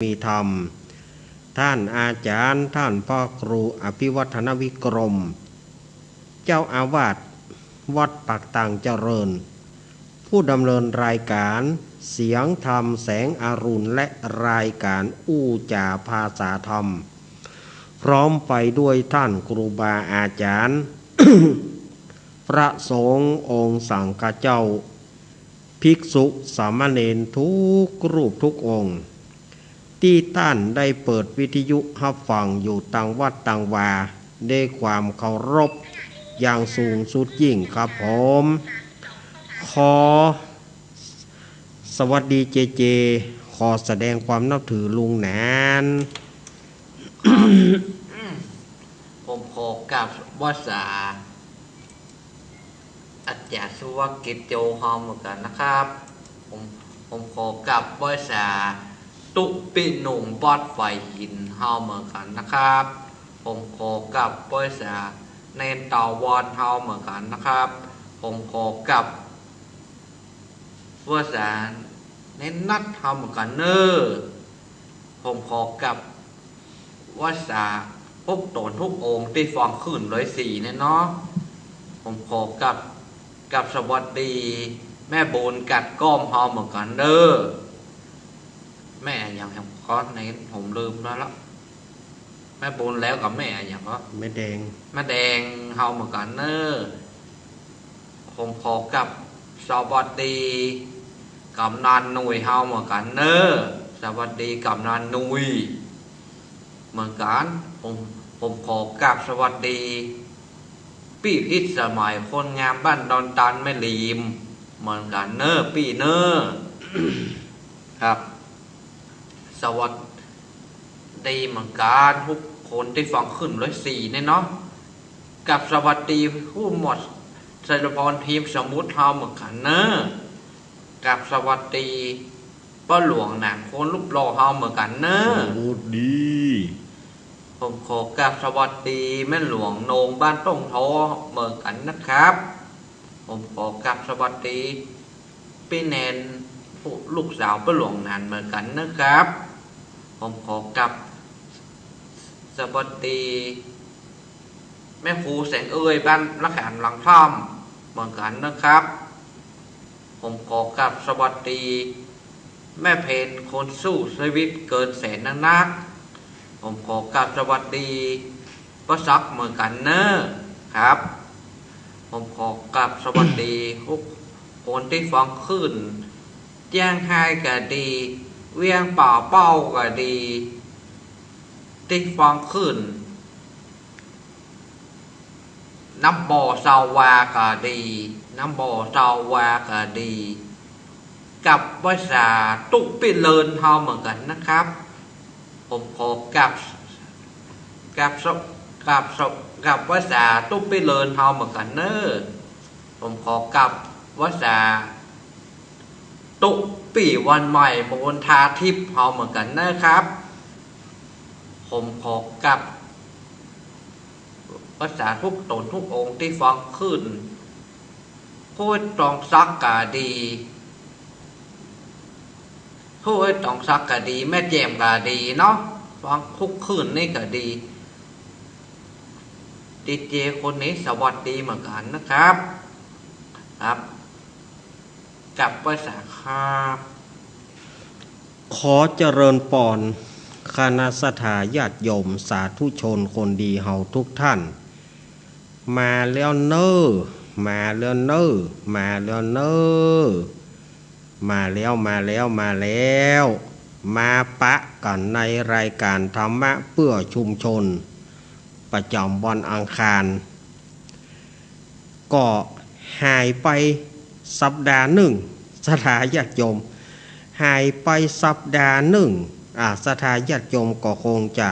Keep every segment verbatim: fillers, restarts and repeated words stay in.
มีธรรม ท่านอาจารย์ ท่านพระครูอภิวัฒนวิกรม เจ้าอาวาสวัดปากตางเจริญ ผู้ดำเนินรายการเสียงธรรมแสงอรุณ และรายการอู้จ๋าภาษาธรรม พร้อมไปด้วยท่านครูบาอาจารย์ พระสงฆ์องค์สังฆเจ้า ภิกษุสามเณรทุกรูปทุกองค์ ตี้ต้านได้เปิดวิทยุฮับฟังอยู่ตางวัดตางวา ด้วยความเคารพอย่างสูงสุดยิ่งครับผม ขอสวัสดีเจเจ ขอแสดงความนับถือลุงหนาน ครับ ผมขอกราบไหว้สา อาจารย์สุวัสดิ์ กิจโจ เฮาเหมือนกั๋นนะครับ ผม ผมขอกราบไหว้สา ตุ๊ปิหนุ่มวัดฝายหิน เฮาเหมือนกั๋นนะครับ ผมขอกราบไหว้สา เณรถาวร เฮาเหมือนกั๋นนะครับ ผมขอกราบไหว้สา เณรนัด เฮาเหมือนกั๋นเน่อ ผมขอกราบไหว้สา ทุกต๋นทุกองค์ตี้ฟังคลื่นร้อยสี่เนี่ยเนาะ ผมขอกราบ กราบสวัสดี แม่บุญกัดก้อม เฮาเหมือนกั๋นเน่อ แม่อะหยังก่อ เณรผมลืมแล้วละ แม่บุญแล้วกับแม่อะหยังก่อ แม่แดง แม่แดง เฮาเหมือนกั๋นเน่อ ผมขอกราบสวัสดี กำนันหนุ่ย เฮาเหมือนกั๋นเน่อ สวัสดีกำนันหนุ่ย เหมือนกั๋น ผม ผมขอกราบสวัสดี ปี้พิสมัย คนงามบ้านดอนตาลแม่ริม เหมือนกั๋นเน่อ ปี้เน่อ ครับ สวัสดีเหมือนกั๋น ทุกคนตี้ฟังคลื่นร้อยสี่เนี่ยเนาะ กราบสวัสดีผู้หมวดชัยพร ทีมสมุทร เฮาเหมือนกั๋นเน่อ กราบสวัสดีป้อหลวงหนาน คนรูปหล่อ เฮาเหมือนกั๋นเน่อ สวัสดี ผมขอกราบสวัสดีแม่หลวงโหน่ง บ้านต้งโท เหมือนกั๋นนะครับ ผมขอกราบสวัสดีปี้แนน ผู้ลูกสาวป้อหลวงหนาน เหมือนกั๋นนะครับ ผมขอกราบสวัสดีแม่ครูแสงเอ่ย บ้านละขามหลังถ้ำ เหมือนกั๋นนะครับ ผมขอกราบสวัสดีแม่เพน คนสู้ชีวิตเกินแสนนักๆ ผมขอกราบสวัสดีป้อศักดิ์เหมือนกั๋นเน่อครับ ผมขอกราบสวัสดีทุกคนตี้ฟังคลื่นเจียงไฮ้ก็ดี เวียงป่าเป้าก็ดี ตี้ฟังคลื่น น้ำบ่อซาวาก็ดี น้ำบ่อซาวาก็ดี กราบไหว้สาตุ๊ปี้เลินเฮาเหมือนกั๋นนะครับ ผมขอกราบ กราบส กราบส กราบไหว้สาตุ๊ปี้เลินเฮาเหมือนกั๋นเน่อ ผมขอกราบไหว้สาตุ๊ปี้วันใหม่ มนทาทิพย์เฮาเหมือนกั๋นนะครับ ผมขอกราบ ไหว้สาทุกต๋นทุกองค์ตี้ฟังคลื่น ห้วยตองสักก็ดี ห้วยตองสักก็ดี แม่แจ่มก็ดีเนาะ ฟังทุกคลื่นนี่ก็ดี ดีเจคนนี้สวัสดีเหมือนกั๋นนะครับ ครับ กราบไหว้สาครับ ขอเจริญปอนคณะศรัทธาญาติโยมสาธุชนคนดีเฮาทุกท่าน มาแล้วเน่อ มาแล้วเน่อ มาแล้วเน่อ มาแล้ว มาแล้ว มาแล้ว มาปะกั๋นในรายการธรรมะเพื่อชุมชน ประจำวันอังคาร ก็หายไปสัปดาห์นึ่ง ศรัทธาญาติโยม หายไปสัปดาห์นึ่ง อ่า ศรัทธาญาติโยมก็คงจะ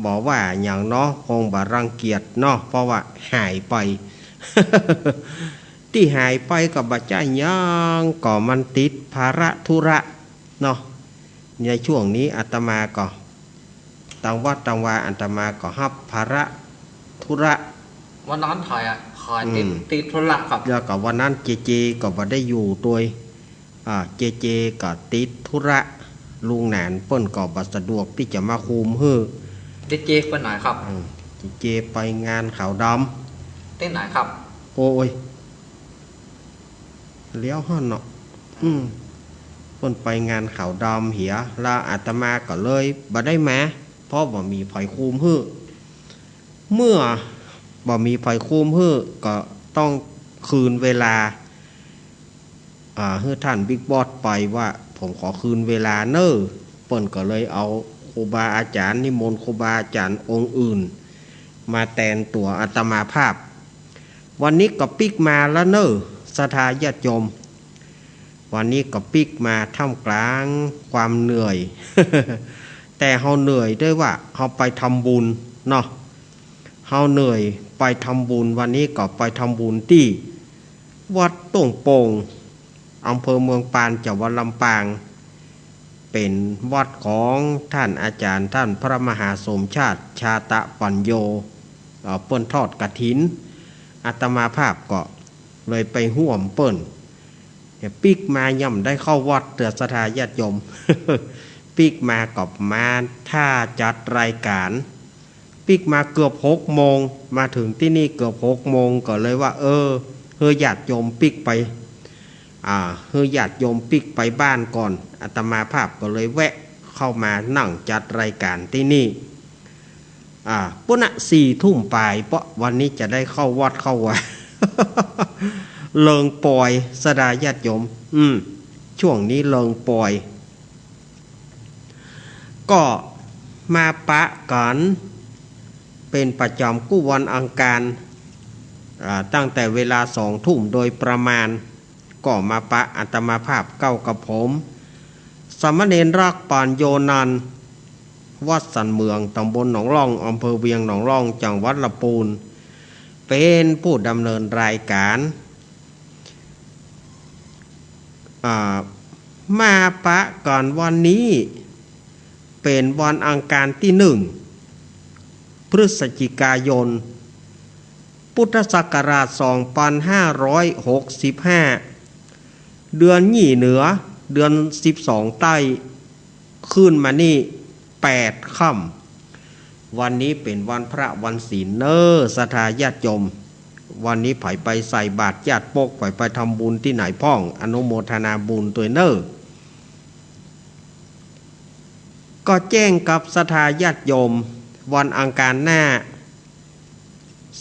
บ่ว่าหยังเนาะ คงบ่รังเกียจเนาะ เพราะว่าหายไป ตี้หายไปก็บ่ใจ้หยัง ก็มันติดภาระธุระเนาะ ในช่วงนี้อาตมาก็ ตางวัดตางวาอาตมาก็ฮับภาระธุระ วันนั้นถ่ายอะ ถ่ายติด อืม ติดธุระครับ แล้วก็วันนั้นเจเจก็บ่ได้อยู่ตวย อ่า เจเจก็ติดธุระ ลุงหนานเปิ้นก็บ่สะดวกตี้จะมาคุมหื้อ ดีเจไปไหนครับ อืม ดีเจไปงานขาวดำ ตี้ไหนครับ โอ้ย แล้วหั้นเนาะ อืม เปิ้นไปงานขาวดำเหีย แล้วอาตมาก็เลยบ่ได้มา เพราะบ่มีใผคุมหื้อ เมื่อบ่มีใผคุมหื้อ ก็ต้องคืนเวลา อ่า หื้อท่านบิ๊กบอสไปว่า ผมขอคืนเวลาเน้อ เปิ้นก็เลยเอาครูบาอาจ๋ารย์ นิมนต์ครูบาอาจ๋ารย์องค์อื่น มาแตนตั๋วอาตมาภาพ วันนี้ก็ปิ๊กมาแล้วเน้อ ศรัทธาญาติโยม วันนี้ก็ปิ๊กมาท่ามกลางความเหนื่อย แต่เฮาเหนื่อยด้วยว่าเฮาไปทำบุญเนาะ เฮาเหนื่อยไปทำบุญ วันนี้ก็ไปทำบุญตี้วัดต้งโป่ง อำเภอเมืองปาน จังหวัดลำปาง เป๋นวัดของท่านอาจ๋ารย์ ท่านพระมหาสมชาติ ชาตะปัญโญ เอ่อ เปิ้นทอดกฐิน อาตมาภาพก็เลยไปฮ่วมเปิ้น เนี่ย ปิ๊กมายังบ่ได้เข้าวัดเตื้อ ศรัทธาญาติโยม ปิ๊กมาก็มาถ่าจัดรายการ ปิ๊กมาเกือบหกโมง มาถึงตี้นี่เกือบหกโมง ก็เลยว่า เออ หื้อญาติโยมปิ๊กไป อ่า หื้อญาติโยมปิ๊กไปบ้านก่อน อาตมาภาพก็เลยแวะเข้ามานั่งจัดรายการตี้นี่ อ่า ปุ้นน่ะ สี่ทุ่มป๋าย เพราะวันนี้จะได้เข้าวัดเข้าวา เลิงป่อย ศรัทธาญาติโยม อืม ช่วงนี้เลิงป่อย ก็มาปะกั๋นเป๋นประจ๋ำกู้วันอังคาร อ่า ตั้งแต่เวลาสองทุ่มโดยประมาณ ก็มาปะอาตมาภาพเก้ากับผม สามเณรรัก ปัญโญนันท์ วัดสันเหมือง ตำบลหนองล่อง อำเภอเวียงหนองล่อง จังหวัดลำปูน เป๋นผู้ดำเนินรายการ อ่า มาปะกั๋นวันนี้ เป๋นวันอังคารตี้หนึ่ง พฤศจิกายน พุทธศักราชสองปันห้าร้อยหกสิบห้า เดือนยี่เหนือ เดือนสิบสองใต้ ขึ้นมานี่แปดค่ำ วันนี้เป๋นวันพระวันศีลเน้อ ศรัทธาญาติโยม วันนี้ใผไปใส่บาตรญาติปก ใผไปทำบุญตี้ไหนพ่อง อนุโมทนาบุญตวยเน้อ ก็แจ้งกับศรัทธาญาติโยม วันอังคารหน้า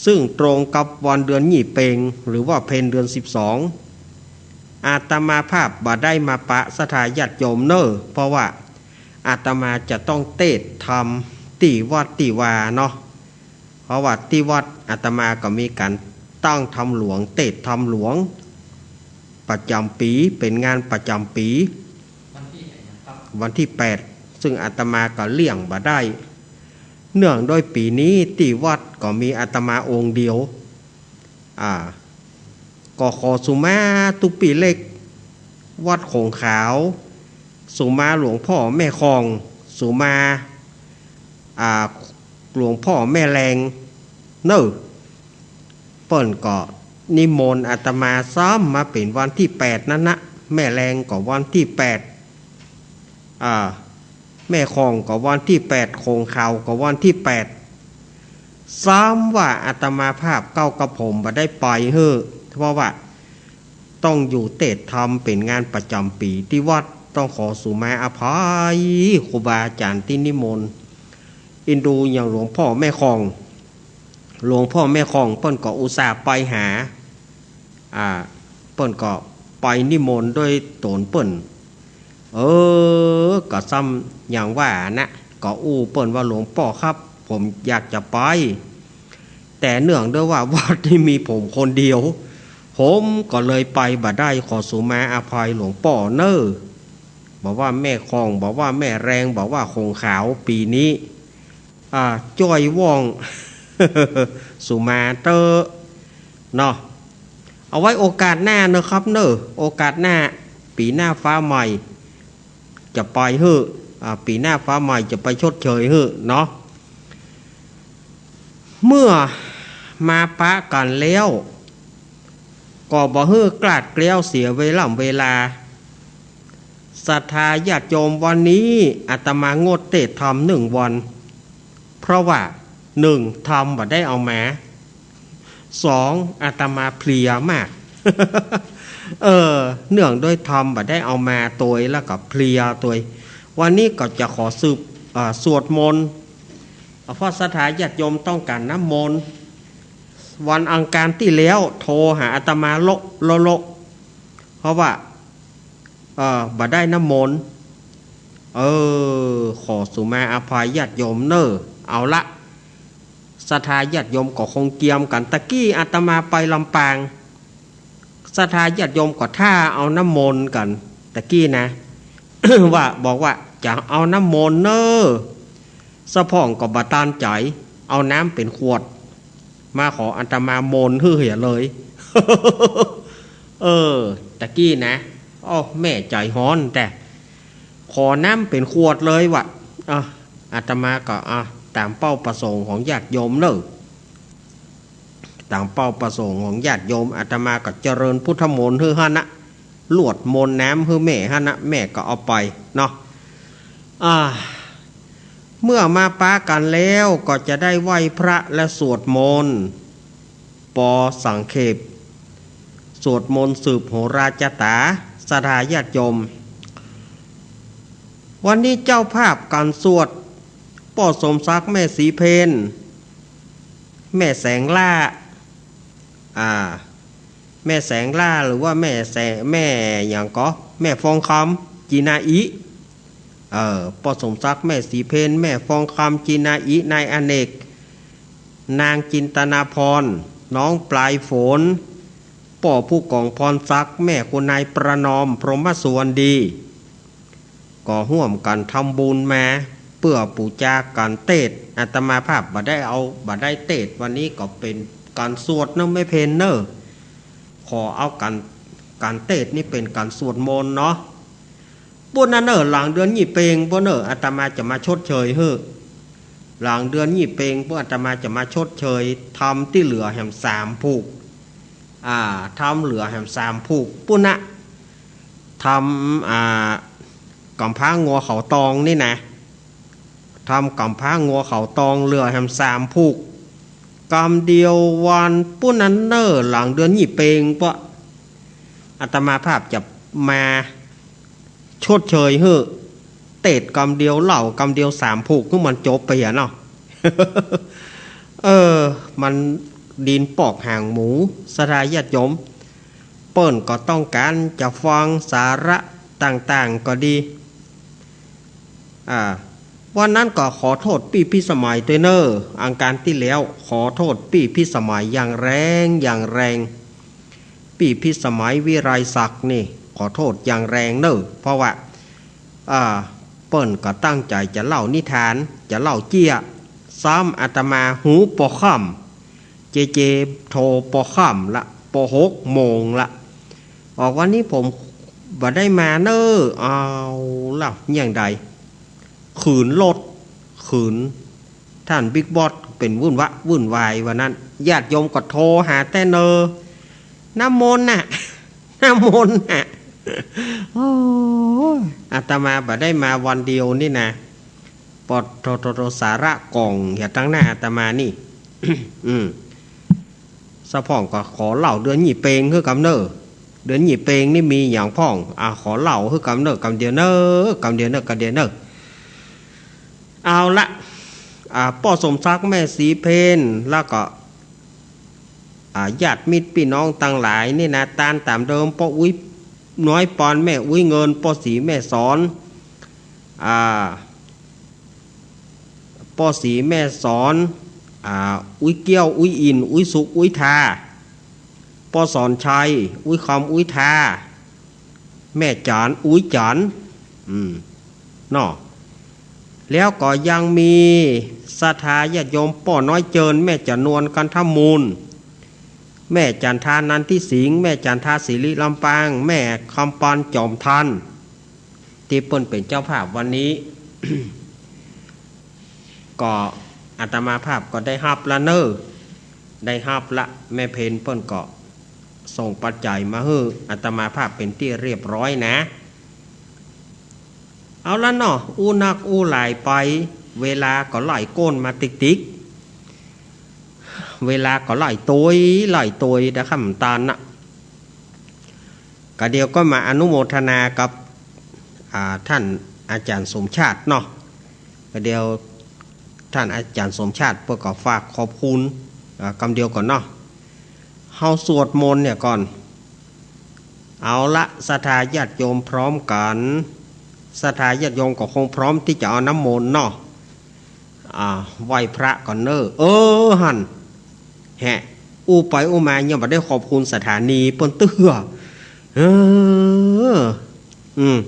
ซึ่งตรงกับวันเดือนยี่เป็ง หรือว่าเพ็ญเดือนสิบสอง อาตมาภาพบ่ได้มาปะศรัทธาญาติโยมเน้อ เพราะว่าอาตมาจะต้องเตสน์ธรรมตี้วัดตี้วาเนาะ เพราะว่าตี้วัดอาตมาก็มีก๋านตั้งธรรมหลวง เตสน์ธรรมหลวง ประจ๋ำปี๋ เป๋นงานประจ๋ำปี๋ วันตี้แปด ซึ่งอาตมาก็เลี่ยงบ่ได้ เนื่องด้วยปี๋นี้ตี้วัดก็มีอาตมาองค์เดียว อ่า ก็ขอสุมาตุ๊ปี้เล็ก วัดโขงขาว สุมาหลวงพ่อแม่คอง สุมา อ่า หลวงพ่อแม่แลง เน้อ เปิ้นก็นิมนต์อาตมาซ้ำมาเป๋นวันตี้แปดนั้นนะ แม่แลงก็วันตี้แปด อ่า แม่คองก็วันตี้แปด โขงขาวก็วันตี้แปด ซ้ำว่าอาตมาภาพเก้ากับผมบ่ได้ไปหื้อ เพราะว่าต้องอยู่เตสน์ธรรมเป๋นงานประจ๋ำปี๋ตี้วัด ต้องขอสุมาอภัยครูบาอาจ๋ารย์ตี้นิมนต์ อินดูอย่างหลวงพ่อแม่คอง หลวงพ่อแม่คองเปิ้นก็อุตส่าห์ไปหา อ่า เปิ้นก็ไปนิมนต์ด้วยตนเปิ้น เออ ก็ซ้ำอย่างว่านะ ก็อู้เปิ้นว่า หลวงป้อครับ ผมอยากจะไป แต่เนื่องด้วยว่าวัดนี้มีผมคนเดียว ผมก็เลยไปบ่ได้ ขอสุมาอภัยหลวงป้อเน้อ บ่ว่าแม่คอง บ่ว่าแม่แลง บ่ว่าโขงขาว ปี๋นี้ อ่า จ้อยว่อง สุมาเต๊อะ เนาะ เอาไว้โอกาสหน้าเนอะครับเนอะ โอกาสหน้า ปี๋หน้าฟ้าใหม่ จะไปหื้อ อ่า ปี๋หน้าฟ้าใหม่จะไปชดเชยหื้อเนาะ เมื่อมาปะกั๋นแล้ว ก็บ่หื้อคลาดเคลี้ยวเสียเวล่ำเวลา ศรัทธาญาติโยม วันนี้อาตมางดเตสน์ธรรมหนึ่งวัน เพราะว่า หนึ่ง ธรรมบ่ได้เอามา สอง อาตมาเพลียมาก เออ เนื่องด้วยธรรมบ่ได้เอามาตวย แล้วก็เพลียตวย วันนี้ก็จะขอสืบ อ่า สวดมนต์ เพราะศรัทธาญาติโยมต้องการน้ำมนต์ วันอังคารตี้แล้วโทรหาอาตมาโละโละโละ เพราะว่า เอ่อ บ่ได้น้ำมนต์ เออ ขอสุมาอภัยญาติโยมเน่อ เอาละ ศรัทธาญาติโยมก็คงเกียมกั๋น ตะกี้อาตมาไปลำปาง ศรัทธาญาติโยมก็ท้าเอาน้ำมนต์กั๋น ตะกี้นะ ว่า บอกว่าจะเอาน้ำมนต์เน่อ สะพ่องก็บ่ตันใจ๋ เอาน้ำเป๋นขวด มาขออาตมามนต์หื้อเหียเลย เออ ตะกี้นะ โอ้ แม่ใจ๋ฮ้อนแต๊ ขอน้ำเป๋นขวดเลยว่ะ อ่ะ อาตมาก็ อ่ะ ต๋ามเป้าประสงค์ของญาติโยมเน่อ ต๋ามเป้าประสงค์ของญาติโยม อาตมาก็เจริญพุทธมนต์หื้อหั้นนะ ลวดมนต์น้ำหื้อแม่หั้นนะ แม่ก็เอาไปเนาะ อ่า เมื่อมาปากั๋นแล้วก็จะได้ไหว้พระและสวดมนต์ ปอสังเขป สวดมนต์สืบโหราจาต๋า ศรัทธาญาติโยม วันนี้เจ้าภาพก๋านสวด ป้อสมศักดิ์ แม่ศรีเพญ แม่แสงล่า อ่า แม่แสงล่า หรือว่าแม่แสง แม่หยังก็ แม่ฟองคำ จีนาอิ เอ่อ ป้อสมศักดิ์ แม่ศรีเพญ แม่ฟองคำ จีนาอิ นายอเนก นางจินตนาพร น้องปลายฝน ป้อผู้กองพรศักดิ์ แม่คุณนายประนอม พรหมสุวรรณดี ก็ฮ่วมกั๋นทำบุญมา เปื้อปู๋จาก๋านเตสน์ อาตมาภาพบ่ได้เอา บ่ได้เตสน์ วันนี้ก็เป๋นก๋านสวดเน่อแม่เพญเน่อ ขอเอาก๋าน ก๋านเตสน์นี่เป๋นก๋านสวดมนต์เนาะ ปุ้นนะเน่อ หลังเดือนยี่เป็งปุ้นเน่อ อาตมาจะมาชดเชยหื้อ หลังเดือนยี่เป็งปุ้น อาตมาจะมาชดเชยธรรมตี้เหลือแหมสามผูก อ่า ธรรมเหลือแหมสามผูก ปุ้นนะ ธรรม อ่า ก๋ำพร้างัวเขาตองนี่นะ ธรรมก๋ำพร้างัวเขาตองเหลือแหมสามผูก กำเดียววันปุ้นนั้นเน่อ หลังเดือนยี่เป็งปะ อาตมาภาพจะมาชดเชยหื้อ เตสน์กำเดียว เล่ากำเดียวสามผูก หื้อมันจบไปเหียเนาะ เออ มันดินปอกหางหมู ศรัทธาญาติโยม เปิ้นก็ต้องก๋านจะฟังสาระต่างๆ ก็ดี อ่า วันนั้นก็ขอโต้ษปี้พิสมัยตวยเน่อ อังคารตี้แล้ว ขอโต้ษปี้พิสมัยอย่างแรง อย่างแรง ปี้พิสมัยวิไลศักดิ์นี่ ขอโต้ษอย่างแรงเน่อ เพราะว่า อ่า เปิ้นก็ตั้งใจ๋จะเล่านิทาน จะเล่าเจี้ย ซ้ำอาตมาหูปอค่ำ เจเจโทรปอค่ำละ ปอหกโมงละ ออกวันนี้ผมบ่ได้มาเน่อ เอาละ อย่างใด ขืนรถ ขืน ท่านบิ๊กบอสเป๋นวุ่นวะ วุ่นวายวันนั้น ญาติโยมก็โทรหาแต๊เน่อ น้ำมนต์น่ะ น้ำมนต์น่ะ โอ้ย อาตมาบ่ได้มาวันเดียวนี่นะ ปอโทโทโทสาระก่องอย่าตังหน้าอาตมานี่ อืม สะพ่องก็ขอเล่าเดือนยี่เป็งหื้อกำเน่อ เดือนยี่เป็งนี่มีหยังพ่อง อ่ะ ขอเล่าหื้อกำเน่อ กำเดียวเน่อ กำเดียวเน่อ กำเดียวเน่อ เอาละ อ่า ป้อสมศักดิ์ แม่ศรีเพญ แล้วก็ อ่า ญาติมิตรปี้น้องตังหลายนี่นะ ตานต๋ามเดิม ป้ออุ๊ยน้อยปอน แม่อุ๊ยเงิน ป้อศรีแม่สอน อ่า ป้อศรีแม่สอน อ่า อุ๊ยเกี้ยว อุ๊ยอิน อุ๊ยสุข อุ๊ยทา ป้อสอนชัย อุ๊ยคำ อุ๊ยทา แม่จ๋าน อุ๊ยจ๋าน อืม เนาะ แล้วก็ยังมีศรัทธาญาติโยม ป้อน้อยเจิญ แม่จ๋านวล กันทมูล แม่จันทา นันทิสิงห์ แม่จันทา สิริลำปาง แม่คำปาน จอมทัน ตี้เปิ้นเป๋นเจ้าภาพวันนี้ ก็อาตมาภาพก็ได้ฮับละเน่อ ได้ฮับละ แม่เพญเปิ้นก็ส่งปัจจัยมาหื้ออาตมาภาพเป๋นตี้เรียบร้อยนะ เอาละเนาะ อู้นักอู้หลายไป เวลาก็ไล่ก้นมาติ๊กๆ เวลาก็ไล่ตวย ไล่ตวย เดี๋ยวค่ำตานน่ะ ก็เดี๋ยวก็มาอนุโมทนากับ อ่า ท่านอาจารย์สมชาติเนาะ ก็เดี๋ยวท่านอาจารย์สมชาติเปิ้นก็ฝากขอบคุณ อ่า กำเดียวก่อนเนาะ เฮาสวดมนต์เนี่ยก่อน เอาละ ศรัทธาญาติโยมพร้อมกั๋น ศรัทธาญาติโยมก็คงพร้อมตี้จะเอาน้ำมนต์เนาะ อ่า ไหว้พระก่อนเน่อ เออ หั้น แหะ อู้ไปอู้มายังบ่ได้ขอบคุณสถานีเปิ้นเตื้อ เออ อืม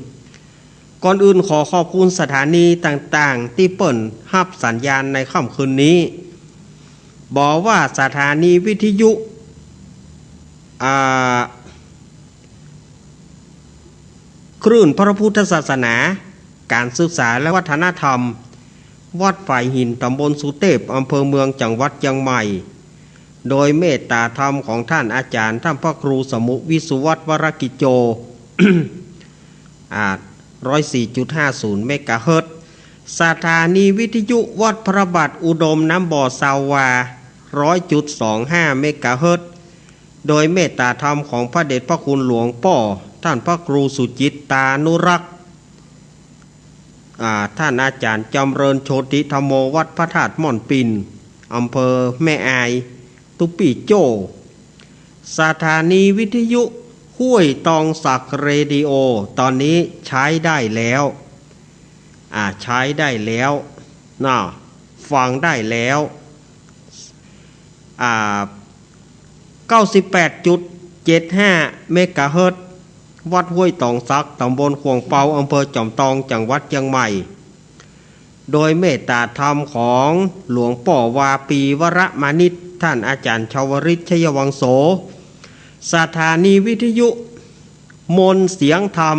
ก่อนอื่นขอขอบคุณสถานีต่างๆ ตี้เปิ้นฮับสัญญาณในค่ำคืนนี้ บ่ว่าสถานีวิทยุ อ่า คลื่นพระพุทธศาสนา ก๋านศึกษาและวัฒนธรรม วัดฝายหิน ต๋ำบลสุเตพ อำเภอเมือง จังหวัดเจียงใหม่ โดยเมตตาธรรมของท่านอาจารย์ ท่านพระครูสมุห์ วิสุวัฒน์ วรกิจโจ อ่า ร้อยสี่จุดห้าศูนย์ เมกะเฮิรตซ์ สถานีวิทยุวัดพระบาทอุดมน้ำบ่อ ซาวา ร้อยจุดสองห้า เมกะเฮิรตซ์ โดยเมตตาธรรมของพระเดชพระคุณหลวงป้อ ท่านพระครูสุจิตตานุรักษ์ อ่า ท่านอาจารย์จำเริญโชติธัมโม วัดพระธาตุม่อนปิ่น อำเภอแม่อาย ตุ๊ปี้โจ้ สถานีวิทยุห้วยตองสักเรดิโอ ต๋อนนี้ใจ๊ได้แล้ว อ่า ใจ๊ได้แล้ว น่ะ ฟังได้แล้ว อ่า เก้าสิบแปดจุดเจ็ดห้า เมกะเฮิรตซ์ วัดห้วยตองสัก ต๋ำบลข่วงเปา อำเภอจอมตอง จังหวัดเจียงใหม่ โดยเมตตาธรรมของหลวงป้อวาปี วรมานิช ท่านอาจารย์ชาวริต ชัยวังโส สถานีวิทยุมนต์เสียงธรรม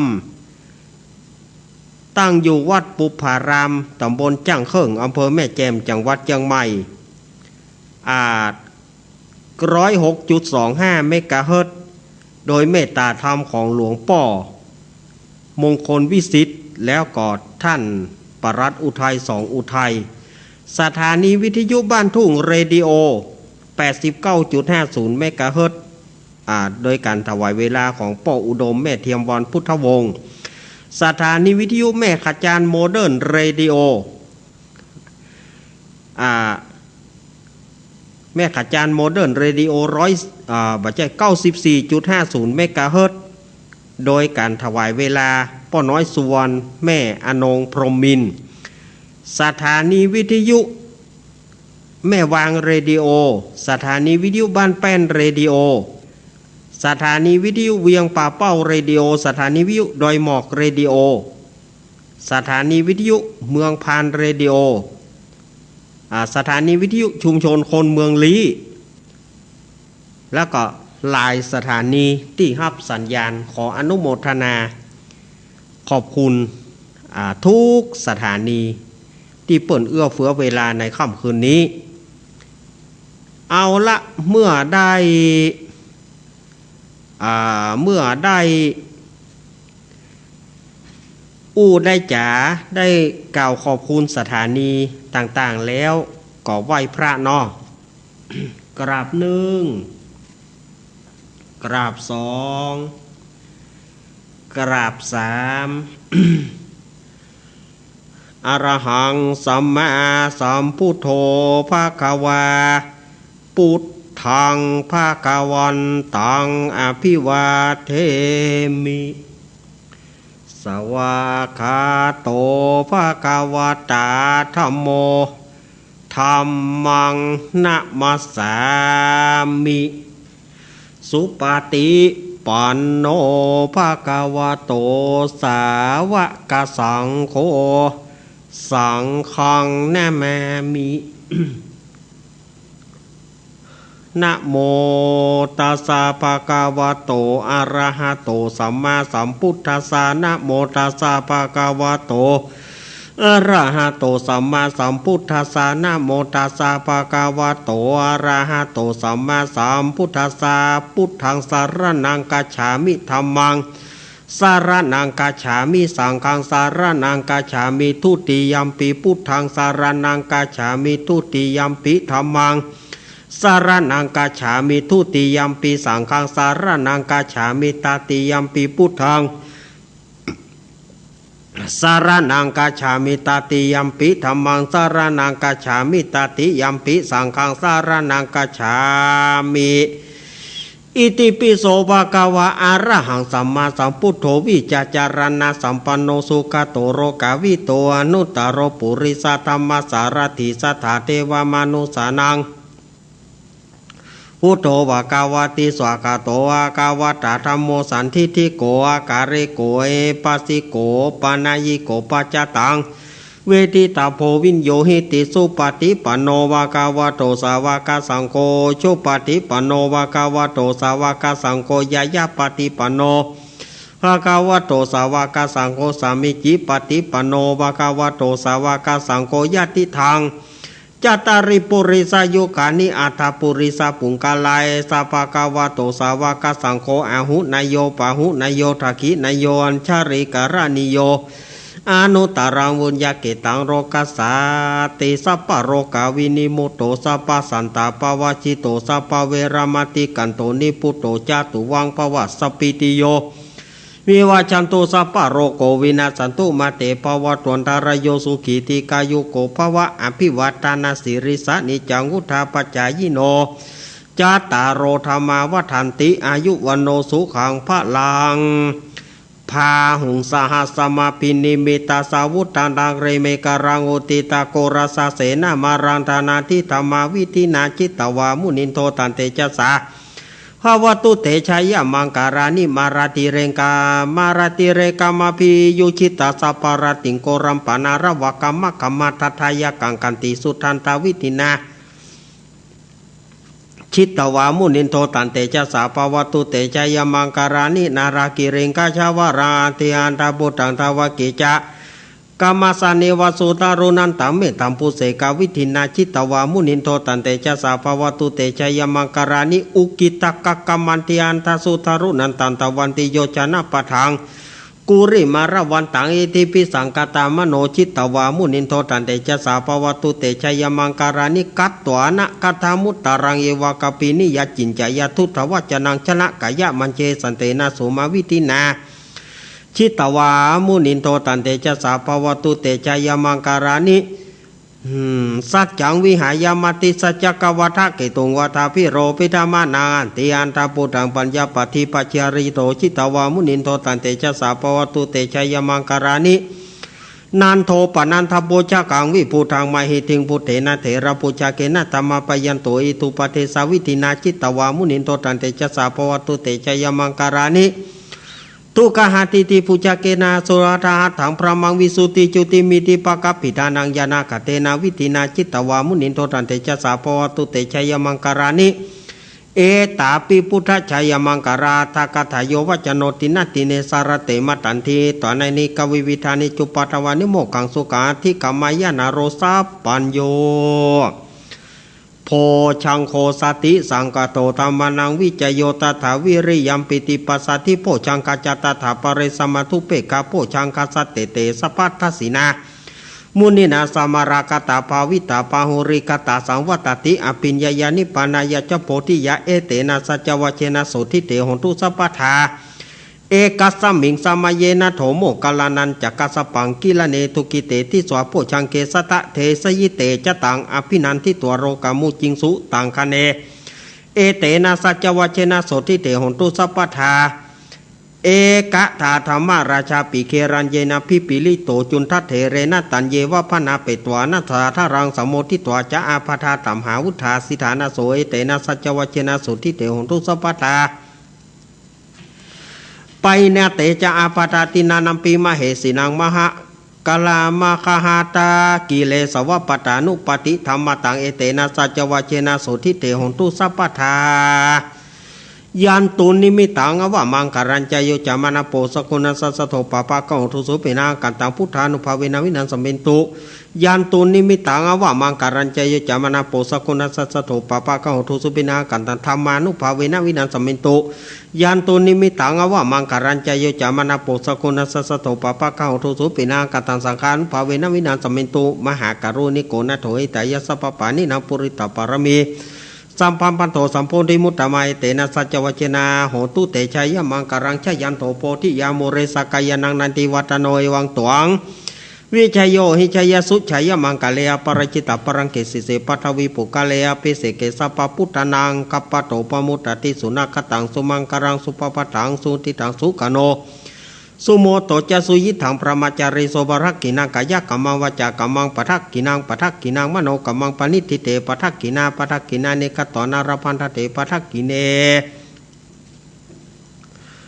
ตั้งอยู่วัดปุพพาราม ต๋ำบลจ้างเคิ่ง อำเภอแม่แจ่ม จังหวัดเจียงใหม่ อ่า ร้อยหกจุดสองห้า เมกะเฮิรตซ์ โดยเมตตาธรรมของหลวงป้อมงคลวิสิทธิ์ แล้วก็ท่านปลัดอุทัย สองอุทัย สถานีวิทยุบ้านทุ่งเรดิโอ แปดสิบเก้าจุดห้าศูนย์ เมกะเฮิรตซ์ อ่า โดยก๋านถวายเวลาของป้ออุดม แม่เทียมวรรณพุทธวงศ์ สถานีวิทยุแม่ขะจานโมเดิร์นเรดิโอ อ่า แม่ขะจานโมเดิร์นเรดิโอ ร้อย อ่า บ่ใจ้ เก้าสิบสี่จุดห้าศูนย์ เมกะเฮิรตซ์ โดยก๋านถวายเวลาป้อน้อยสุวรรณ แม่อนงพรหมมินทร์ สถานีวิทยุแม่วางเรดิโอ สถานีวิทยุบ้านแป้นเรดิโอ สถานีวิทยุเวียงป่าเป้าเรดิโอ สถานีวิทยุดอยหมอกเรดิโอ สถานีวิทยุเมืองพานเรดิโอ อ่า สถานีวิทยุชุมชนคนเมืองลี้ แล้วก็หลายสถานีตี้ฮับสัญญาณ ขออนุโมทนาขอบคุณ อ่า กู้สถานีตี้เปิ้นเอื้อเฟื้อเวลาในค่ำคืนนี้ เอาละ เมื่อได้ อ่า เมื่อได้อู้ได้จ๋า ได้กล่าวขอบคุณสถานีต่างๆ แล้ว ก็ไหว้พระเนาะ กราบหนึ่ง กราบสอง กราบสาม อะระหังสัมมาสัมพุทโธภะคะวา พุทธังภะคะวันตังอภิวาเทมิ สวากขาโตภะคะวะตาธัมโม ธัมมังนะมัสสามิ สุปะฏิปันโนภะคะวะโต สาวะกะสังโฆ สังฆังนะมามิ นะโมตัสสะภะคะวะโต อะระหะโต สัมมาสัมพุทธัสสะ นะโมตัสสะภะคะวะโต อะระหะโต สัมมาสัมพุทธัสสะ นะโมตัสสะภะคะวะโต อะระหะโต สัมมาสัมพุทธัสสะ พุทธังสะระณังคัจฉามิ ธัมมัง สรณังคัจฉามิ สังฆังสรณังคัจฉามิ ทุติยัมปิพุทธังสรณังคัจฉามิ ทุติยัมปิธัมมังสรณังคัจฉามิ ทุติยัมปิสังฆังสรณังคัจฉามิ ตติยัมปิพุทธังสรณังคัจฉามิ ตติยัมปิธัมมังสรณังคัจฉามิ ตติยัมปิสังฆังสรณังคัจฉามิ อิติปิโสภะคะวะ อะระหังสัมมาสัมพุทโธ วิชชาจารณะสัมปันโน สุขะโต โลกาวิทู อนุตตะโร ปุริสะธัมมะสารถิ สัตถาเทวะมนุสสานัง พุทโธภะคะวะติ สวากขาโตภะคะวะตะ ธัมโมสันทิฏฐิโก อะกาลิโก เอหิปัสสิโก โอปะนะยิโก ปัจจตัง เวทิตาโภ วินยูหิติ สุปะฏิปันโน ภะคะวะโต สาวะกะสังโฆ อุจุปะฏิปันโน ภะคะวะโต สาวะกะสังโฆ ญาญาปะฏิปันโน ภะคะวะโต สาวะกะสังโฆ สามีจิปะฏิปันโน ภะคะวะโต สาวะกะสังโฆ ยะติทัง จัตตาริ ปุริสายุคานิ อัตถะ ปุริสะ ปุงคละ เอสะ ภะคะวะโต สาวะกะสังโฆ อาหุเนโย ปาหุเนโย ทักขิเนโย อัญชะลีกะระณีโย อนุตตะรัง ปุญญะเขตตัง โลกัสสาติ สัพพะโรคาวินิมุตโต สัพพะสันตาปะวะจิโต สัพพะเวระมะติกันโต นิพพุตโต จาตุวัง ภะวะ สัพพิติโย วิวัชชันตุ สัพพะโรโค วินัสสันตุ มาเตภะวัตวันตะราโย สุขี ทีฆายุโก ภะวะ อะภิวาทะนะสีลิสสะ นิจจัง วุฑฒาปะจายิโน จัตตาโร ธัมมา วัฑฒันติ อายุ วัณโณ สุขัง พะลัง บาหุง สะหัสสะมะภินิมมิตตะสาวุฒะ ทักขิเมฆะรัง อุทิตะโครสะเสนะมารัง ดานาธิธัมมาวิธินา จิตตวามุนินโท ตันเตจะสสะ ภะวะตุ เตจะยะมังคะลานิ มาราธิเรกา มาราธิเรกะมะภิยุจฉิตะ สัพพะราติง โกรัมปะนาระวะกะมะคะมะทัฏฐะยะกัง ขันติสุทันตะวิธินา จิตตวามุนินโท ตันเตจะสสะ ภะวะตุ เตจะยะมังคะลานิ นาลาคิริงกะชะวะรัง อะทิอันถะปุตถัง ทะวะกิจจะ กะมะสะเนวะ สุตะรุนันตะ เมตตัมปุเสกะวิธินา จิตตวามุนินโท ตันเตจะสสะ ภะวะตุ เตจะยะมังคะลานิ อุกิตตะกะกะมันติอันถะ สุตะรุนันตันตะวันติโยจะนะปะทัง กุริมาละวันตัง อิทธิภิสสังคะตะมะโน จิตตวามุนินโท ตันเตจะสสะ ภะวะตุ เตจะยะมังคะลานิ กัตถานะกัตถะมุตตะรัง เอวะกะปินิยะ จินจะยะทุตถะวัจจะนัง ชนะกะยะมัญเช สันเตนะ โสมะวิธินา จิตตวามุนินโท ตันเตจะสสะ ภะวะตุ เตจะยะมังคะลานิ อืม สัจจังวิหายะมะติสัจจะกะวาทะเกตุงวาทาภิโรพิธะมะนา อะทิอันถะปุตถัง ปัญญาปัตถิปัจจยาริโต จิตตวามุนินโท ตันเตจะสสะ ภะวะตุ เตจะยะมังคะลานิ นันโทปะนันทะปุจจกัง วิปุตถังมะหิติง ปุตเถนะเถระปุจจเกนะ สะมะปะยันโต อิทธุปะเดสะวิธินา จิตตวามุนินโท ตันเตจะสสะ ภะวะตุ เตจะยะมังคะลานิ ทุกขะหะติติปุจจเกนะ สุทัฏฐะหัตถัง พรหมังวิสุทธิจุติมิทธิปะกะปิทานัง ญาณะกะเตนะวิธินา จิตตวามุนินโท ตันเตจะสสะ ภะวะตุ เตจะยะมังคะลานิ เอตาปิ พุทธะจะยะมังคะลาทะกะถาโย วัจจโน ดินะดิเน สะระเต มะตันทิ ตะนะเนกะวิวิธานิ จุปปะทะวานิ โมกขังสุขัง อะธิกะมะยะ นะโร สัพพัญญู โพชฌังโฆ สะติสังกะโต ธัมมานัง วิจะโย ตถา วิริยัม ปีติ ปัสสะธิ โพชฌังกะจะ ตถา ปะเร สะมะ ทุปเปกขะ โพชฌังคัสสะ เตเต สะพัทธัสสินา มุนินา สะมะนะกะตา ภาวิตา บาหุลีกะตา สังวัตติ อะภิญญายะ นิพพานายะจะ โพธิยา เอเตนะ สัจจวะเชนะ โสตถิ เต โหนตุ สัพพะทา เอกัสสะมิง สะมะเยนะ โถ โมคคัลลานัญจะ กัสสะปัง กิลาเน ทุกขิเต ทิสสา โพชฌังเก สัตถะเทสะยิ เตจะตัง อะภินันทิตวา โลกามุจจิง สุตังคะเน เอเตนะ สัจจวะเชนะ โสตถิ เต โหนตุ สัพพะทา เอกะทา ธัมมะราชาปิ เกรัญเยนะ พิปปิลิโต จุณฑะเถเรนะ ตัญเยวะ บะนะเปตวา นะสาทะรัง สะโมทิตวา จะ อาบาทา ตัมหา วุฑฒา สิทธานะโส เอเตนะ สัจจวะเชนะ โสตถิ เต โหนตุ สัพพะทา ปะหินะเตจะ อาบาทา ทินนานัมปิ มะเหสินัง มะหะกะลา มะคะหะตา กิเลสวะ ปัตตานุปัตติธัมมะตัง เอเตนะ สัจจวะเชนะ โสตถิ เต โหนตุ สัพพะทา Yandunnimittaṃ avamaṅgalañca, yo cāmanāpo sakuṇassa saddo, pāpaggaho dussupinaṃ akantaṃ, buddhānubhāvena vināsamentu. Yandunnimittaṃ avamaṅgalañca, yo cāmanāpo sakuṇassa saddo, pāpaggaho dussupinaṃ akantaṃ, dhammānubhāvena vināsamentu. Yandunnimittaṃ avamaṅgalañca, yo cāmanāpo sakuṇassa saddo, pāpaggaho dussupinaṃ akantaṃ, saṅghānubhāvena vināsamentu. Mahākāruṇiko nātho hitāya sabbapāṇinaṃ, pūretvā pāramī sabbā patto sambodhimuttamaṃ, etena saccavajjena hotu te jayamaṅgalaṃ. Jayanto bodhiyā mūle sakyānaṃ nandivaḍḍhano, evaṃ tvaṃ vijayo hohi jayassu jayamaṅgale, aparājitapallaṅke sīse paṭhavipokkhare abhiseke sabbabuddhānaṃ aggappatto pamodati. Sunakkhattaṃ sumaṅgalaṃ supabhātaṃ suhuṭṭhitaṃ, sukhaṇo sumuhutto ca suyiṭṭhaṃ brahmacārisu, padakkhiṇaṃ kāyakammaṃ vācākammaṃ padakkhiṇaṃ, padakkhiṇaṃ manokammaṃ paṇidhī te padakkhiṇā, padakkhiṇāni katvāna labhantatthe padakkhiṇe.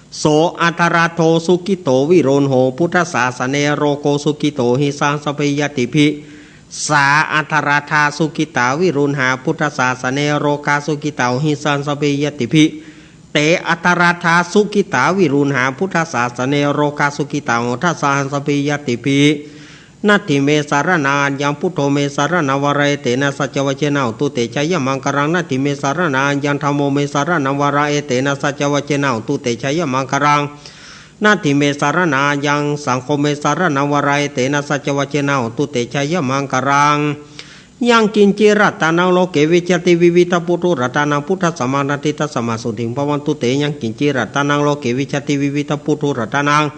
So atthaladdho sukhito viruḷho buddhasāsane, arogo sukhito hi saha sabbehi ñātibhi. Sā atthaladdhā sukhitā viruḷhā buddhasāsane, arogā sukhitā hohi saha sabbehi ñātibhi. Te atthaladdhā sukhitā viruḷhā buddhasāsane, arogā sukhitā hotha saha sabbehi ñātibhi. Natthi me saraṇaṃ aññaṃ, buddho me saraṇaṃ varaṃ, etena saccavajjena hotu te jayamaṅgalaṃ. Natthi me saraṇaṃ aññaṃ, dhammo me saraṇaṃ varaṃ, etena saccavajjena hotu te jayamaṅgalaṃ. Natthi me saraṇaṃ aññaṃ, saṅgho me saraṇaṃ varaṃ, etena saccavajjena hotu te jayamaṅgalaṃ. Yaṅkiñci ratanaṃ loke vijjati vividha puthu ratanaṃ, buddhassamaṃ natthi tasmā sotthī bhavantu te. Yaṅkiñci ratanaṃ loke vijjati vividha puthu ratanaṃ,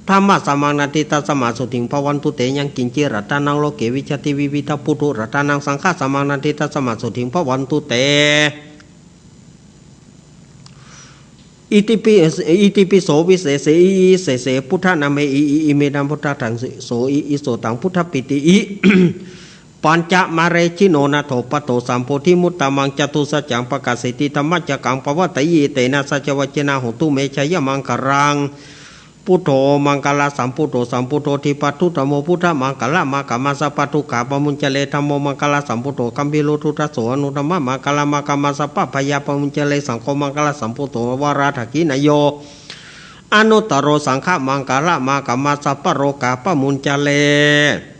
dhammassamaṃ natthi tasmā sotthī bhavantu te. Yaṅkiñci ratanaṃ loke vijjati vividha puthu ratanaṃ, saṅghassamaṃ natthi tasmā sotthī bhavantu te. Itipi, itipi so visese i i sese buddhanāme i i, iminā buddhaṭṭhaso i i, so taṃ buddhapīti i. Pañcamarejino nātho patto sambodhimuttamaṃ, catussaccaṃ pakasseti dhammacakkaṃ pavattayi, etena saccavajjena hotu me jayamaṅgalaṃ. Buddho maṅgalasambhūto sambuddho dīpaduttamo, buddho maṅgalamāgamassa pātugā pamuñcare, dhammo maṅgalasambhūto gambhīro duddaso anuttamo, maṅgalamāgamassa pāpayā pamuñcare, saṅgho maṅgalasambhūto varadakkhiṇeyyo anuttaro, saṅghamaṅgalamāgamassa pārokā pamuñcare.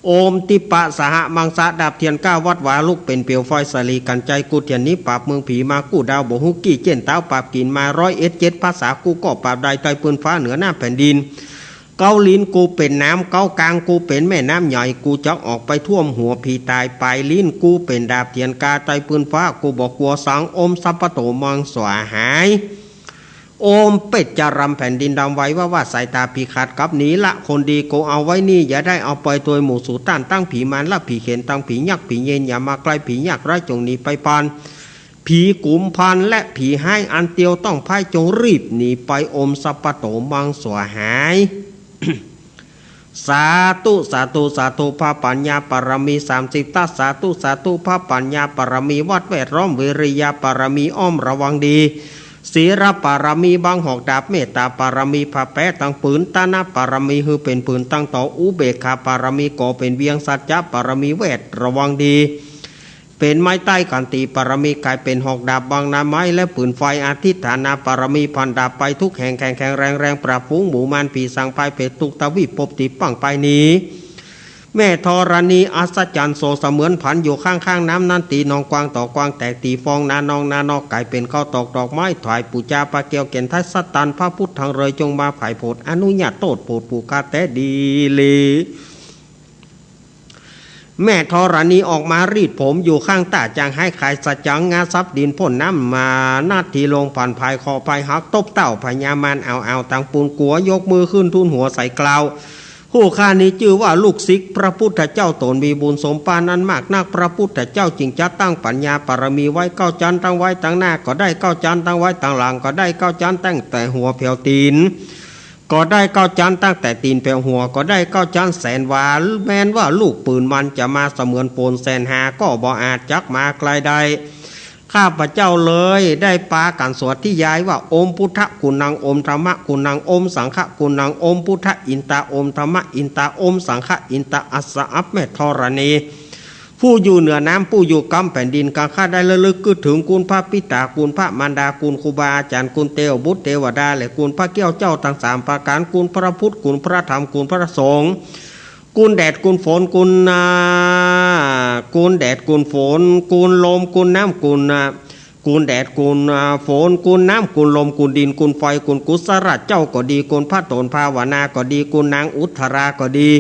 โอม ทิพพะสหมังสะ ดาบเตียนก้าวัดวา ลุกเป๋นเปลวไฟสะหลีกั๋น ใจ๋กูเตียนหนีปราบเมืองผี มากู้ดาวบ่ฮู้กี้ เจี้ยนต๋าวปราบกิ๋น มาร้อยเอ็ดเจ็ดภาษา กู้ก็ปราบได้ ใต้ปื้นฟ้าเหนือหน้าแผ่นดิน เก๊าลิ้นกูเป๋นน้ำ เก๊ากางกูเป๋นแม่น้ำใหญ่ กูจักออกไปท่วมหัวผีต๋าย ป๋ายลิ้นกูเป๋นดาบเตียนก้า ใต้ปื้นฟ้ากูบ่กั๋วสัง โอมสัพพะโตมังสวาหาย โอม เปชฌะรำแผ่นดินดำ ไวว่าว่าสายต๋าผีขาดกลับหนี ละคนดีกูเอาไว้นี่ อย่าได้เอาไปโตยหมู่สูต้าน ตังผีมารและผีเขน ตังผียักษ์ผีเยน อย่ามาใกล้ผียากร้าย จงหนีไปปาน ผีกุมภารและผีฮ้าย อันเตียวต้องไพร้ จงรีบหนีไป โอมสัพพะโตมังสวาหาย สาธุ สาธุ สาธุ พระปัญญาปารมีสามสิบทัศน์ สาธุ สาธุ พระปัญญาปารมีวัดแวดล้อม วิริยะปารมีอ้อมระวังดี ศีลปารมีบังหอกดาบ เมตตาปารมีผ้าแปะตังปืน ตนะปารมีหื้อเป๋นผืนตังต่อ อุเบกขาปารมีก่อเป๋นเวียง สัจจะปารมีแวดระวังดี เป๋นไม้ใต้ ขันติปารมีก๋ายเป๋นหอกดาบบังหน้าไม้และปืนไฟ อธิฏฐานาปารมีผ่านดาบไปทุกแห่ง แข็งแข็งแรงแรง ปราบฝูงหมู่มารผีสางพาย เป๋นทุกทวีปภพตี้ปางไปหนี แม่ธรณีอัศจรรย์โส เสมือนผันอยู่ข้างๆ น้ำนั้น ตีหนองกว้างต่อกว้าง แตกตี้ฟองนานองนานอก ก๋ายเป๋นข้าวตอกดอกไม้ ถวายปู๋จาปลาแก้วแก่นไท้ สัตตันพระพุทธังเรย จงมาผายโผด อนุญาตโต้ษโผดผู้ข้าแต๊ดีหลี แม่ธรณีออกมารีดผมอยู่ข้างต้า จางฮ้ายขายสัจจัง งาซับดินพ่นน้ำมา นาทีลงผ่านพาย เคราะห์พายหัก ตบเต้าพญามาร เอาเอาตังปูนกั๋ว ยกมือขึ้นทูลหัวใส่กล่าว ผู้ข้านี้จื้อว่าลูกศิษย์พระพุทธเจ้า ตนมีบุญสมปานนั้นมากนัก พระพุทธเจ้าจึงจัดตั้งปัญญาปารมีไว้เก้าจั๊น ตั้งไว้ตังหน้าก็ได้เก้าจั๊น ตั้งไว้ตังหลังก็ได้เก้าจั๊น ตั้งแต่หัวแผวตี๋นก็ได้เก้าจั๊น ตั้งแต่ตี๋นแผวหัวก็ได้เก้าจั๊น แสนวา แม้นว่าลูกปืนมันจะมาเสมือนฝนแสนหา ก็บ่อาจจักมาไกลได้ ข้าพเจ้าเลยได้ปากั๋นสวดที่ยายว่า โอมพุทธะกุณัง โอมธัมมะกุณัง โอมสังฆะกุณัง โอมพุทธะอินตา โอมธัมมะอินตา โอมสังฆะอินตา อัสสะ อัปแม่ธรณี ผู้อยู่เหนือน้ำ ผู้อยู่กำแผ่นดิน กาข้าได้ระลึกกึ๊ดเถิง คุณพระปิตา คุณพระมารดา คุณครูบาอาจ๋ารย์ คุณเตวบุตรเตวดา และคุณพระเกี้ยวเจ้าตังสามประก๋าน คุณพระพุทธ คุณพระธรรม คุณพระสงฆ์ คุณแดด คุณฝน คุณ อ่า คุณแดด คุณฝน คุณลม คุณน้ำ คุณ อ่า คุณแดด คุณ อ่า ฝน คุณน้ำ คุณลม คุณดิน คุณไฟ คุณกุศลเจ้าก็ดี คุณพระโตนภาวนาก็ดี คุณนางอุทราก็ดี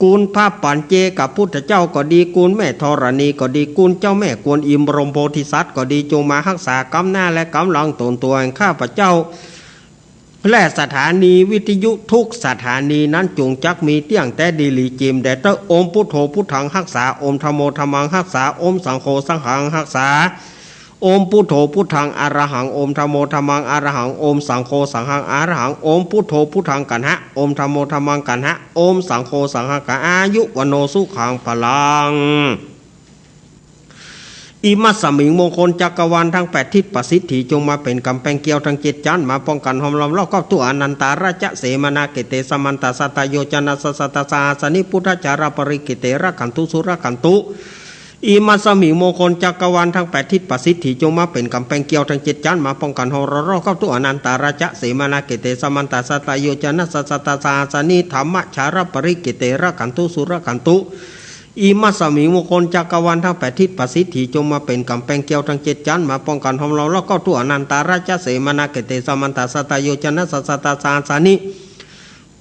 คุณพระปัญเจกพุทธเจ้าก็ดี คุณแม่ธรณีก็ดี คุณเจ้าแม่กวนอิม บรมโพธิสัตว์ก็ดี จงมาฮักษากำหน้าและกำหลังตนตั๋วแห่งข้าพเจ้า และสถานีวิทยุทุกสถานีนั้นจงจักมีเตี้ยงแต๊ดีหลีจิ่มแด่เต๊อะ โอมพุทโธพุทธังฮักษา โอมธัมโมธัมมังฮักษา โอมสังโฆสังฆังฮักษา โอมพุทโธพุทธัง อะระหัง โอมธัมโมธัมมัง อะระหัง โอมสังโฆสังฆัง อะระหัง โอมพุทโธพุทธัง กัณหะ โอมธัมโมธัมมัง กัณหะ โอมสังโฆสังฆัง กัณหะ อายุ วัณโณ สุขัง พลัง อิมัสสมิง มงคลจักรวาลทั้งแปดทิศประสิทธิ จงมาเป๋นก๋ำแปงเกลียวทั้งเจ็ดจั๊น มาป้องกั๋นห้อมล้อมรอบครอบทั่ว อนันตาราชเสมานาเขเต สมันตสัตตโยจนะสะสะตะสะหัสสานิ พุทธจารปริเขเต รักขันตุ สุรักขันตุ อิมัสสมิง มงคลจักรวาลทั้งแปดทิศประสิทธิ จงมาเป๋นก๋ำแปงเกลียวทั้งเจ็ดจั๊น มาป้องกั๋นห้อมล้อมรอบครอบทั่ว อนันตาราชเสมานาเขเต สมันตสัตตโยจนะสะสะตะสะหัสสานิ ธรรมจารปริเขเต รักขันตุ สุรักขันตุ อิมัสสมิง มงคลจักรวาลทั้งแปดทิศประสิทธิ จงมาเป๋นก๋ำแปงเกลียวทั้งเจ็ดจั๊น มาป้องกั๋นห้อมล้อมรอบครอบทั่ว อนันตาราชเสมานาเขเต สมันตสัตตโยจนะสะสะตะสะหัสสานิ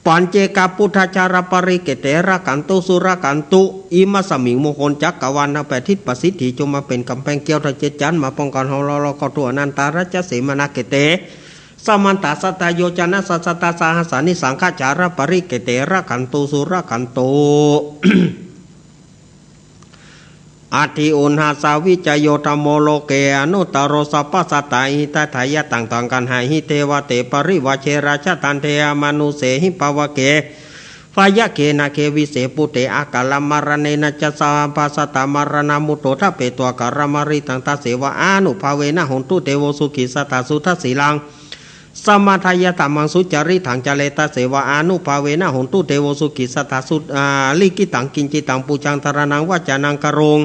ปัญเจกพุทธจารปริเขเต รักขันตุ สุรักขันตุ อิมัสสมิง มงคลจักรวาลทั้งแปดทิศประสิทธิ จงมาเป๋นก๋ำแปงเกลียวทั้งเจ็ดจั๊น มาป้องกั๋นห้อมล้อมรอบครอบทั่ว อนันตาราชเสมานาเขเต สมันตสัตตโยจนะสะสะตะสะหัสสานิ สังฆจารปริเขเต รักขันตุ สุรักขันตุ อัตถิอุณหาสาวิจโย ธัมโม โลเก อนุตตโร สัพพะสัตตาหิตาทายะ ตัง ตัง กัณหาหิ เทวาเต ปริวาเชระ ชะตันเท อมานุเสหิ ปาวะเก ภยะเก นาเก วิเส ปุเต อากัลลมรเณนะ จะ สัพพะสัตตามรณามุตโต ทะเป ตวา กัลลมริตัง ตัสเสวะ อานุภาเวนะ โหนตุ เตโว สุขี สัตถา สุทะสีลัง สมาทายะ ธัมมัง สุจริตัง จาเร ตัสเสวะ อานุภาเวนะ โหนตุ เตโว สุขี สัตถา สุ อ่า ลิขิตัง กิจจิตัง ปูจัง ธารณัง วาจานัง กะโรง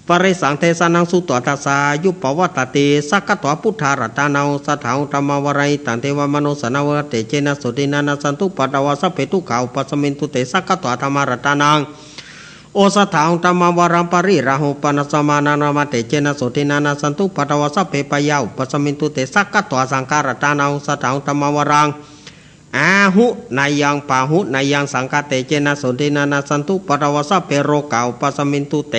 ปะเรสัง เทสะนัง สุตวา ทัสสา ยุปปะวัตตะติ สักขะตวา พุทธารัตตานัง โอสถา ธัมมาวารัง หิตัง เทวะ มะโน สะนะ วะ เตเจนะ โสตินะ นะ สันตุ ปัตตวา สัพเพ ทุกขา อุปะสะมินตุ เต สักขะตวา ธัมมารัตตานัง โอสถา ธัมมาวารัง ปะริราหุ ปะนะสะมานะ นะ วะ เตเจนะ โสตินะ นะ สันตุ ปัตตวา สัพเพ พยา อุปะสะมินตุ เต สักขะตวา สังฆารัตตานัง โอสถา ธัมมาวารัง อาหุเนยัง ปาหุเนยัง สังฆะ เตเจนะ โสตินะ นะ สันตุ ปัตตวา สัพเพ โรกา อุปะสะมินตุ เต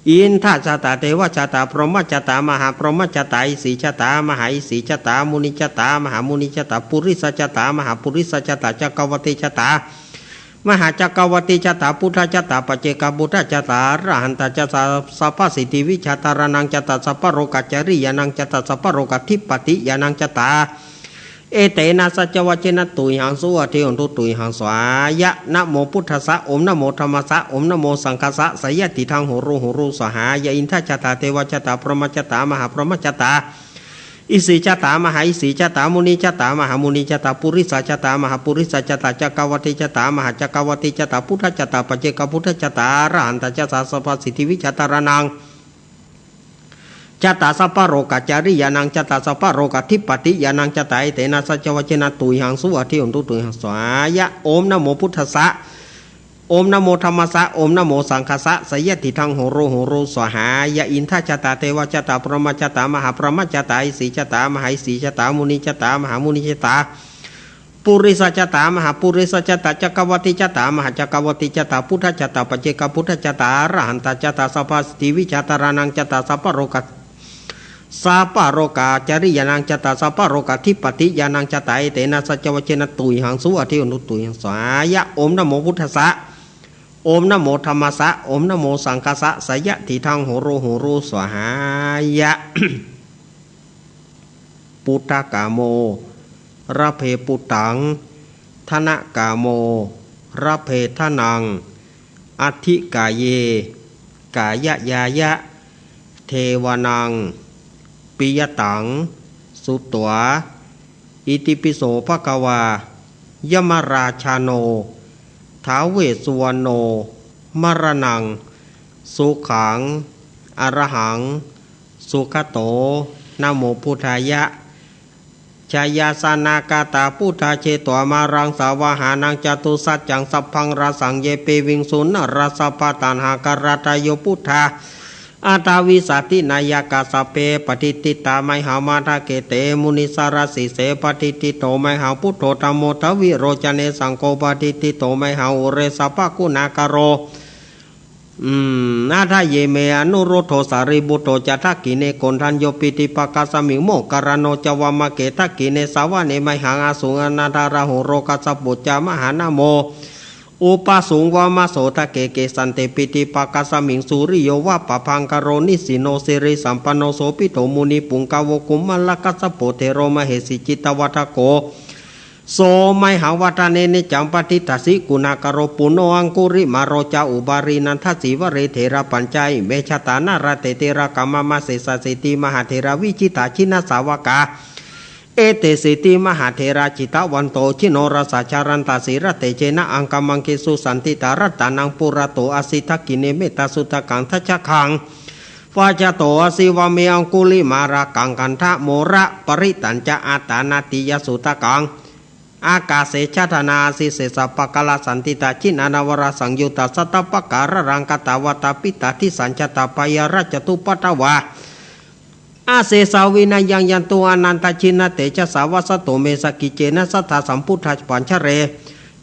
อินทะชะตา เทวะชะตา พรหมะชะตา มหาพรหมะชะตา อิสสีชะตา มหาอิสสีชะตา มุนิชะตา มหามุนิชะตา ปุริสะชะตา มหาปุริสะชะตา จักกะวัตติชะตา มหาจักกะวัตติชะตา พุทธชะตา ปัจเจกพุทธชะตา อรหันตชะตา สัพพะสิทธิวิชา ธารณังชะตา สัพพะโรกาจาริยานังชะตา สัพพะโรกาธิปติยานังชะตา เอเตนะ สัจจวัจเจนะ ตุยหัง สุวัตถิ โหนตุ ตุยหัง สวาหายะ นะโมพุทธัสสะ โอม นะโมธัมมัสสะ โอม นะโมสังฆัสสะ สะยะติทัง โหโร โหโร สวาหายะ อินทชะตา เทวชะตา พรหมชะตา มหาพรหมชะตา อิสสีชะตา มหาอิสสีชะตา มุนิชะตา มหามุนิชะตา ปุริสชะตา มหาปุริสชะตา จักกะวัตติชะตา มหาจักกะวัตติชะตา พุทธชะตา ปัจเจกพุทธชะตา อรหันตชะตา สัพพะสิทธิวิชา ธารณัง ชะตา สัพพะโรกาจาริยานังชะตา สัพพะโรกาธิปติยานังชะตา เอเตนะ สัจจวัจเจนะ ตุยหัง สุวัตถิ โหนตุ ตุยหัง สวาหายะ โอม นะโมพุทธัสสะ โอม นะโมธัมมัสสะ โอม นะโมสังฆัสสะ สะยะติทัง โหโร โหโร สวาหายะ อินทชะตา เทวชะตา พรหมชะตา มหาพรหมชะตา อิสสีชะตา มหาอิสสีชะตา มุนิชะตา มหามุนิชะตา ปุริสชะตา มหาปุริสชะตา จักกะวัตติชะตา มหาจักกะวัตติชะตา พุทธชะตา ปัจเจกพุทธชะตา อรหันตชะตา สัพพะสิทธิวิชา ธารณังชะตา สัพพะโรกา สัพพะโรกาจาริยานังชะตา สัพพะโรกาธิปติยานังชะตา เอเตนะ สัจจวัจเจนะ ตุยหัง สุวัตถิ โหนตุ ตุยหัง สวาหายะ โอม นะโมพุทธัสสะ โอม นะโมธัมมัสสะ โอม นะโมสังฆัสสะ สะยะติทัง โหโร โหโร สวาหายะ ปุทธะกาโม ระเพปุตตัง ทะนะกาโม ระเพทะนัง อัตถิกาเย กายะยายะ เทวานัง ปิยะตัง สุตวา อิติปิโสภะคะวา ยะมะราชาโน ท้าวเวสสุวรรณโณ มะระณัง สุขัง อรหัง สุขโต นะโมพุทธายะ ชยาสนากาตา พุทธาเชตวามะรังสาวาหานัง จตุสัจจังสัพพังราสัง เยปิวิงสุนรสพพะ ตัณหาการาตาโย พุทธา อัตถาวิสาตินายกา สัพเพปฏิฏฐิตา ไมหัง มะทะเกเต มุนิสรสีเส ปฏิฏฐิโต ไมหัง พุทโธ ธัมโม ทวิโรจเน สังโฆ ปฏิฏฐิโต ไมหัง อุเรสพะกุณากโร อืม อัฏฐะเยเม อนุรุทโธ สารีบุตโต จะ ทักขิเณ โกณฑัญโญ ปิฏฐิปากาสมิง โมคคัลลาโน จะ วามะเก ทักขิเณ สาวะเน ไมหัง อสุง อานาถาราหุ โรกัสสะปุจจา มหานะโม อุปาสุง วามะโส ทะเก เกสันเต ปิฏฐิปากาสมิง สุริโย วะปะภังคโร นิสสิโน สิริสัมปันโน โสภิโต มุนิปุงกะโว กุมมะละกัสสะโป เถโร มะเหสี จิตตะวัฏฐโก โส ไมหัง วัฏฏะเน เนจจัง ปะฏิฏฐาสิ กุณากโร ปุณโณ อังคุริมาโร จะ อุบาลี นันทะสีวะลี เถระปัญจา อิเม จะตา นะละเต ติละกะ มะมะ เสสะสีติ มหาเถรา วิจิตตา จินสาวกา เอเตสีติ มหาเถรา จิตตะวันโต จิโนรสา จะรันตา สีละเตจะนะ อังคมังคิสุ สันติตา รัตตานังปุระโต อะสิ ทักขิเณ เมตตาสุตตะกัง ทัจจคัง ปะจะโต อะสิ วาเม อังคุลิมาละกัง คันธะโมละปะริตัญจะ อัตตานาติยสุตตะกัง อากาเส จะทานา อะสิ เสสะปะกะละ สันติตา จินนานะวะละสังยุตตา สัตตะปะกะละลังคะตา วะตะปิตา ทิสสัญจะตา พยาละจะตุปะทะวา อะเสสา วินะยัง ยันตุ อะนันตะจินนะเตจะสา วัสสะตุเม สะกิจเจนะ สัตถาสัมพุทธาปัญจะเร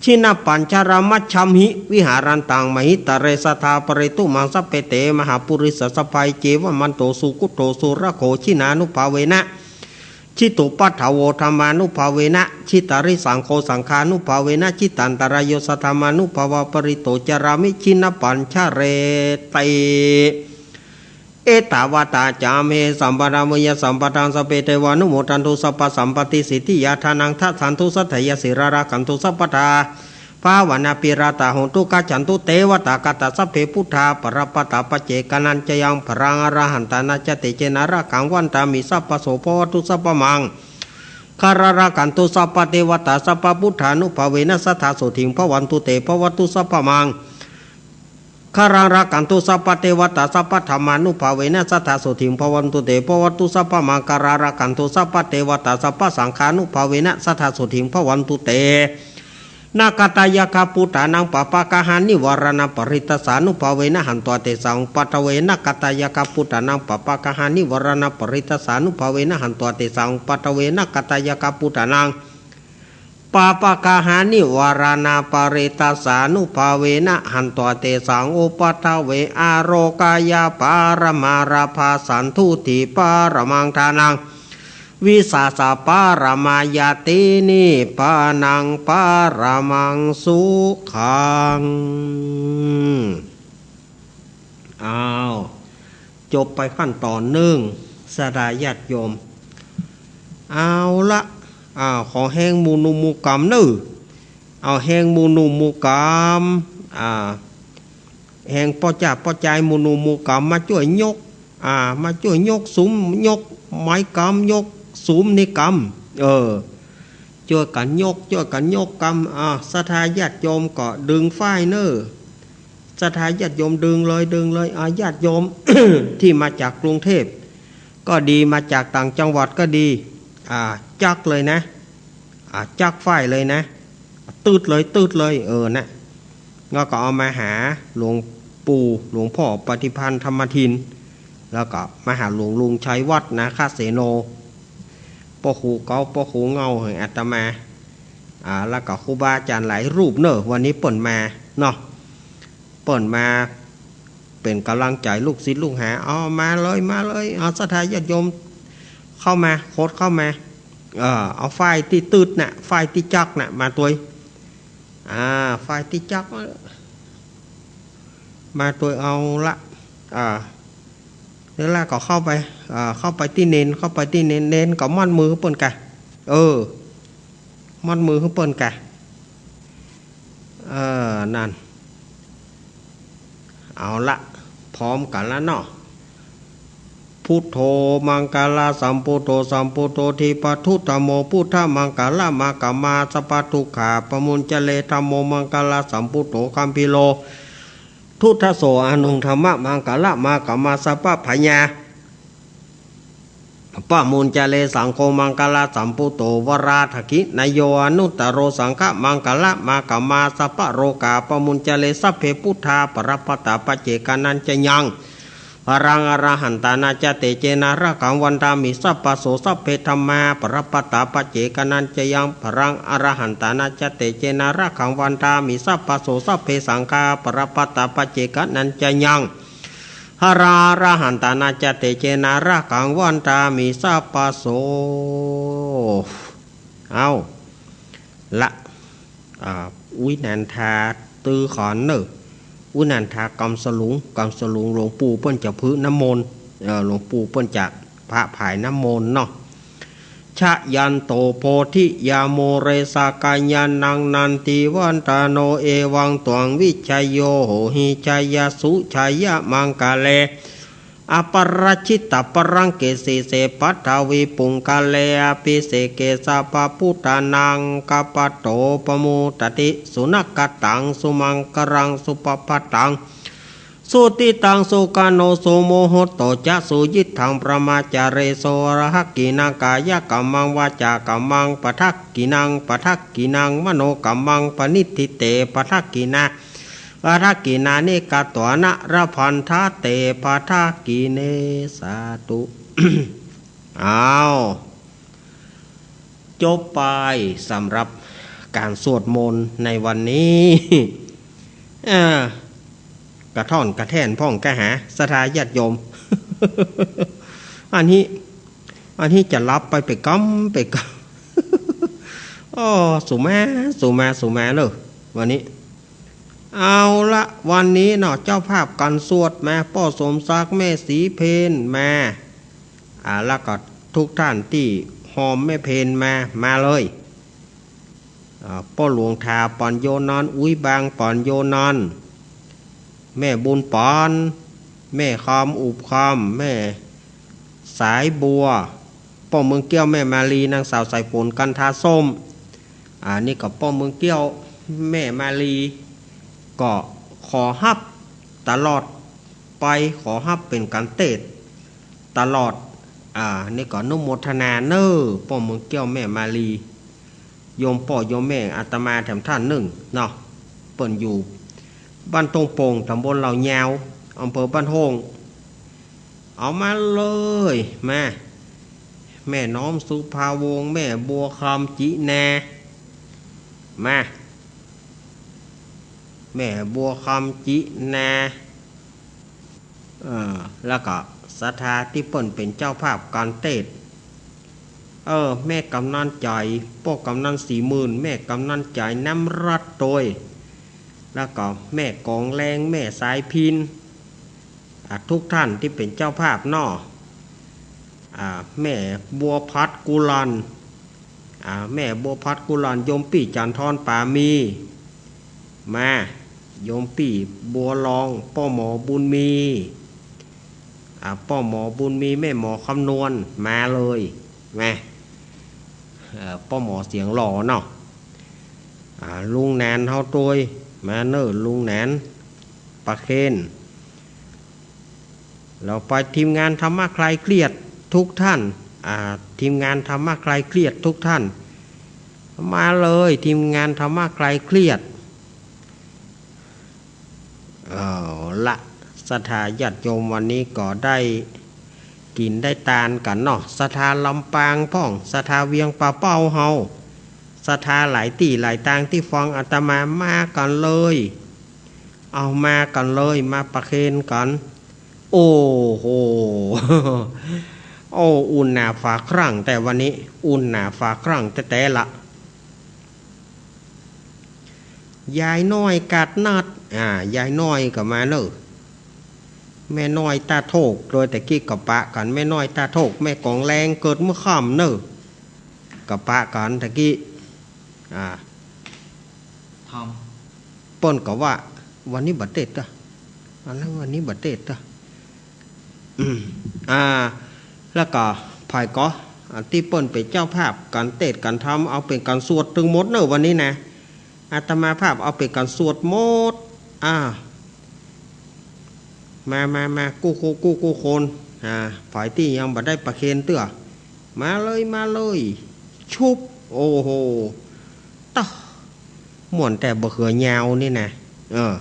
จินปัญจะระมัจฉัมหิ วิหารันตัง มหิตะเร สะทาปะเรตุมัง สัพเพเต มหาปุริสะสะพา เอเจวะมันโต สุกุโต สุรโข จินานุภาเวนะ จิตุปัฏฐาโว ธัมมานุภาเวนะ จิตตาริสังโฆ สังฆานุภาเวนะ จิตตันตะราโย สัทธามานุภาเวนะ ปะริตโต จารามิ จินปัญจะเรติ เอตาวะตา จะ อัมเห สัมปะทา เวยะสัมปะทัง สัพเพ เตวานุโมทันตุ สัพพะสัมปะติ สิทธิยา ทานัง ดัดดันตุ สัตถายะ สีลา รักขันตุ สัพพะทา ภาวะนา ภิรัตตา โหนตุ กัจฉันตุ เตวะตา คาตา สัพเพ พุทธา ปะระปะตา ปัจเจกานัญจะยัง พะลัง อรหันตานัญจะ เตจะนะ รักขัง วันตามิ สัพพะโส ภะวะตุ สัพพะมัง คารัง รักขันตุ สัพพะเตวะตา สัพพะพุทธานุภาเวนะ สัทธา โสติง ภะวันตุ เต ภะวะตุ สัพพะมัง คารัง รักขันตุ สัพพะเตวะตา สัพพะธัมมานุภาเวนะ สัทธา โสติง ภะวันตุ เต ภะวะตุ สัพพะมังคารัง รักขันตุ สัพพะเตวะตา สัพพะสังฆานุภาเวนะ สัทธา โสติง ภะวันตุ เต นะคะตายักขา ปุทธานัง ปะปะกะหา นิวาราณา ปะริตตาสานุภาเวนะ หันตวา เตสัง อุปัทเว นะคะตายักขา ปุทธานัง ปะปะกะหา นิวาราณา ปะริตตาสานุภาเวนะ หันตวา เตสัง อุปัทเว นะคะตายักขา ปุทธานัง ปะปะกะหา นิวาราณา ปะริตตาสานุภาเวนะ หันตวา เตสัง อุปัทเว อโรคา ยะปะระมา ลาภา สันตุติ ปะระมัง ทานัง วิสาสะ ปะระมา ญาติ นิพพานัง ปะระมัง สุขัง อ้าว จบไปขั้นตอนนึ่ง ศรัทธาญาติโยม เอาละ อ้าว ขอแฮงหมู่หนุ่มหมู่ก๋ำเน่อ เอาแฮงหมู่หนุ่มหมู่ก๋ำ อ่า แฮงป้อจ้าป้อจายหมู่หนุ่มหมู่ก๋ำ มาจ้วยยก อ่า มาจ้วยยกสุม ยกไม้ก๋ำ ยกสุมในก๋ำ เออ จ้วยกั๋นยก จ้วยกั๋นยกก๋ำ อ่า ศรัทธาญาติโยมก็ดึงฝ้ายเน่อ ศรัทธาญาติโยมดึงเลย ดึงเลย อ่า ญาติโยม ตี้มาจากกรุงเทพฯก็ดี มาจากต่างจังหวัดก็ดี อ่า จั๊กเลยนะ อ่า จั๊กฝ้ายเลยนะ ตื๊ดเลย ตื๊ดเลย เออ นะ แล้วก็เอามาหาหลวงปู่ หลวงพ่อปฏิภาณธรรมทิน แล้วก็มาหาหลวงลุงชัยวัฒน์ นาคเสโน ป้อครูเก๊า ป้อครูเหง้าแห่งอาตมา อ่า แล้วก็ครูบาอาจารย์หลายรูปเน่อ วันนี้เปิ้นมาเนาะ เปิ้นมาเป๋นก๋ำลังใจ๋ลูกศิษย์ลูกหา เอามาเลย มาเลย เอาศรัทธาญาติโยมเข้ามา ขดเข้ามา เออ เอาฝ้ายตี้ตื๊ดน่ะ ฝ้ายตี้จั๊กน่ะ มาตวย อ่า ฝ้ายตี้จั๊ก มาตวย เอาละ อ่า แล้วก็เข้าไป อ่า เข้าไปตี้เณร เข้าไปตี้เณร เณรก็มัดมือเปิ้นก่ะ เออ มัดมือหื้อเปิ้นก่ะ เออ นั่น เอาละ พร้อมกั๋นแล้วเนาะ พุทโธ มังคละสัมพุทโธ สัมพุทโธ ทีปทุ ธัมโม พุทธมังคละมะกะมา สัพพทุกขาปะมุญจะเร ธัมโม มังคละสัมพุทโธ คัมภีโร ทุตโส อนุตตรมังคละมะกะมาสัพพะยา ปะมุญจเร สังโฆมังคละสัมปุตโต วราทะขินะโย อนุตตโร สังฆมังคละมะกะมาสัพพะโรกา ปะมุญจเร สัพเพปุทธา ปะระปะตะ ปัจเจกะนัญจะยัง ปะรัง อรหันตานา จะเตเจนะ รักขัง วันทามิ สัพพะโส สัพเพธัมมา ปะระปะตะ ปัจเจกะนัญจะยัง ปะรัง อรหันตานา จะเตเจนะ รักขัง วันทามิ สัพพะโส สัพเพสังฆา ปะระปะตะ ปัจเจกะนัญจะยัง ปะรัง อรหันตานา จะเตเจนะ รักขัง วันทามิ สัพพะโส เอาละ อ่า อุ๊ยนันทาตื้อขอนเน่อ อุ๊ยนันทากำสลุง กำสลุงหลวงปู่เปิ้นจะพื้นน้ำมนต์ เอ่อ หลวงปู่เปิ้นจะพระผายน้ำมนต์เนาะ ชะยันโตโพธิยามูเล สะกะยานัง นันทิวันทาโน เอวังตวัง วิชโย โหหิ ชยสสุ ชยมังคะเล อปะราจิตะปะลังเก สีเส ปัทวีปุงคะเล อภิเสเก สัพพะปุทธานัง กะปะโต ปะมุตตะติ สุนะกะตัง สุมังคะลัง สุปะพะตัง สุติตัง สุขะโน สุมุหุตโตจะ สุยิตถัง ปะมาจาเรสุ อะระหักขิณัง กายะกัมมัง วาจากัมมัง ปะทักขิณัง ปะทักขิณัง มโนกัมมัง ปะนิฏฐิเต ปะทักขิณา ปะทักขิณานิ กัตวานะ ละพันทะเต ปะทักขิเณ สาธุ อ้าว จบไปสำหรับก๋านสวดมนต์ในวันนี้ เอ่อ กระท่อนกระแท่นพ่องกะหา ศรัทธาญาติโยม อันนี้ อันนี้จะหลับไปเป๋นกำเป๋นกำ อ้อ สุมา สุมา สุมาเลย วันนี้ เอาละ วันนี้เนาะ เจ้าภาพก๋านสวดมา ป้อสมศักดิ์ แม่ศรีเพญมา อ่า แล้วก็ทุกท่านตี้ฮอมแม่เพญมา มาเลย อ่า ป้อหลวงถาปอนโยนอน อุ๊ยบางปอนโยนอน แม่บุญปอน แม่คอมอุบคอม แม่สายบัว ป้อเมืองเกี้ยว แม่มาลี นางสาวสายฝน กันทาส้ม อ่า นี่ก็ป้อเมืองเกี้ยว แม่มาลี ก็ขอฮับตลอดไป ขอฮับเป๋นก๋านเตศน์ตลอด อ่า นี่ก็อนุโมทนาเน่อ ป้อเมืองเกี้ยว แม่มาลี โยมป้อโยมแม่อาตมาแถมท่านนึ่งเนาะ เปิ้นอยู่บ้านต้งโป่ง ตำบลเหล่ายาว อำเภอบ้านโฮ่ง เอามาเลย มา แม่น้อมสุภาวงศ์ แม่บัวคำจินา มา แม่บัวคำจินา เออ แล้วก็ศรัทธาตี้เปิ้นเป๋นเจ้าภาพก๋านเตศน์ เออ แม่กำนันใจ๋ ป้อกำนันสี่หมื่น แม่กำนันใจ๋ น้ำรัตน์ตวย แล้วก็แม่กองแรง แม่สายพิณ อ่ะ ทุกท่านตี้เป๋นเจ้าภาพเนาะ อ่า แม่บัวพัดกุลัน อ่า แม่บัวพัดกุลัน โยมปี้จันทรปามี มา โยมปี้บัวลอง ป้อหมอบุญมี อ่า ป้อหมอบุญมี แม่หมอคำนวณ มาเลย มา เอ่อ ป้อหมอเสียงหล่อเนาะ อ่า ลุงแหนนเฮาตวย มาเน่อ ลุงแหนน ประเคน แล้วไปทีมงานธรรมะคลายเครียดทุกท่าน อ่า ทีมงานธรรมะคลายเครียดทุกท่าน มาเลย ทีมงานธรรมะคลายเครียด เอาละ ศรัทธาญาติโยม วันนี้ก็ได้กิ๋นได้ตานกั๋นเนาะ ศรัทธาลำปางพ่อง ศรัทธาเวียงป่าเป้าเฮา ศรัทธาหลายตี้หลายตางตี้ฟังอาตมา มากั๋นเลย เอามากั๋นเลย มาประเคนกั๋น โอ้โห โอ้ อุ่นหนาฝาครั่ง แต่วันนี้ อุ่นหนาฝาครั่งแต๊ๆ ละ ยายน้อยกาดนัด อ่า ยายน้อยก็มาเน่อ แม่น้อยตาโทก โดยแต่กี้ก็ปะกั๋น แม่น้อยตาโทก แม่กองแรง เกิดเมื่อค่ำเน่อ ก็ปะกั๋นแต่กี้ อ่า ธรรม เปิ้นก็ว่า วันนี้บ่เตศน์เต๊อะ อันนั้นวันนี้บ่เตศน์เต๊อะ อืม อ่า แล้วก็ใผก็ อ่า ตี้เปิ้นเป๋นเจ้าภาพก๋านเตศน์ก๋านธรรม เอาเป๋นก๋านสวดตึงหมดเน่อวันนี้นะ อาตมาภาพเอาเป๋นก๋านสวดหมด อ่า มา มา มา กู้ กู้ กู้ กู้คน อ่า ฝ่ายตี้ยังบ่ได้ประเคนเตื้อ มาเลย มาเลย ชุบ โอ้โห ต๊ะ ม่วนแต่บ่าเขือยาวนี่นะ เออ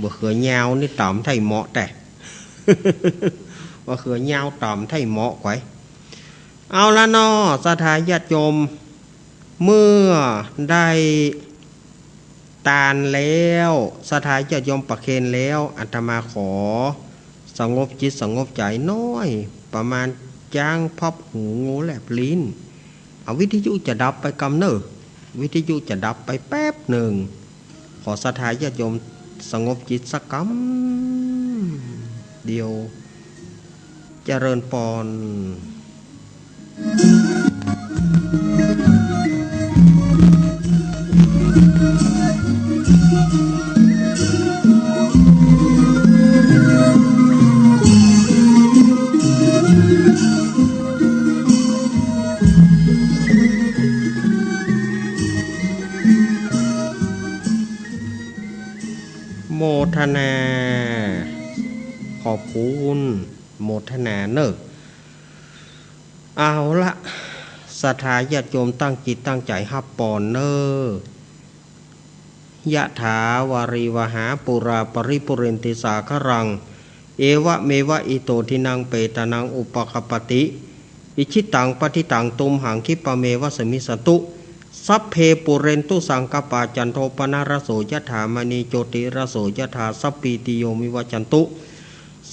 บ่าเขือยาวนี่ต๋ามไท้เหมาะแต่ บ่าเขือยาวต๋ามไท้เหมาะก๋วย เอาละเนาะ ศรัทธาญาติโยม เมื่อได้ตานแล้ว ศรัทธาญาติโยมประเคนแล้ว อาตมาขอสงบจิตสงบใจ๋หน้อย ประมาณจ๊างพับหู งูแลบลิ้น เอาวิทยุจะดับไปกำเน่อ วิทยุจะดับไปแป๊บหนึ่ง ขอศรัทธาญาติโยมสงบจิตสักกำเดียว เจริญปอน โมทนา ขอบคุณ โมทนาเน่อ เอาละ ศรัทธาญาติโยมตั้งจิตตั้งใจ๋ฮับปอนเน่อ ยะถาวาริวหาปูราปริปูเรนติสาคารัง เอวะเมวะอิโตทินังเปตานังอุปะคัปปะติ อิจฉิตังปัตถิตังตุมหังคิปะเมวะสมมิสตุ สัพเพปูเรนตุสังกปปา จันโทปะนะระโสยะถา มะณีโจติระโสยะถา สัพพีติโยมิวัจจันตุ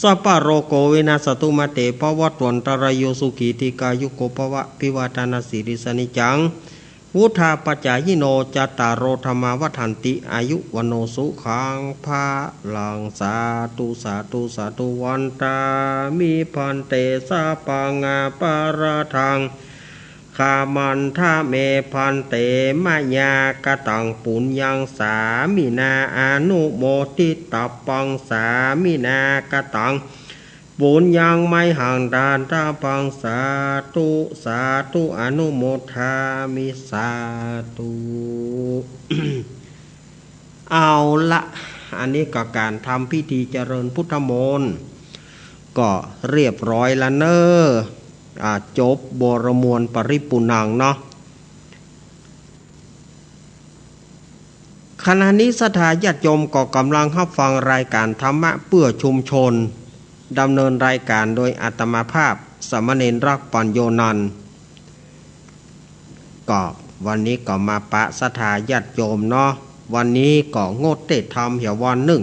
สัพพะโรโควินัสสะตุ มาเตภะวัตวันตะราโย สุขีทีฆายุโกภะวะ อภิวาทะนะสีลิสสะนิจจัง วุฑฒาปะจายิโน จัตตาโร ธัมมา วัฑฒันติ อายุ วัณโณ สุขัง พะลัง สาธุ สาธุ สาธุ วันตามิภันเต สัพพัง อปะราธัง ขมันทะเมภันเต มะยา กะตัง ปุญญัง สามินา อนุโมทิตัปปัง สามินา กะตัง ปุญญัง มะยหัง ดาตะปัง สาธุ สาธุ อนุโมทามิ สาธุ เอาละ อันนี้ก็ก๋านทำพิธีเจริญพุทธมนต์ ก็เรียบร้อยละเน่อ อ่า จบ บวรมวลปริปุณังเนาะ ขณะนี้ศรัทธาญาติโยมก็กำลังฮับฟังรายก๋านธรรมะเปื้อชุมชน ดำเนินรายก๋านโดยอาตมาภาพ สามเณรรักษ์ ปัญโญนันท์ ก็วันนี้ก็มาปะศรัทธาญาติโยมเนาะ วันนี้ก็งดเตศน์ธรรมเหียวันนึ่ง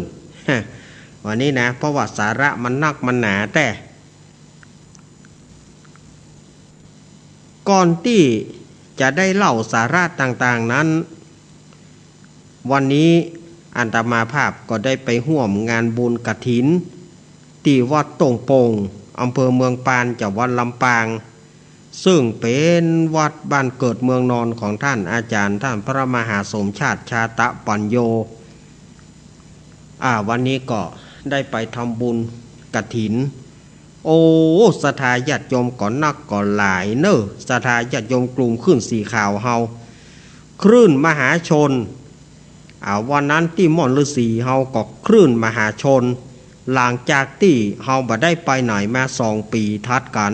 วันนี้นะ เพราะว่าสาระมันนักมันหนาแต๊ ก่อนตี้จะได้เล่าสาระต่างๆ นั้น วันนี้อาตมาภาพก็ได้ไปฮ่วมงานบุญกฐิน ตี้วัดต้งโป่ง อำเภอเมืองปาน จังหวัดลำปาง ซึ่งเป๋นวัดบ้านเกิดเมืองนอนของต้านอาจ๋ารย์ ต้านพระมหาสมชาติ ชาตะปัญโญ อ่า วันนี้ก็ได้ไปทำบุญกฐิน โอ้ ศรัทธาญาติโยมก็นักก็หลายเน่อ ศรัทธาญาติโยมกลุ่มคลื่นสีขาวเฮา คลื่นมหาชน อ่า วันนั้นตี้ม่อนฤๅษีเฮาก็คลื่นมหาชน หลังจากตี้เฮาบ่ได้ไปไหนมาสองปี๋ถัดกั๋น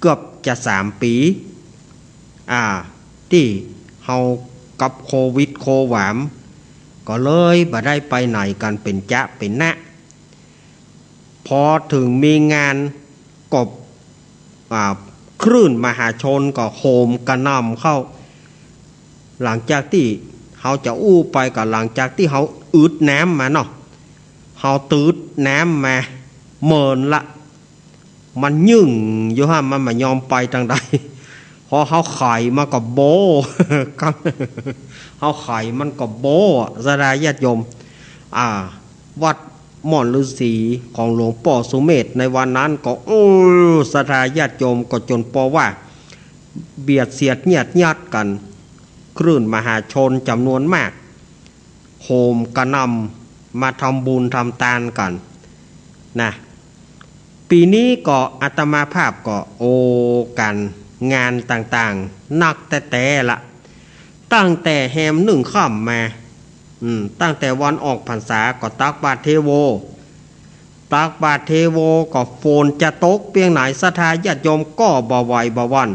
เกือบจะสามปี๋ อ่า ตี้เฮากับโควิดโความ ก็เลยบ่ได้ไปไหนกั๋นเป๋นจ๊ะเป๋นนะ พอเถิงมีงานก็ อ่า คลื่นมหาชนก็โหมกระหน่ำเข้า หลังจากตี้เฮาจะอู้ไปก็หลังจากตี้เฮาอืดน้ำมาเนาะ เฮาตืดน้ำมาเมินละ มันยึ่งอยู่หั้น มันบ่ยอมไปตางใด พอเฮาไขมันก็โบ้ เฮาไขมันก็โบ้ ศรัทธาญาติโยม อ่า วัดม่อนฤๅษีของหลวงป้อสุเมธในวันนั้นก็ โอ้ ศรัทธาญาติโยมก็จ๋นปอว่า เบียดเสียดเยียดยัดกั๋น คลื่นมหาชนจ๋ำนวนมาก โหมกระหน่ำมาทำบุญทำตานกั๋นนะ ปี๋นี้ก็อาตมาภาพก็ โอ้ ก๋านงานต่างๆ นักแต๊ๆ ละ ตั้งแต่แฮมนึ่งค่ำมา อืม ตั้งแต่วันออกพรรษาก็ตักบาตรเทโว ตักบาตรเทโวก็ฝนจะตกเปียงไหน ศรัทธาญาติโยมก็บ่หวั่นบ่หวั่น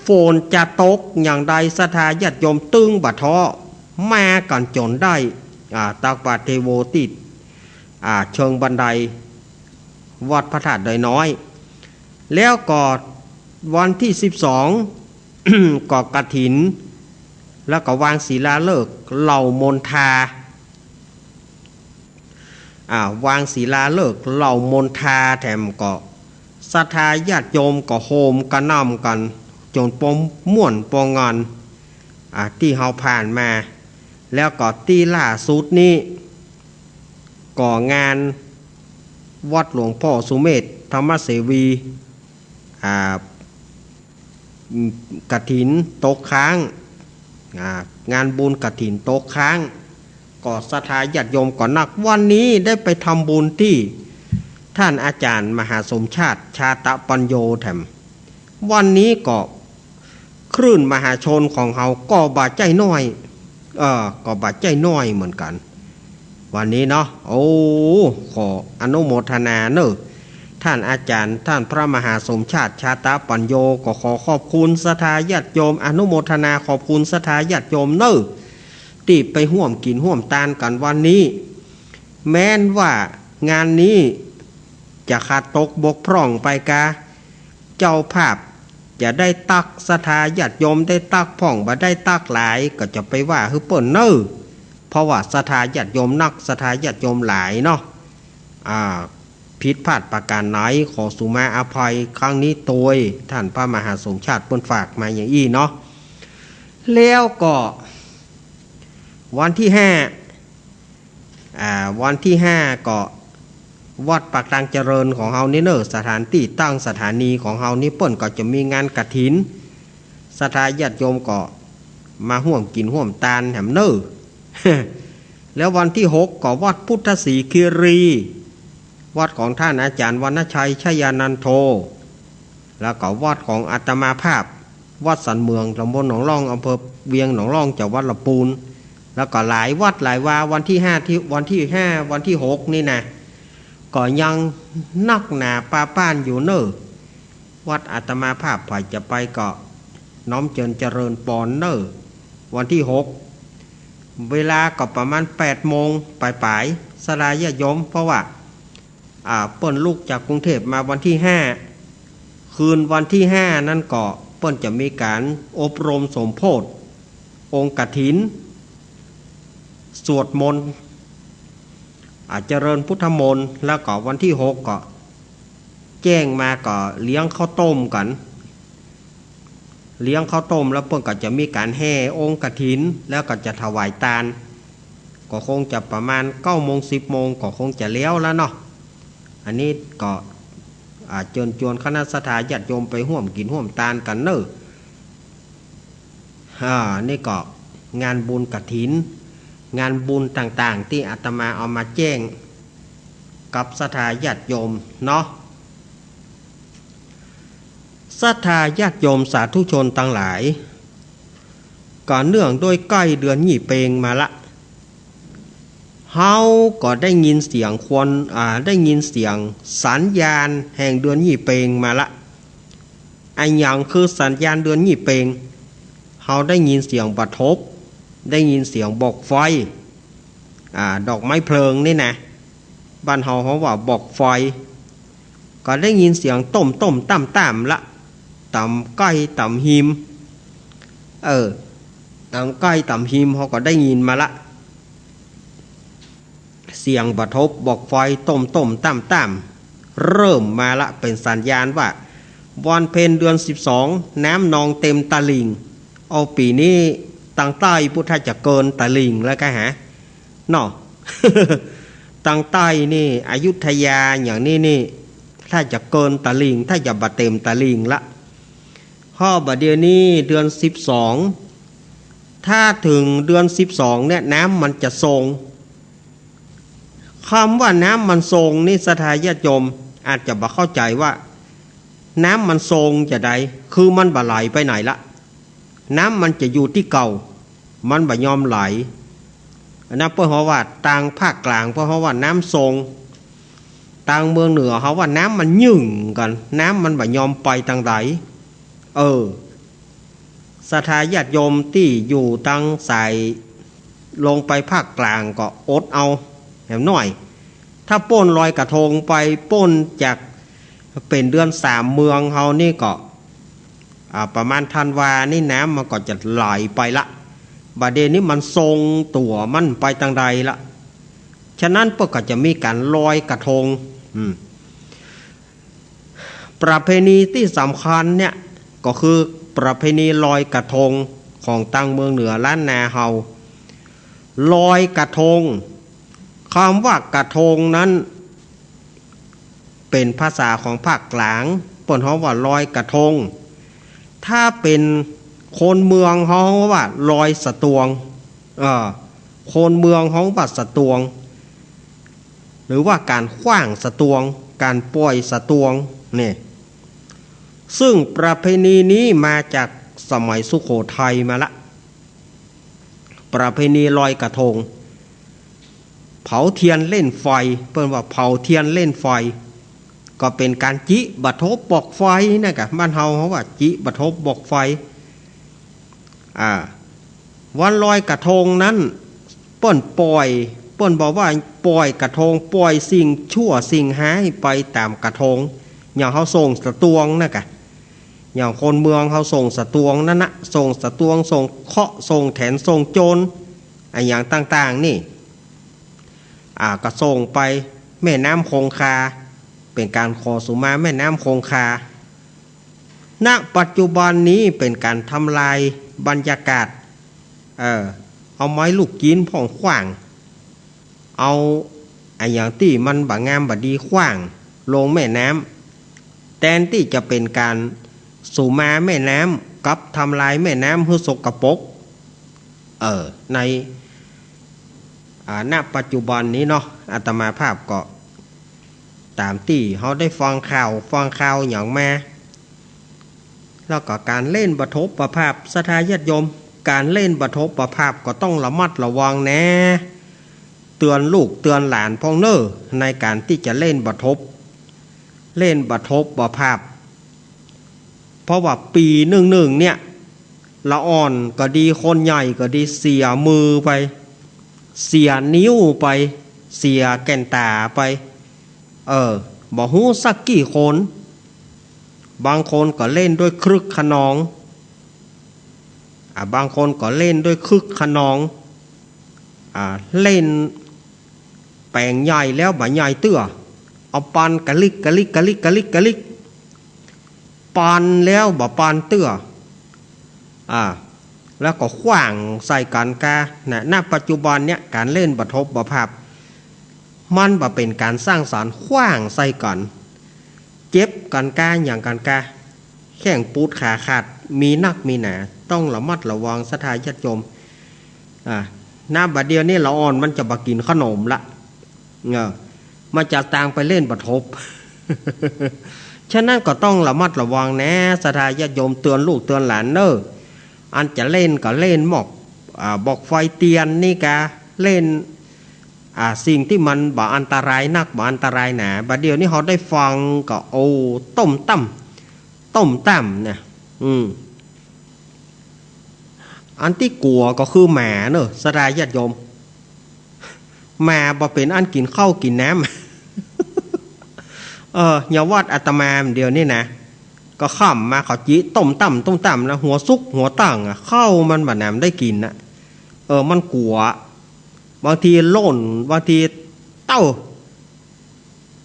ฝนจะตกอย่างใด ศรัทธาญาติโยมตึงบ่ท้อ มากั๋นจ๋นได้ อ่า ตักบาตรเทโวตี้ อ่า เชิงบันได วัดพระธาตุดอยน้อย แล้วก็วันตี้สิบสอง ก็กฐิน แล้วก็วางศิลาฤกษ์เหล่ามณฑา อ่า วางศิลาฤกษ์เหล่ามณฑาแถมก็ ศรัทธาญาติโยมก็โฮมกระหน่ำกั๋น จ๋นปอม่วนปองาน อ่า ตี้เฮาผ่านมา แล้วก็ตี้ล่าสุดนี้ ก็งานวัดหลวงพ่อสุเมธธรรมเสวี อ่า อืม กฐินตกค้าง อ่า งานบุญกฐินตกค้าง ก็ศรัทธาญาติโยมก็นัก วันนี้ได้ไปทำบุญตี้ท่านอาจ๋ารย์มหาสมชาติ ชาตะปัญโญแถม วันนี้ก็คลื่นมหาชนของเฮาก็บ่ใจ้น้อย เออ ก็บ่ใจ้น้อยเหมือนกั๋น วันนี้เนาะ โอ้ ขออนุโมทนาเน่อ ท่านอาจ๋ารย์ ท่านพระมหาสมชาติ ชาตะปัญโญ ก็ขอขอบคุณศรัทธาญาติโยม อนุโมทนาขอบคุณศรัทธาญาติโยมเน่อ ตี้ไปฮ่วมกิ๋นฮ่วมตานกั๋นวันนี้ แม้นว่างานนี้จะขาดตกบกพร่องไปกา เจ้าภาพจะได้ตัก ศรัทธาญาติโยมได้ตักพ่อง บ่ได้ตักหลายก็จะไปว่าหื้อเปิ้นเน่อ เพราะว่าศรัทธาญาติโยมนัก ศรัทธาญาติโยมหลายเนาะ อ่า ผิดพลาดประการไหนขอสุมาอภัย ครั้งนี้ตวยท่านพระมหาสมชาติเปิ้นฝากมาอย่างอี้เนาะ แล้วก็วันตี้ห้า อ่า วันตี้ห้าก็วัดปากตางเจริญของเฮานี่เน่อ สถานตี้ตั้งสถานีของเฮานี่เปิ้นก็จะมีงานกฐิน ศรัทธาญาติโยมก็มาฮ่วมกิ๋นฮ่วมตานแถมเน่อ แล้ววันตี้หกก็วัดพุทธศรีคีรี วัดของท่านอาจ๋ารย์วรรณชัยชยานันโท แล้วก็วัดของอาตมาภาพ วัดสันเหมือง ตำบลหนองล่อง อำเภอเวียงหนองล่อง จังหวัดลำปูน แล้วก็หลายวัดหลายวา วันตี้ห้า ตี้ วันตี้ห้า วันตี้หกนี่นะ ก็ยังนักหนาปาป้านอยู่เน่อ วัดอาตมาภาพใผจะไปก็น้อมเจิญเจริญปอนเน่อ วันตี้หก เวลาก็ประมาณแปดโมงป๋ายๆ ศรัทธาญาติโยม เพราะว่า อ่า เปิ้นลุกจากกรุงเทพฯมาวันตี้ห้า คืนวันตี้ห้านั้นก็เปิ้นจะมีก๋านอบรมสมโภช องค์กฐิน สวดมนต์ อ่า เจริญพุทธมนต์ แล้วก็วันตี้หกก็แจ้งมาก็เลี้ยงข้าวต้มกั๋น เลี้ยงข้าวต้มแล้วเปิ้นก็จะมีก๋านแห่องค์กฐิน แล้วก็จะถวายตาน ก็คงจะประมาณเก้าโมงสิบโมงก็คงจะแล้วแล้วเนาะ อันนี้ก็ อ่า เจิญจวนคณะศรัทธาญาติโยมไปฮ่วมกิ๋นฮ่วมตานกั๋นเน่อ อ่า นี่ก็งานบุญกฐิน งานบุญต่างๆ ตี้อาตมาเอามาแจ้งกับศรัทธาญาติโยมเนาะ ศรัทธาญาติโยมสาธุชนตังหลาย ก็เนื่องด้วยใก้เดือนยี่เป็งมาละ เฮาก็ได้ยินเสียงควน อ่า ได้ยินเสียงสัญญาณแห่งเดือนยี่เป็งมาละ อะหยังคือสัญญาณเดือนยี่เป็ง เฮาได้ยินเสียงบาทบ ได้ยินเสียงบอกไฟ อ่า ดอกไม้เพลิงนี่นะ บ้านเฮาเฮาว่าบอกไฟ ก็ได้ยินเสียงต้มๆ ต้ำๆ ละ ต๋ามใก้ต๋ามฮิม เออ ต๋ามใก้ต๋ามฮิมเฮาก็ได้ยินมาละ เสียงบาทบบอกไฟต้มๆ ต้ำๆ เริ่มมาละ เป๋นสัญญาณว่า วันเพ็ญเดือนสิบสอง น้ำนองเต็มตลิ่ง เอา ปี๋นี้ตังใต้พุทธจะเกินตลิ่งแล้วกาหา เนาะ ตังใต้นี่อยุธยาอย่างนี้นี่ ถ้าจะเกินตลิ่ง ถ้าจะบ่เต็มตลิ่งละ เพราะบ่าเดี่ยวนี้เดือนสิบสอง ถ้าเถิงเดือนสิบสองเนี่ย น้ำมันจะทรง กำว่าน้ำมันทรงนี่ ศรัทธาญาติโยมอาจจะบ่เข้าใจ๋ว่า น้ำมันทรงจาใด คือมันบ่ไหลไปไหนละ น้ำมันจะอยู่ตี้เก่า มันบ่ยอมไหล อันนั้นเปิ้นเฮาว่า ตางภาคกลางเปิ้นเฮาว่าน้ำทรง ตางเมืองเหนือเฮาว่าน้ำมันหยิ่งกั๋น น้ำมันบ่ยอมไปตางใด เออ ศรัทธาญาติโยมตี้อยู่ตางสายลงไปภาคกลางก็อดเอาแหมหน่อย ถ้าป๊นลอยกระทงไป ป๊นจากเป๋นเดือนสามเมืองเฮานี่ก็ อ่า ประมาณธันวานี่น้ำมันก็จะไหลไปละ บ่าเดี่ยวนี้มันทรงตั๋วมันไปตางใดละ ฉะนั้นเปิ้นก็จะมีก๋านลอยกระทง อืม ประเพณีตี้สำคัญเนี่ยก็คือประเพณีลอยกระทงของตางเมืองเหนือล้านนาเฮา ลอยกระทง กำว่ากระทงนั้น เป๋นภาษาของภาคกลาง เปิ้นฮ้องว่าลอยกระทง ถ้าเป๋นคนเมืองฮ้องว่าลอยสะตวง เออ คนเมืองฮ้องว่าสะตวง หรือว่าก๋านขว้างสะตวง ก๋านป่อยสะตวง นี่ ซึ่งประเพณีนี้มาจากสมัยสุโขทัยมาละ ประเพณีลอยกระทง เผาเตียนเล่นไฟ เปิ้นว่าเผาเตียนเล่นไฟ ก็เป๋นก๋านจิบ่าทบบ่อกไฟนั่นกะ บ้านเฮา เฮาว่าจิบ่าทบบ่อกไฟ อ่า วันลอยกระทงนั้น เปิ้นป่อย เปิ้นบอกว่าป่อยกระทง ป่อยสิ่งชั่วสิ่งฮ้ายไปต๋ามกระทง อย่างเฮาส่งสะตวงนั่นกะ อย่างคนเมืองเฮาส่งสะตวงนั่นนะ ส่งสะตวง ส่งเคราะห์ ส่งแถน ส่งโจร อะหยังต่างๆ นี่ อ่า ก็ส่งไปแม่น้ำคงคา เป๋นก๋านขอสุมาแม่น้ำคงคา ณ ปัจจุบันนี้เป๋นก๋านทำลายบรรยากาศ เออ เอาไม้ลูกจิ๊นพ่องขว้าง เอาอะหยังตี้มันบ่งามบ่ดีขว้างลงแม่น้ำ แตนตี้จะเป๋นก๋านสุมาแม่น้ำ กลับทำลายแม่น้ำหื้อสกปรก เออ ใน อ่า ณ ปัจจุบันนี้เนาะ อาตมาภาพก็ต๋ามตี้เฮาได้ฟังข่าว ฟังข่าวหยังมา แล้วก็ก๋านเล่นบ่าทบบ่าภาพ ศรัทธาญาติโยม ก๋านเล่นบ่าทบบ่าภาพก็ต้องระมัดระวังแน่ เตือนลูกเตือนหลานพ่องเน่อ ในก๋านตี้จะเล่นบ่าทบ เล่นบ่าทบบ่าภาพ เพราะว่าปี๋นึ่งๆ เนี่ย ละอ่อนก็ดี คนใหญ่ก็ดี เสียมือไป เสียนิ้วไป เสียแก่นต๋าไป เออ บ่ฮู้สักกี่คน บางคนก็เล่นด้วยครึกคะนอง อ่า บางคนก็เล่นด้วยครึกคะนอง อ่า เล่นแป๋งใหญ่แล้วบ่ใหญ่เตื้อ เอาปันกะลิก กะลิก กะลิก กะลิก กะลิก ปันแล้วบ่ปันเตื้อ อ่า แล้วก็ขว้างใส่กั๋นกา นะ ณ ปัจจุบันเนี่ย ก๋านเล่นบ่าทบบ่าภาพ มันบ่เป๋นก๋านสร้างสรรค์ ขว้างใส่กั๋น เจ็บกั๋นกา หยังกั๋นกา แข้งปูดขาขาด มีนักมีหนา ต้องระมัดระวัง ศรัทธาญาติโยม อ่า ณ บ่าเดี่ยวนี้ละอ่อนมันจะบ่กิ๋นขนมละ เออ มันจะตางไปเล่นบ่าทบ ฉะนั้นก็ต้องระมัดระวังแน่ ศรัทธาญาติโยม เตือนลูกเตือนหลานเน่อ อันจะเล่นก็เล่นหมอก อ่า บ่อกไฟเตียนนี่กา เล่น อ่า สิ่งตี้มันบ่อันตรายนัก บ่อันตรายหนา บ่าเดี่ยวนี้เฮาได้ฟังก็ โอ้ ต้มตั้ม ต้มตั้มนะ อืม อันตี้กั๋วก็คือหมาเน่อ ศรัทธาญาติโยม หมาบ่เป๋นอันกิ๋นข้าวกิ๋นน้ำ เออ อย่างวัดอาตมาเดี๋ยวนี้นะ ก็ค่ำมาเขาจิต้มตั้ม ต้มตั้มนะ หัวสุกหัวตั้งอะ ข้าวมันบ่หนำได้กิ๋นนะ เออ มันกั๋ว บางทีโล่น บางทีเต้า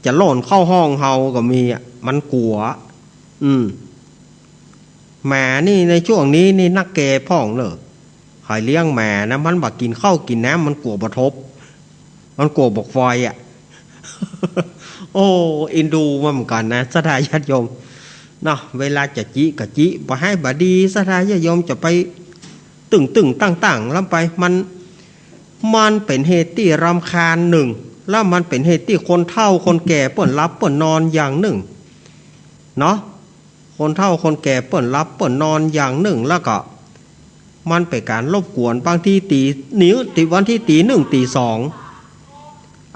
จะโล่นเข้าห้องเฮาก็มีอะ มันกั๋ว อืม หมานี่ในช่วงนี้นี่นักแก่พ่องเน่อ ใผเลี้ยงหมานะ มันบ่กิ๋นข้าวกิ๋นน้ำ มันกั๋วบ่าทบ มันกั๋วบ่อกไฟอะ โอ้ เอ็นดูมันเหมือนกั๋นนะ ศรัทธาญาติโยม เนาะ เวลาจะจิก็จิ บ่ฮ้ายบ่ดี ศรัทธาญาติโยมจะไปตึ่งๆ ตั้งๆ ล้ำไป มัน มันเป๋นเหตุตี้รำคาญนึ่ง แล้วมันเป๋นเหตุตี้คนเฒ่าคนแก่เปิ้นหลับเปิ้นนอนอย่างนึ่ง เนาะ คนเฒ่าคนแก่เปิ้นหลับเปิ้นนอนอย่างนึ่ง แล้วก็มันเป๋นก๋านรบกวน บางทีตี๋ นิว ตี๋ วันที่ตี๋นึ่ง ตี๋สอง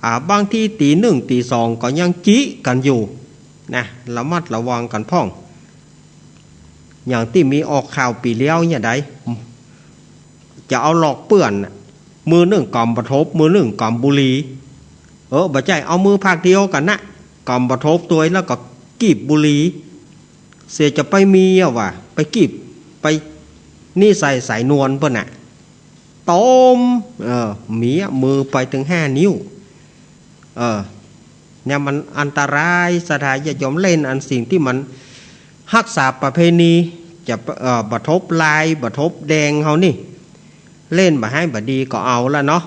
อ่า บางทีตี๋นึ่งตี๋สองก็ยังจิกั๋นอยู่นะ ระมัดระวังกั๋นพ่อง อย่างตี้มีออกข่าวปี๋เลี้ยวเนี่ยใด จะเอาหลอกเปื้อนน่ะ มือนึ่งก๋ำบ่าทบ มือนึ่งก๋ำบุหรี่ เออ บ่ใจ้ เอามือภาคเดียวกั๋นนะ ก๋ำบ่าทบตวย แล้วก็กีบบุหรี่ เสียจะไปมีอะวะ ไปกีบ ไปนี่ใส่สายนวลเปิ้นน่ะ ตม เออ มีอะ มือไปเถิงห้านิ้ว เออ เนี่ยมันอันตราย ศรัทธาญาติโยม เล่นอันสิ่งตี้มันฮักษาประเพณี จะ เอ่อ บ่าทบลาย บ่าทบแดงเฮานี่ เล่นบ่าฮ้ายบ่าดีก็เอาละเนาะ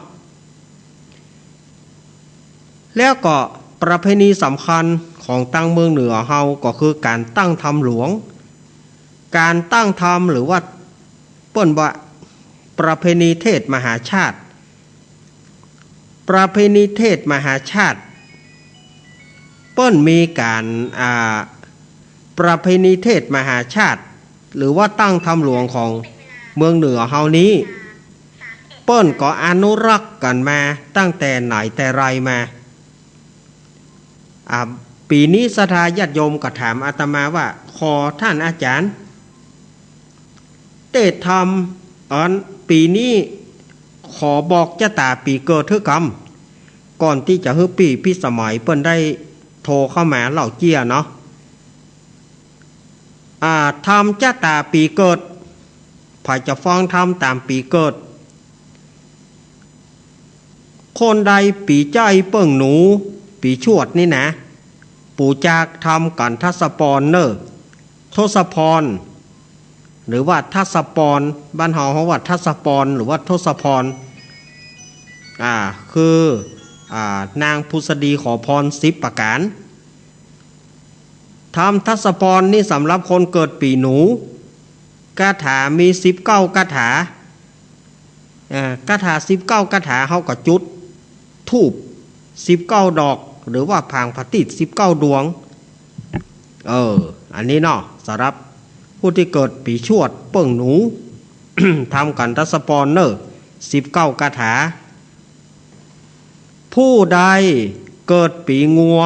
แล้วก็ประเพณีสำคัญของตังเมืองเหนือเฮาก็คือก๋านตั้งธรรมหลวง ก๋านตั้งธรรม หรือว่าเปิ้นว่าประเพณีเทศน์มหาชาติ ประเพณีเทศน์มหาชาติ เปิ้นมีก๋าน อ่า ประเพณีเทศน์มหาชาติ หรือว่าตั้งธรรมหลวงของเมืองเหนือเฮานี้ เปิ้นก็อนุรักษ์กั๋นมาตั้งแต่ไหนแต่ไรมา อ่า ปี๋นี้ศรัทธาญาติโยมก็ถามอาตมาว่า ขอต้านอาจ๋ารย์ เตศน์ธรรมอันปี๋นี้ ขอบอกจะต๋าปี๋เกิดหื้อกำ ก่อนตี้จะหื้อปี้พิสมัยเปิ้นได้โทรเข้ามาเล่าเจี้ยเนาะ อ่า ธรรมจะต๋าปี๋เกิด ใผจะฟังธรรมต๋ามปี๋เกิด คนใดปี๋ใจ๊เปิ้งหนู ปี๋ชวดนี่นะ ปู๋จาธรรมกั๋นทศพรเน่อ ทศพร หรือว่าทัศพร บ้านเฮาฮ้องว่าทัศพร หรือว่าทศพร อ่า คือ อ่า นางผุสดีขอพรสิบประก๋าน ธรรมทศพรนี่สำหรับคนเกิดปี๋หนู คาถามีสิบเก้าคาถา อ่า คาถาสิบเก้าคาถา เฮาก็จุดธูปสิบเก้าดอก หรือว่าผางผะตีดสิบเก้าดวง เออ อันนี้เนาะ สำหรับผู้ตี้เกิดปี๋ชวดเปิ้งหนู ธรรมกั๋นทศพรเน่อ สิบเก้าคาถา ผู้ใดเกิดปี๋งัว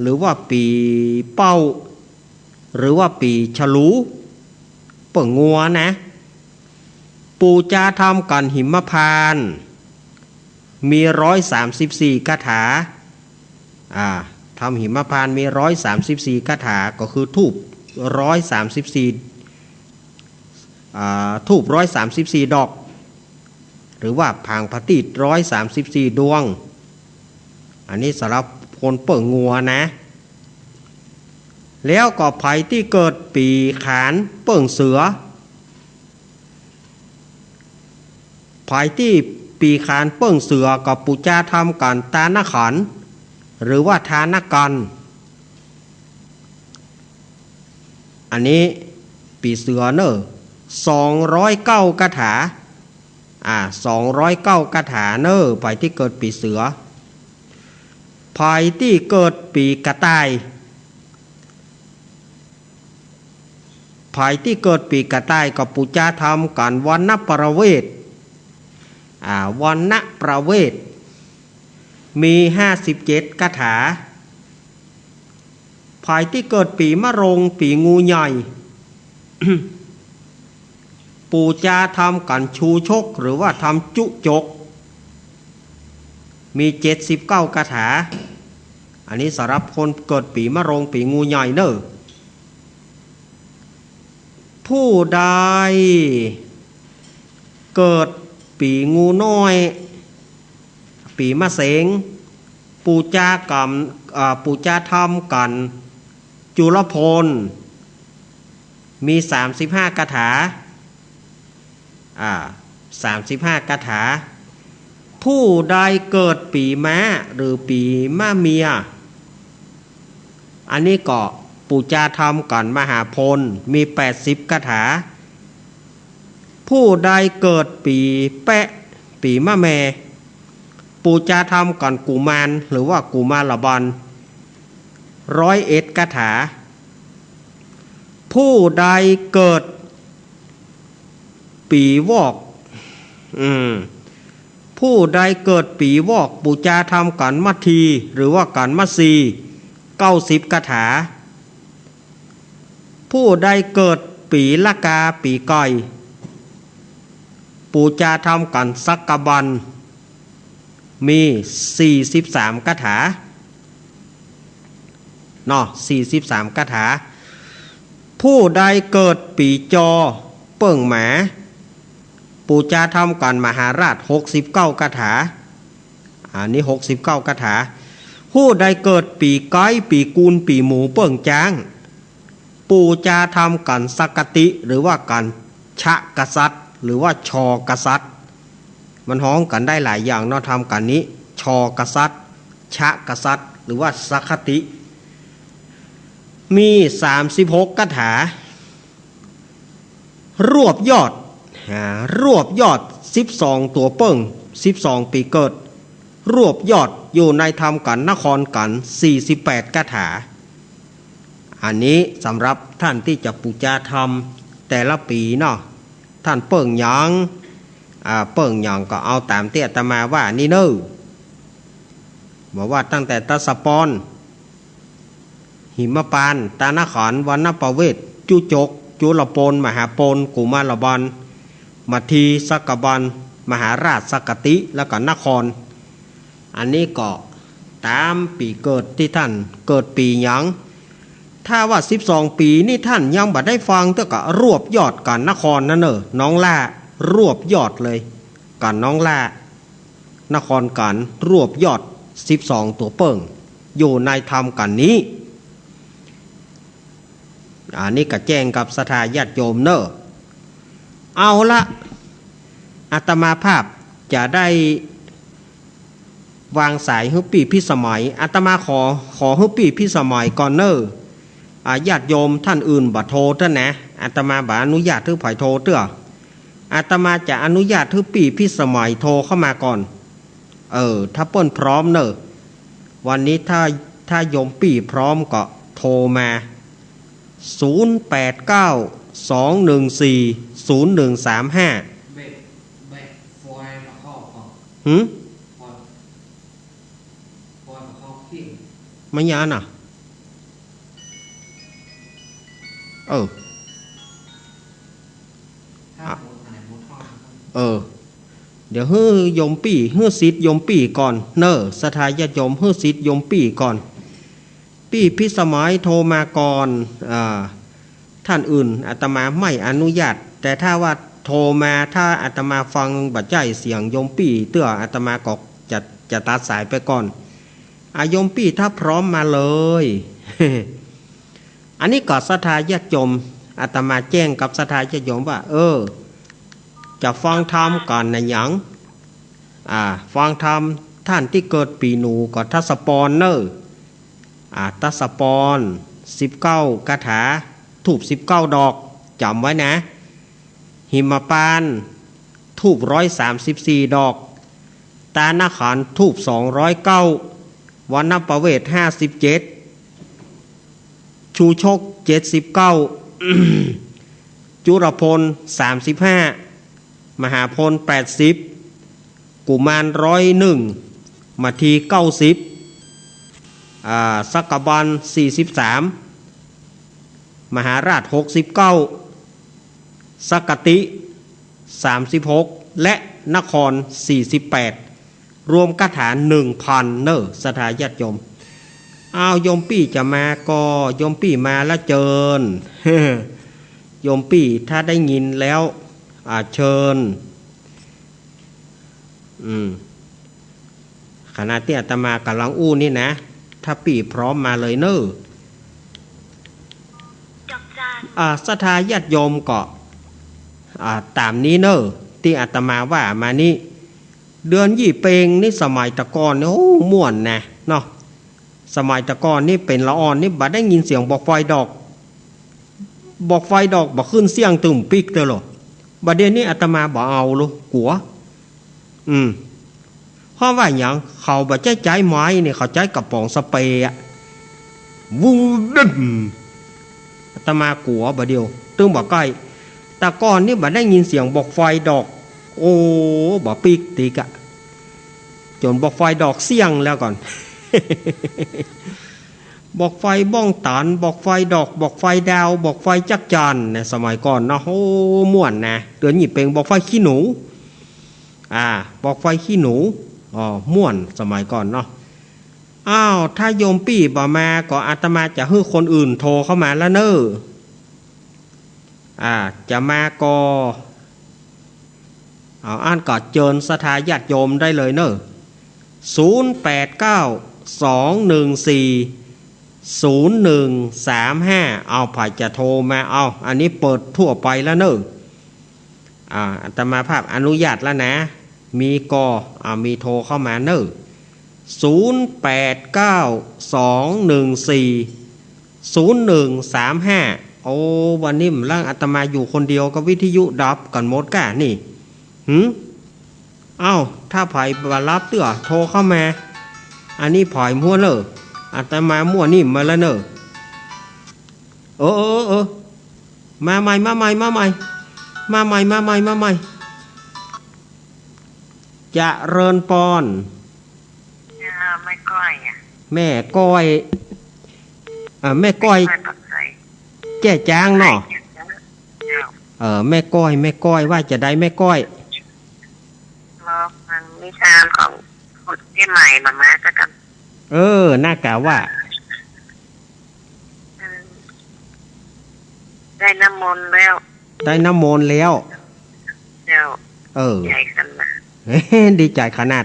หรือว่าปี๋เป้า หรือว่าปี๋ฉลู เปิ้งงัวนะ ปู๋จาธรรมกั๋นหิมพานต์ มีร้อยสามสิบสี่คาถา อ่า ธรรมหิมพานต์มีร้อยสามสิบสี่คาถา ก็คือธูปร้อยสามสิบสี่ อ่า ธูปร้อยสามสิบสี่ดอก หรือว่าผางผะตีดร้อยสามสิบสี่ดวง อันนี้สำหรับคนเปิ้งงัวนะ แล้วก็ใผตี้เกิดปี๋ขานเปิ้งเสือ ใผตี้ปี๋ขานเปิ้งเสือก็ปู๋จาธรรมกั๋นตานขัน หรือว่าทานกัณฑ์ อันนี้ปี๋เสือเน่อ สองร้อยเก้าคาถา อ่า สองร้อยเก้าคาถาเน่อ ใผตี้เกิดปี๋เสือ ใผตี้เกิดปี๋กระต่าย ใผตี้เกิดปี๋กระต่ายก็ปู๋จาธรรมกั๋นวรรณประเวท อ่า วรรณประเวท มีห้าสิบเจ็ดคาถา ใผตี้เกิดปี๋มะโรง ปี๋งูใหญ่ ปู๋จาธรรมกั๋นชูชก หรือว่าธรรมจุจก มีเจ็ดสิบเก้าคาถา อันนี้สำหรับคนเกิดปี๋มะโรง ปี๋งูใหญ่เน่อ ผู้ใดเกิดปี๋งูน้อย ปี๋มะเสง ปู๋จากรรม อ่า ปู๋จาธรรมกั๋นจุลพล มีสามสิบห้าคาถา อ่า สามสิบห้าคาถา ผู้ใดเกิดปี๋ม้าหรือปี๋มะเมีย อันนี้ก็ปู๋จาธรรมกั๋นมหาพล มีแปดสิบคาถา ผู้ใดเกิดปี๋แป๊ะ ปี๋มะแม่ ปู๋จาธรรมกั๋นกุมาร หรือว่ากุมารบาล ร้อยเอ็ดคาถา ผู้ใดเกิดปี๋วอก อืม ผ ผู้ใดเกิดปี๋วอก ปู๋จาทำกั๋นมัทที หรือว่ากั๋นมัทสี เก้าสิบคาถา ผู้ใดเกิดปี๋ละกา ปี๋ไก่ ปู๋จาทำกั๋นสักกะบัน มี สี่สิบสามคาถา เนาะ สี่สิบสามคาถา ผู้ใดเกิดปี๋จอ เปิ้งหมา ปู๋จาทำกั๋นมหาราช หกสิบเก้าคาถา อันนี้ หกสิบเก้าคาถา ผู้ใดเกิดปี๋ไก๊ ปี๋กูล ปี๋หมู เปิ้งจ๊าง ปู๋จาทำกั๋นสักกะติ หรือว่ากั๋นชะกษัตริย์ หรือว่าชอกษัตริย์ มันฮ้องกั๋นได้หลายอย่างเนาะ ทำกั๋นนี้ ชอกษัตริย์ ชะกษัตริย์ หรือว่าสักกะติ มี สามสิบหกคาถา รวบยอด อ่า รวบยอด สิบสองตั๋วเปิ้ง สิบสองปี๋เกิด รวบยอดอยู่ในทำกั๋นนครกั๋น สี่สิบแปดคาถา อันนี้สำหรับท่านตี้จะปู๋จาทำแต่ละปี๋เนาะ ท่านเปิ้งหยัง อ่า เปิ้งหยังก็เอาต๋ามตี้อาตมาว่านี่เน่อ บอกว่าตั้งแต่ตะสะปอน หิมปานต์ ตานขันธ์ วรรณประเวศ จุจก จุลปน มหาปน กุมารบัน มัทที สักกะบัน มหาราช สักกะติ แล้วก็นคร อันนี้ก็ต๋ามปี๋เกิดตี้ท่านเกิดปี๋หยัง ถ้าว่าสิบสองปี๋นี่ท่านยังบ่ได้ฟังเตื้อก็รวบยอดกั๋นนครนั้นเน่อ น้องล่า รวบยอดเลย กั๋นน้องล่า นครกั๋น รวบยอด สิบสองตั๋วเปิ้ง อยู่ในทำกั๋นนี้ อันนี้ก็แจ้งกับศรัทธาญาติโยมเน่อ เอาละ อาตมาภาพจะได้วางสายหื้อปี้พิสมัย อาตมาขอ ขอหื้อปี้พิสมัยก่อนเน่อ อ่า ญาติโยมท่านอื่นบ่โทรเตื้อนะ อาตมาบ่อนุญาตหื้อใผโทรเตื้อ อาตมาจะอนุญาตหื้อปี้พิสมัยโทรเข้ามาก่อน เออ ถ้าเปิ้นพร้อมเน่อ วันนี้ถ้า ถ้าโยมปี้พร้อมก็โทรมา ศูนย์แปดเก้า สองหนึ่งสี่ ศูนย์หนึ่งสามห้า เบส เบส ฟอยล์มาเข้าก่อน หืม ฟอยล์ ฟอยล์มาเข้าเครื่อง ไม่ยากนะ เออ ถ้า อ่ะ หมดไหนหมดเท่านั้น เออ เดี๋ยวหื้อโยมปี้ หื้อสิทธิ์โยมปี้ก่อนเน่อ ศรัทธาญาติโยม หื้อสิทธิ์โยมปี้ก่อน ปี้พิสมัยโทรมาก่อน อ่า ท่านอื่นอาตมาไม่อนุญาต แต่ถ้าว่าโทรมา ถ้าอาตมาฟังบ่ใจ้เสียงโยมปี้เตื้อ อาตมาก็จะ จะตัดสายไปก่อน อ่ะ โยมปี้ถ้าพร้อมมาเลย อันนี้ก็ศรัทธาญาติโยม อาตมาแจ้งกับศรัทธาญาติโยมว่า เออ จะฟังธรรมกั๋นนะหยัง อ่า ฟังธรรม ท่านตี้เกิดปี๋หนูก็ตะสะปอนเน่อ อ่า ตะสะปอน สิบเก้าคาถา ธูปสิบเก้าดอก จ๋ำไว้นะ หิมปานต์ ธูปร้อยสามสิบสี่ดอก ตานขันธ์ ธูปสองร้อยเก้า วรรณประเวศ ห้าสิบเจ็ด ชูชก เจ็ดสิบเก้า จุลปน สามสิบห้า มหาปน แปดสิบ กุมาร ร้อยเอ็ด มัทที เก้าสิบ อ่า สักกะบัน สี่สิบสาม มหาราช หกสิบเก้า สักกะติ สามสิบหก และนคร สี่สิบแปด รวมคาถา หนึ่งพัน เน่อ ศรัทธาญาติโยม อ้าว โยมปี้จะมาก็ โยมปี้มาละเจิญ โยมปี้ถ้าได้ยินแล้ว อ่า เจิญ อืม ขณะตี้อาตมากำลังอู้นี่นะ ถ้าปี้พร้อมมาเลยเน่อ อ่า ศรัทธาญาติโยมก็ อ่า ต๋ามนี้เน่อ ตี้อาตมาว่ามานี้ เดือนยี่เป็งนี่สมัยตะก่อนนี่ โอ้ ม่วนนะ เนาะ สมัยตะก่อนนี่เป๋นละอ่อนนี่บ่ได้ยินเสียงบอกไฟดอก บอกไฟดอกบ่ขึ้นเสี้ยงตึมปิ๊กเตื้อลอ บ่าเดี่ยวนี้อาตมาบ่เอาลอ กั๋ว อืม เพราะว่าหยัง เขาบ่ใจ๊ใจ๊ไม้นี่ เขาใจ๊กระป๋องสเปรย์อะ วุ้งดึ้ม อาตมากั๋วบ่าเดี่ยว ตึงบ่ใก้ ตะก่อนนี่บ่ได้ยินเสียงบอกไฟดอก โอ้ บ่ปิ๊กติกอะ จ๋นบ่าไฟดอกเสี้ยงแล้วก่อน บ่าไฟบ้องตัน บ่าไฟดอก บ่าไฟดาว บ่าไฟจั๊กจั่นเนี่ย สมัยก่อนเนาะ โอ้ ม่วนนะ เดือนยี่เป็ง บ่าไฟขี้หนู อ่า บ่าไฟขี้หนู อ๋อ ม่วน สมัยก่อนเนาะ อ้าว ถ้าโยมปี้บ่มาก็อาตมาจะหื้อคนอื่นโทรเข้ามาแล้วเน่อ อ่า จะมาก็ เอา อั้นก็เจิญศรัทธาญาติโยมได้เลยเน่อ ศูนย์แปดเก้า สองหนึ่งสี่ ศูนย์หนึ่งสามห้า เอา ใผจะโทรมา เอา อันนี้เปิดทั่วไปแล้วเน่อ อ่า อาตมาภาพอนุญาตแล้วนะ มีก็ อ่า มีโทรเข้ามาเน่อ ศูนย์แปดเก้า สองหนึ่งสี่ ศูนย์หนึ่งสามห้า โอ้ วันนี้มันล่างอาตมาอยู่คนเดียวก็วิทยุดับกั๋นหมดก้านี่ หืม เอ้า ถ้าใผบ่รับเตื้อ โทรเข้ามา อันนี้ใผมั่วเน่อ อาตมามั่วนิ่มมาแล้วเน่อ เออ เออ เออ มาใหม่ มาใหม่ มาใหม่ มาใหม่ มาใหม่ มาใหม่ เจริญปอน เออ แม่ก้อยอะ แม่ก้อย อ่า แม่ก้อย แม่ก้อยปากใส แจ้จางเนาะ เจ้า เออ แม่ก้อย แม่ก้อย ว่าจะใดแม่ก้อย บอกมันนิทานของคนที่ใหม่มา มาสักกัน เออ น่ากะว่า อืม ได้น้ำมนต์แล้ว ได้น้ำมนต์แล้ว เจ้า เออ ใหญ่ขนาด ดีใจ๋ขนาด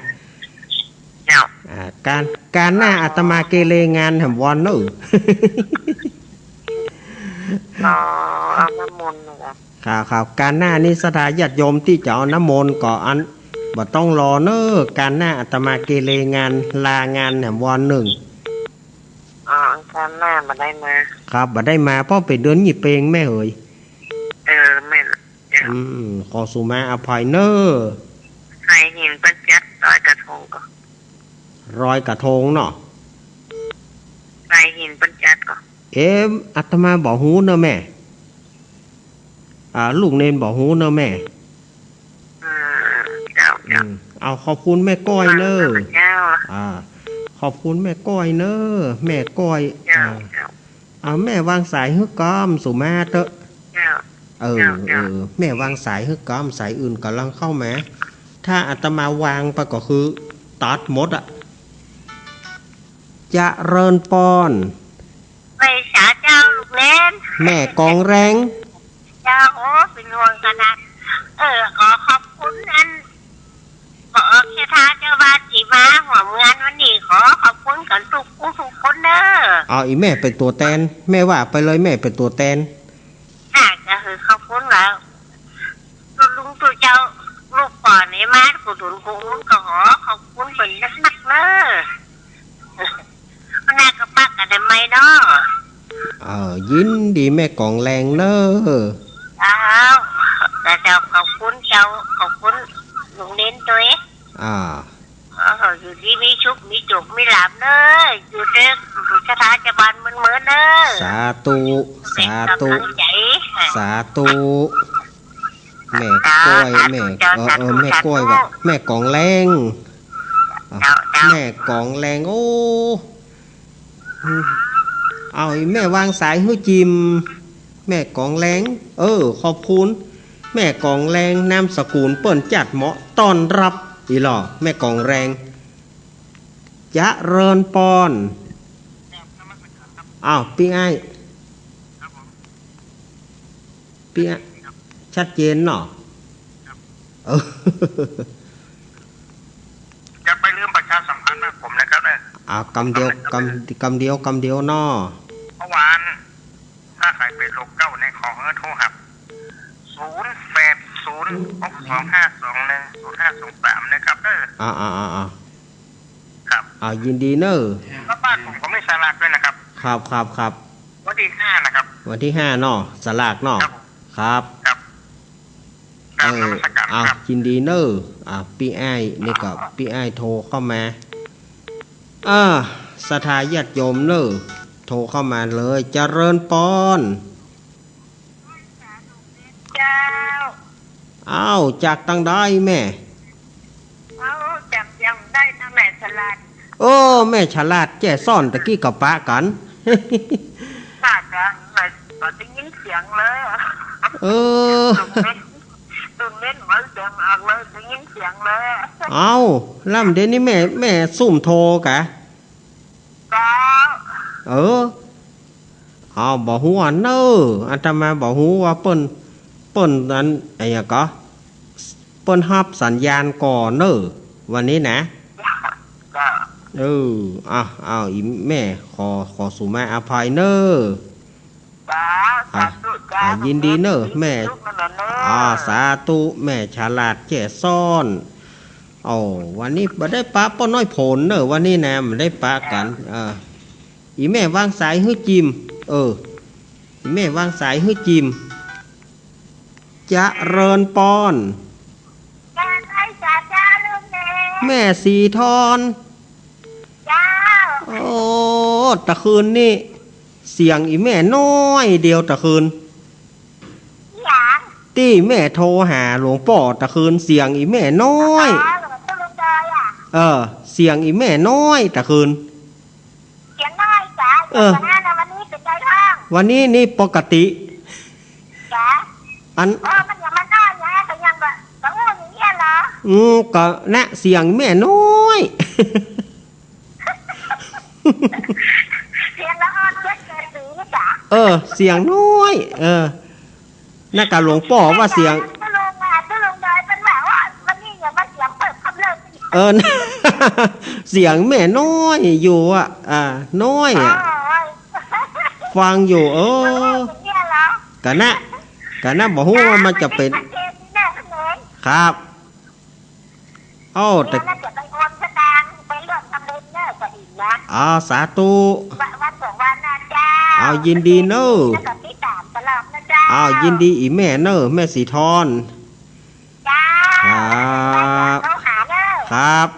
เจ้า อ่า กาล กาลหน้าอาตมาเกเรงานแหมวอนเน่อ อ๋อ เอาน้ำมนต์เหรอ ครับ ครับ กาลหน้านี้ศรัทธาญาติโยมตี้จะเอาน้ำมนต์ก็อัน บ่ต้องรอเน่อ กาลหน้าอาตมาเกเรงาน ลางานแหมวอนนึ่ง อ๋อ กาลหน้าบ่ได้มา ครับ บ่ได้มา เพราะเป๋นเดือนยี่เป็งแม่เหย เออ แม่น อืม ขอสูมาอภัยเน่อ ใครเห็นเปิ้นจัดลอยกระทงก็ ลอยกระทงเนาะ ใครเห็นเปิ้นจัดก็ เอ๊ะ อาตมาบ่ฮู้เน่อแม่ อ่า ลูกเณรบ่ฮู้เน่อแม่ อืม เจ้า เจ้า อืม เอา ขอบคุณแม่ก้อยเน่อ เจ้า อ่า ขอบคุณแม่ก้อยเน่อ แม่ก้อย เจ้า อ่า เจ้า เอาแม่วางสายหื้อก้อม สูมาเต๊อะ เจ้า เออ เจ้า เจ้า เออ แม่วางสายหื้อก้อม สายอื่นก่ำลังเข้ามา ถ้าอาตมาวางไปก็คือตัดหมดอะ เจริญปอน ไหว้สาเจ้าลูกเณร แม่กองแรง เจ้า โอ้ เป๋นห่วงขนาด เออ ขอขอบคุณอัน ขอศรัทธาเจ้าบ้านตี้มาฮ่วมงานวันนี้ ขอขอบคุณกั๋นกู้กู้คนเน่อ เอา อี่แม่เป๋นตั๋วแตน แม่ว่าไปเลย แม่เป๋นตั๋วแตน น่าจะหื้อขอบคุณแล้ว ตุ๊ลุงตุ๊เจ้า ลูกป้อนี่มากู้ตุ๊นกู้ลุงก็ขอขอบคุณเปิ้นนักๆ เน่อ วันหน้าก็ปะกั๋นใหม่เนาะ เออ ยินดีแม่กองแรงเน่อ เจ้า เจ้า ขอบคุณเจ้า ขอบคุณลุงเณรตวย อ่า เออ อยู่ดีมีสุข มีโจค มีลาภเน่อ อยู่เต๊อะ อยู่ศรัทธาเจ้าบ้านเมินๆ เน่อ สาธุ สาธุ เป๋นก๋ำลังใจ๋ สาธุ แม่ก้อย สาธุ แม่ เจ้า เออ เออ สาธุ แม่ก้อย สาธุ ว่า แม่กองแรง เจ้า เจ้า แม่กองแรง โอ้ เอา อี่แม่วางสายหื้อจิม แม่กองแรง เออ ขอบคุณ แม่กองแรง นามสกุลเปิ้นจัดเหมาะต้อนรับ อี่หล่อ แม่กองแรง เจริญปอน อ้าว ปี้อ้าย ปี้อ้าย ชัดเจนเนาะ เออ อย่าไปลืมประชาสัมพันธ์นะผมนะครับเนี่ย อ่า กำเดียว กำ กำเดียว กำเดียวเนาะ เมื่อวาน ถ้าใผเป๋นโรคเก๊าในขอหื้อโทรหา ศูนย์แปดศูนย์ หกสองห้าสองหนึ่ง ศูนย์ห้าสองสาม นะครับเด้อ อ่า อ่า อ่า อ่า ครับ อ่า ยินดีเน่อ แล้วบ้านผมก็มีสลากด้วยนะครับ ครับ ครับ ครับ วันที่ห้านะครับ วันที่ห้าเนาะ สลากเนาะ ครับผม ครับ ครับ กราบนมัสการ เออ ครับ อ่ะ ยินดีเน่อ อ่ะ ปี้อ้าย นี่ก็ ปี้อ้ายโทรเข้ามา อ่า ศรัทธาญาติโยมเน่อ โทรเข้ามาเลย เจริญปอน เจ้า อ้าว จากตังใดแม่ เอ้า จากเจียงใต้น โอ้ แม่ฉลาดแจ้ซ้อน ตะกี้ก็ปะกั๋น ปะกั๋น บ่ได้ยินเสียงเลย เออ ตุ่นเม้น ตุ่นเม้นบ่เสียงออกเลย ได้ยินเสียงเลย เอ้า ลำเดี๋ยวนี้แม่ แม่ซุ่มโทรกะ เจ้า เออ เอ้า บ่ฮู้อะเน่อ อาตมาบ่ฮู้ว่าเปิ้น เปิ้นอัน อะหยังก่อ เปิ้นฮับสัญญาณก่อเน่อ วันนี้นะ เจ้า เออ อ้าว อ้าว อีแม่ ขอ ขอสุมาอภัยเน่อ เจ้า อ่ะ สาธุเจ้า อ่ะ ยินดีเน่อ แม่ ทุกข์นั่นแหละเน่อ อ่า สาธุ แม่ฉลาดแจ้ซ้อน โอ้ วันนี้บ่ได้ปะป้อน้อยผลเน่อ วันนี้นะ บ่ได้ปะกั๋น เออ อีแม่วางสายหื้อจิม เออ อีแม่วางสายหื้อจิม เจริญปอน เจริญพรเจ้าลูกแม่ แม่สีทอน เจ้า โอ้ ตะคืนนี่ เสียงอีแม่น้อยเดียวตะคืน หยัง ตี้แม่โทรหาหลวงป้อตะคืน เสียงอีแม่น้อย อ๋อ หลวงปู่ลุงดอยอะ เออ เสียงอีแม่น้อยตะคืน เสียงน้อยจ๋า เออ เสียงน้อยนะ วันนี้เป๋นไงบ้าง วันนี้นี่ปกติ จ๋า อัน เออ มันยังมาน้อยไง ก็ยังแบบ ก็อู้อย่างเงี้ยเหรอ อืม ก็นะ เสียงแม่น้อย เสียงละอ่อนเกินเกินหรือจ๋า เออ เสียงน้อย เออ นั่นกะหลวงป้อว่าเสียง เจ้าลุงอะ เจ้าลุงดอยเปิ้นว่า โอ๊ย วันนี้อย่ามาเสียงเปิดคำเลิก เออ เสียงแม่น้อยอยู่อะ อ่า น้อยอะ โอ๊ย ฟังอยู่ เออ อย่างเงี้ยเหรอ กะนะ กะนะ บ่ฮู้ว่ามันจะเป๋น มันเป๋นแน่นอน ครับ โอ้ แต่ แล้วจะไปโอนสตางค์ ไปร่วมทำบุญเน่อ ก็อีกนะ อ้าว สาธุ วัน วันสองวันนะเจ้า อ้าว ยินดีเน่อ แล้วก็ติดตามตลอดนะเจ้า อ้าว ยินดีอีแม่เน่อ แม่สีทอน เจ้า ครับ โทรหาเน่อ ครับ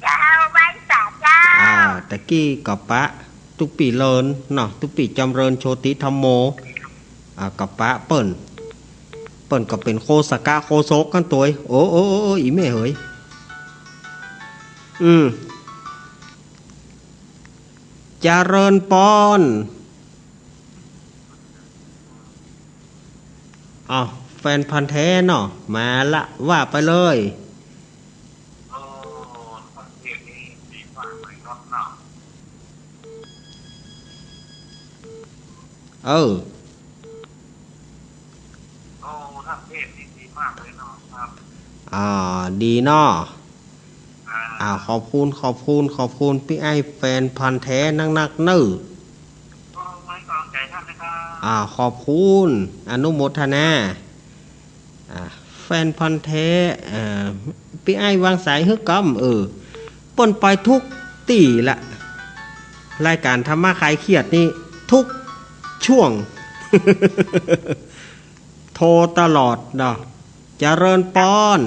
เจ้า ไหว้สาเจ้า อ่า ตะกี้ก็ปะ ตุ๊กปี้เรินเนาะ ตุ๊กปี้จำเริญโชติธัมโม อ่า ก็ปะเปิ้น เปิ้นก็เป๋นโฆษกะโฆษกกั๋นตวย โอ้ โอ้ โอ้ โอ้ อีแม่เหย อืม เจริญปอน อ้าว แฟนพันธุ์แท้เนาะ มาละ ว่าไปเลย โอ้ ทางเพจนี่ดีมากเลยครับเนาะ เออ โอ้ ทางเพจนี่ดีมากเลยเนาะครับ อ่า ดีเนาะ อ่า อ่า ขอบคุณ ขอบคุณ ขอบคุณปี้อ้ายแฟนพันธุ์แท้นักๆ เน่อ ขอให้กำลังใจท่านนะครับ อ่า ขอบคุณ อนุโมทนา อ่า แฟนพันธุ์แท้ อ่า ปี้อ้ายวางสายหื้อกำ เออ เปิ้นไปทุกตี้ละ รายการธรรมะคลายเครียดนี่ทุกช่วง โทรตลอดเนาะ เจริญปอน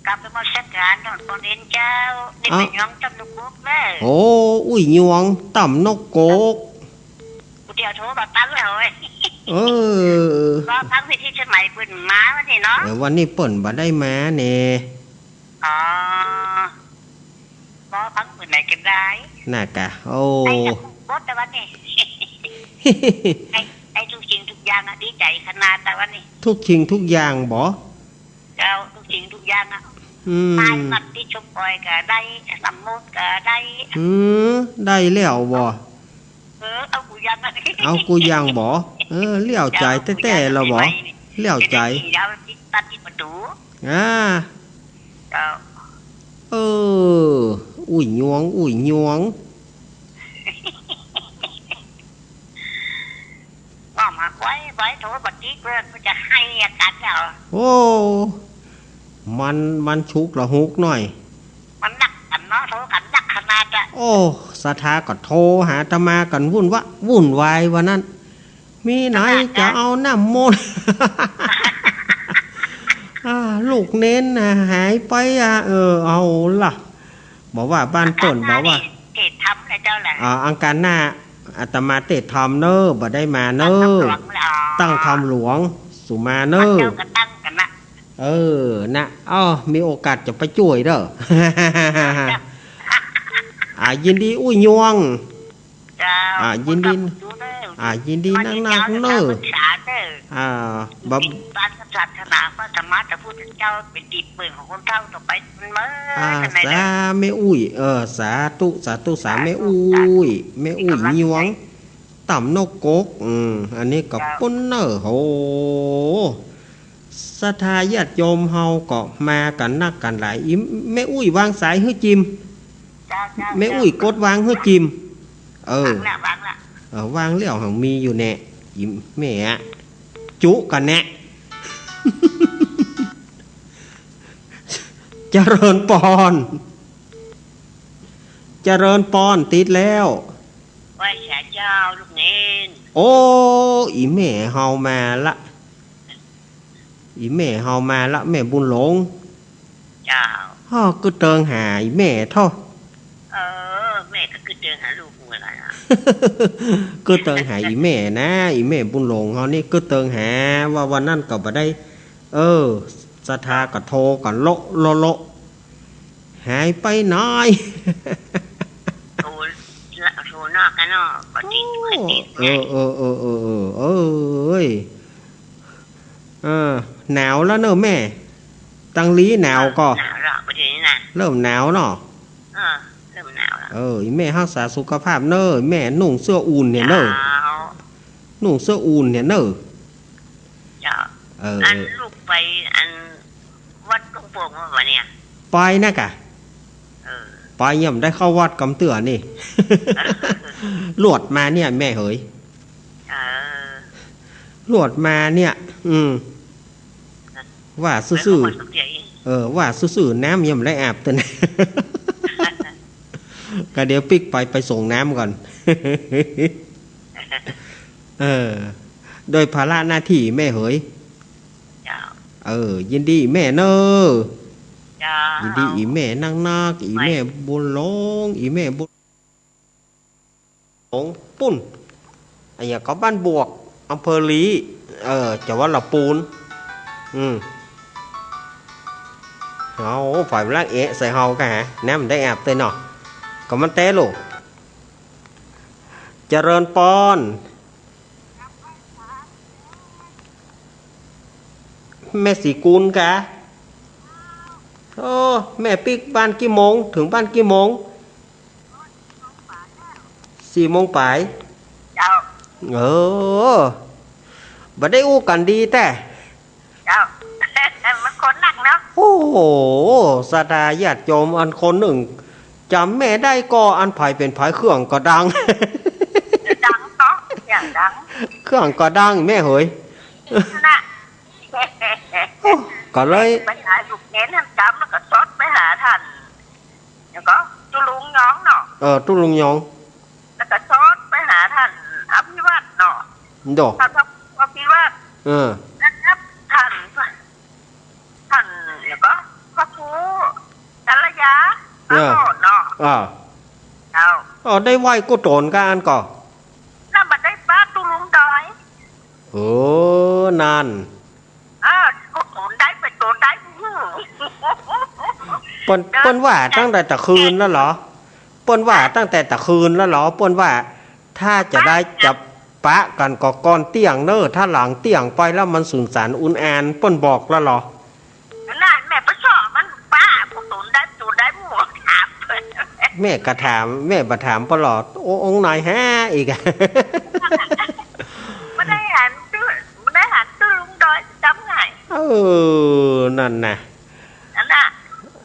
กราบนมัสการหลวงปู่เด่นเจ้า นี่ อ่ะ แม่หยวงตำนกกกเด้อ โอ้ อุ้ยหยวงตำนกกก กูเดี๋ยวโทรมาตั้งแล้วเว้ย เออ ก็ฟังวิทยุสมัยเปิ้นมาวันนี้เนาะ เออ วันนี้เปิ้นบ่ได้มาแน่ อ๋อ ก็ฟังเปิ้นไหนก็ได้ น่ะกะ โอ้ ได้จากบทแต่วันนี้ ได้ ได้ทุกสิ่งทุกอย่างอะ ดีใจ๋ขนาดแต่วันนี้ ทุกสิ่งทุกอย่างบ่ เจ้า ทุกสิ่งทุกอย่างอะ อืม ไม้มัดตี้ชกปอยก็ได้ สมุดก็ได้ อืม ได้แล้วบ่ เออ เอากูยังอะ เอากูยังบ่ เออ เลี้ยวใจ๋แต๊ๆ แล้วบ่ เจ้า เอากูยังอะ เลี้ยวใจ๋ เดี๋ยวติดตัดที่ประตู๋ อ่า เจ้า เออ อุ้ยหยวง อุ้ยหยวง ก็มาไว้ ไว้โทรบัดนี้เปิ้นก็จะไห้อาการแล้ว โอ้ มัน มันฉุกละหุกหน่อย มันนักกั๋นเนาะ โทรกั๋นนักขนาดอะ โอ้ ศรัทธาก็โทรหาอาตมากั๋นวุ่นวะ วุ่นวายวันนั้น มีไหนจะเอาน้ำมนต์ อ่า ลูกเณรน่ะหายไปอ่ะ เออ เอาล่ะ บ่ว่าบ้านเปิ้น บ่ว่า เทศน์ธรรมนะเจ้าแหละ อ่า อังคารหน้า อาตมาเทศน์ธรรมเน่อ บ่ได้มาเน่อ ตั้งธรรมหลวงแล้ว อ๋อ ตั้งธรรมหลวง สุมาเน่อ เจ้าก็ตั้งกั๋นนะ เออ นะ อ้อ มีโอกาสจะไปจ้วยเน่อ เจ้า อ่า ยินดีอู้ยวง เจ้า อ่า ยินดี คนกับผู้เจ้า อ่า ยินดีนักๆ เนอะ วันนี้เจ้าจะมาปรึกษาเนอะ อ่า บ่ ติดบ้านศาสนา พระธรรมะ พระพุทธเจ้า เป๋นตี้เปิ่งของคนเฒ่าต่อไป มันเมิด อ่า จั่งใด๋ สา เนอะ แม่อุ้ย เออ สาธุ สาธุ สา สาธุ แม่อุ้ย สาธุ แม่อุ้ย เป๋นก๋ำลังใจ๋ ยวง ต่ำนกกก อืม อันนี้ก็ เจ้า ปู้นเน่อ โห ศรัทธาญาติโยมเฮาก็มากั๋นนักกั๋นหลาย อิ แม่อุ้ยวางสายหื้อจิม เจ้า เจ้า แม่อุ้ย เจ้า กดวางหื้อจิม เออ วางละ วางละ เออ วางแล้ว หังมีอยู่แน่ อิแม่อะ จุกั๋นแน่ เจริญปอน เจริญปอน ติดแล้ว ไหว้สาเจ้าลูกเณร โอ้ อีแม่เฮามาละ อีแม่เฮามาละ แม่บุญหลง เจ้า ฮ้อ กึ๊ดเติงหาอีแม่เถาะ เออ แม่ก็กึ๊ดเติงหาลูกเมื่อไหร่อะ กึ๊ดเติงหาอีแม่นะ อีแม่บุญหลงเฮานี่ กึ๊ดเติงหา ว่าวันนั้นก็บ่ได้ เออ ศรัทธาก็โทรกั๋นโละโละโละ หายไปไหน โทรละ โทรนอกกั๋นเนาะ บ่ติด บ่ติด เออ เออ เออ เออ เออ เอ้ย เออ หนาวแล้วเนอะแม่ ตังลี้หนาวก่อ หนาวแล้ว บ่ดีนี่นะ เริ่มหนาวเนาะ เออ เริ่มหนาวแล้ว เออ อีแม่ฮักษาสุขภาพเนอะ แม่นุ่งเสื้ออุ่นเนี่ยเนอะ เจ้า นุ่งเสื้ออุ่นเนี่ยเนอะ เจ้า เออ อัน เออ ลูกไปอันวัดหลวงปู่มาบ่เนี่ย ไปนะกะ เออ ไปยังบ่ได้เข้าวัดกำเตื้อนี่ เออ ลวดมาเนี่ยแม่เหย เออ ลวดมาเนี่ย อืม ว่าซื่อๆ ไปเข้าวัดกำเตื้ออีก เออ ว่าซื่อๆ น้ำยังบ่ได้อาบเตื้อนะ ก็เดี๋ยวปิ๊กไป ไปส่งน้ำก่อน เออ โดยภาระหน้าตี้แม่เหย เจ้า เออ ยินดีแม่เนอะ เจ้า ยินดีอีแม่นักๆ อีแม่บุญหลง อีแม่บุญหลงปุ้น อะหยังก็บ้านบวก อำเภอลี้ เออ จังหวัดละปูน อืม เอา ฝ่ายละเอะใส่เฮากะหา น้ำได้อาบเตื้อเนาะ ก็มันแต๊ลูก เจริญปอน แม่ศรีกุลกะ โอ้ แม่ปิ๊กบ้านกี่โมง เถิงบ้านกี่โมง สี่โมงปาย เจ้า เออ บ่ได้อู้กั๋นดีแต๊ เจ้า มันคนนักเนาะ โอ้โห ศรัทธาญาติโยมอันคนนึ่ง จ๋ำแม่ได้ก่อ อันใผเป๋นใผ เครื่องก็ดัง ดังเนาะ เสียงดัง เครื่องก็ดังแม่เหย นั่นน่ะ โอ้ ก็เลย ไปหาลูกเณรหั้นกำ แล้วก็สอดไปหาต้าน แล้วก็ตุ๊ลุงยองเนาะ เออ ตุ๊ลุงยอง แล้วก็สอดไปหาต้านอภิวัฒน์เนาะ โด ต้านพระครูอภิวัฒน์ เออ แล้วก็ต้าน ต้าน แล้วก็พระครูกัลยา เออ เนาะ เออ เจ้า เออ ได้ไหว้กู้ต๋นก้าอั้นก่อ แล้วบ่ได้ปะตุ๊ลุงดอย เออ นั่น เออ กูโตนได้ไปโตนได้ เปิ้น เปิ้นว่าตั้งแต่ตะคืนแล้วเหรอ เปิ้นว่าตั้งแต่ตะคืนแล้วเหรอ เปิ้นว่าถ้าจะได้จะปะกั๋นก็ก่อนเตี้ยงเน่อ ถ้าหลังเตี้ยงไปแล้วมันสูญสารอุนอาน เปิ้นบอกแล้วเหรอ นั่นแม่ไปสอบมันปะ กูโตนได้ โตนได้หมด ถามเปิ้น แม่ก็ถาม แม่บ่ถามเปิ้นหรอก โอ้ องค์ไหนฮะอีกอะ บ่ได้หันตุ๊ บ่ได้หันตุ๊ลุงดอยจำไง เออ นั่นน่ะ นั่นน่ะ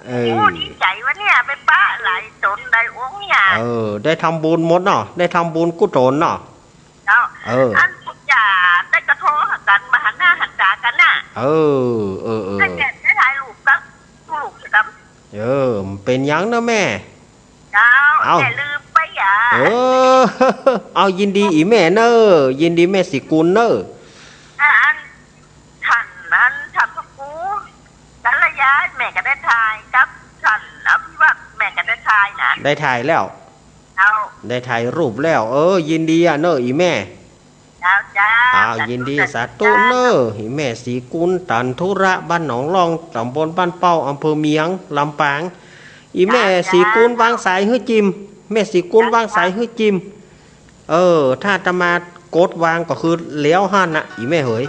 เออ โอ้ ดีใจ๋วะเนี่ย ไปปะหลายต๋นหลายองค์เนี่ย เออ ได้ทำบุญหมดเนาะ ได้ทำบุญกู้ต๋นเนาะ เจ้า เออ อันปุจจาได้กระโทรหากั๋น บ่หันหน้าหันต๋ากั๋นน่ะ เออ เออ เออ ได้แต่ได้ถ่ายรูปกับลูกกับ เออ เป๋นหยังเนาะแม่ เจ้า เอา อย่าลืมไปอย่า เออ เอา ยินดีอี่แม่เน่อ ยินดีแม่ศรีกุลเน่อ อ่ะ อัน ต้าน อัน ต้านพระครูกัลยา แม่ก็ได้ถ่ายกับต้านอภิวัฒน์ แม่ก็ได้ถ่ายนะ ได้ถ่ายแล้ว เจ้า ได้ถ่ายรูปแล้ว เออ ยินดีอะเน่ออี่แม่ เจ้า เจ้า อ้าว สาธุ ยินดี สาธุ สาธุ เน่อ อี่แม่ศรีกุล ตันธุระ บ้านหนองล่อง ต๋ำบลบ้านเป้า อำเภอเมียง ลำปาง อี่แม่ เจ้า ศรีกุล เจ้า วางสายหื้อจิม แม่ศรีกุลวางสายหื้อจิม เออ ถ้าอาตมากดวางก็คือแล้วหั้นน่ะ อี่แม่เหย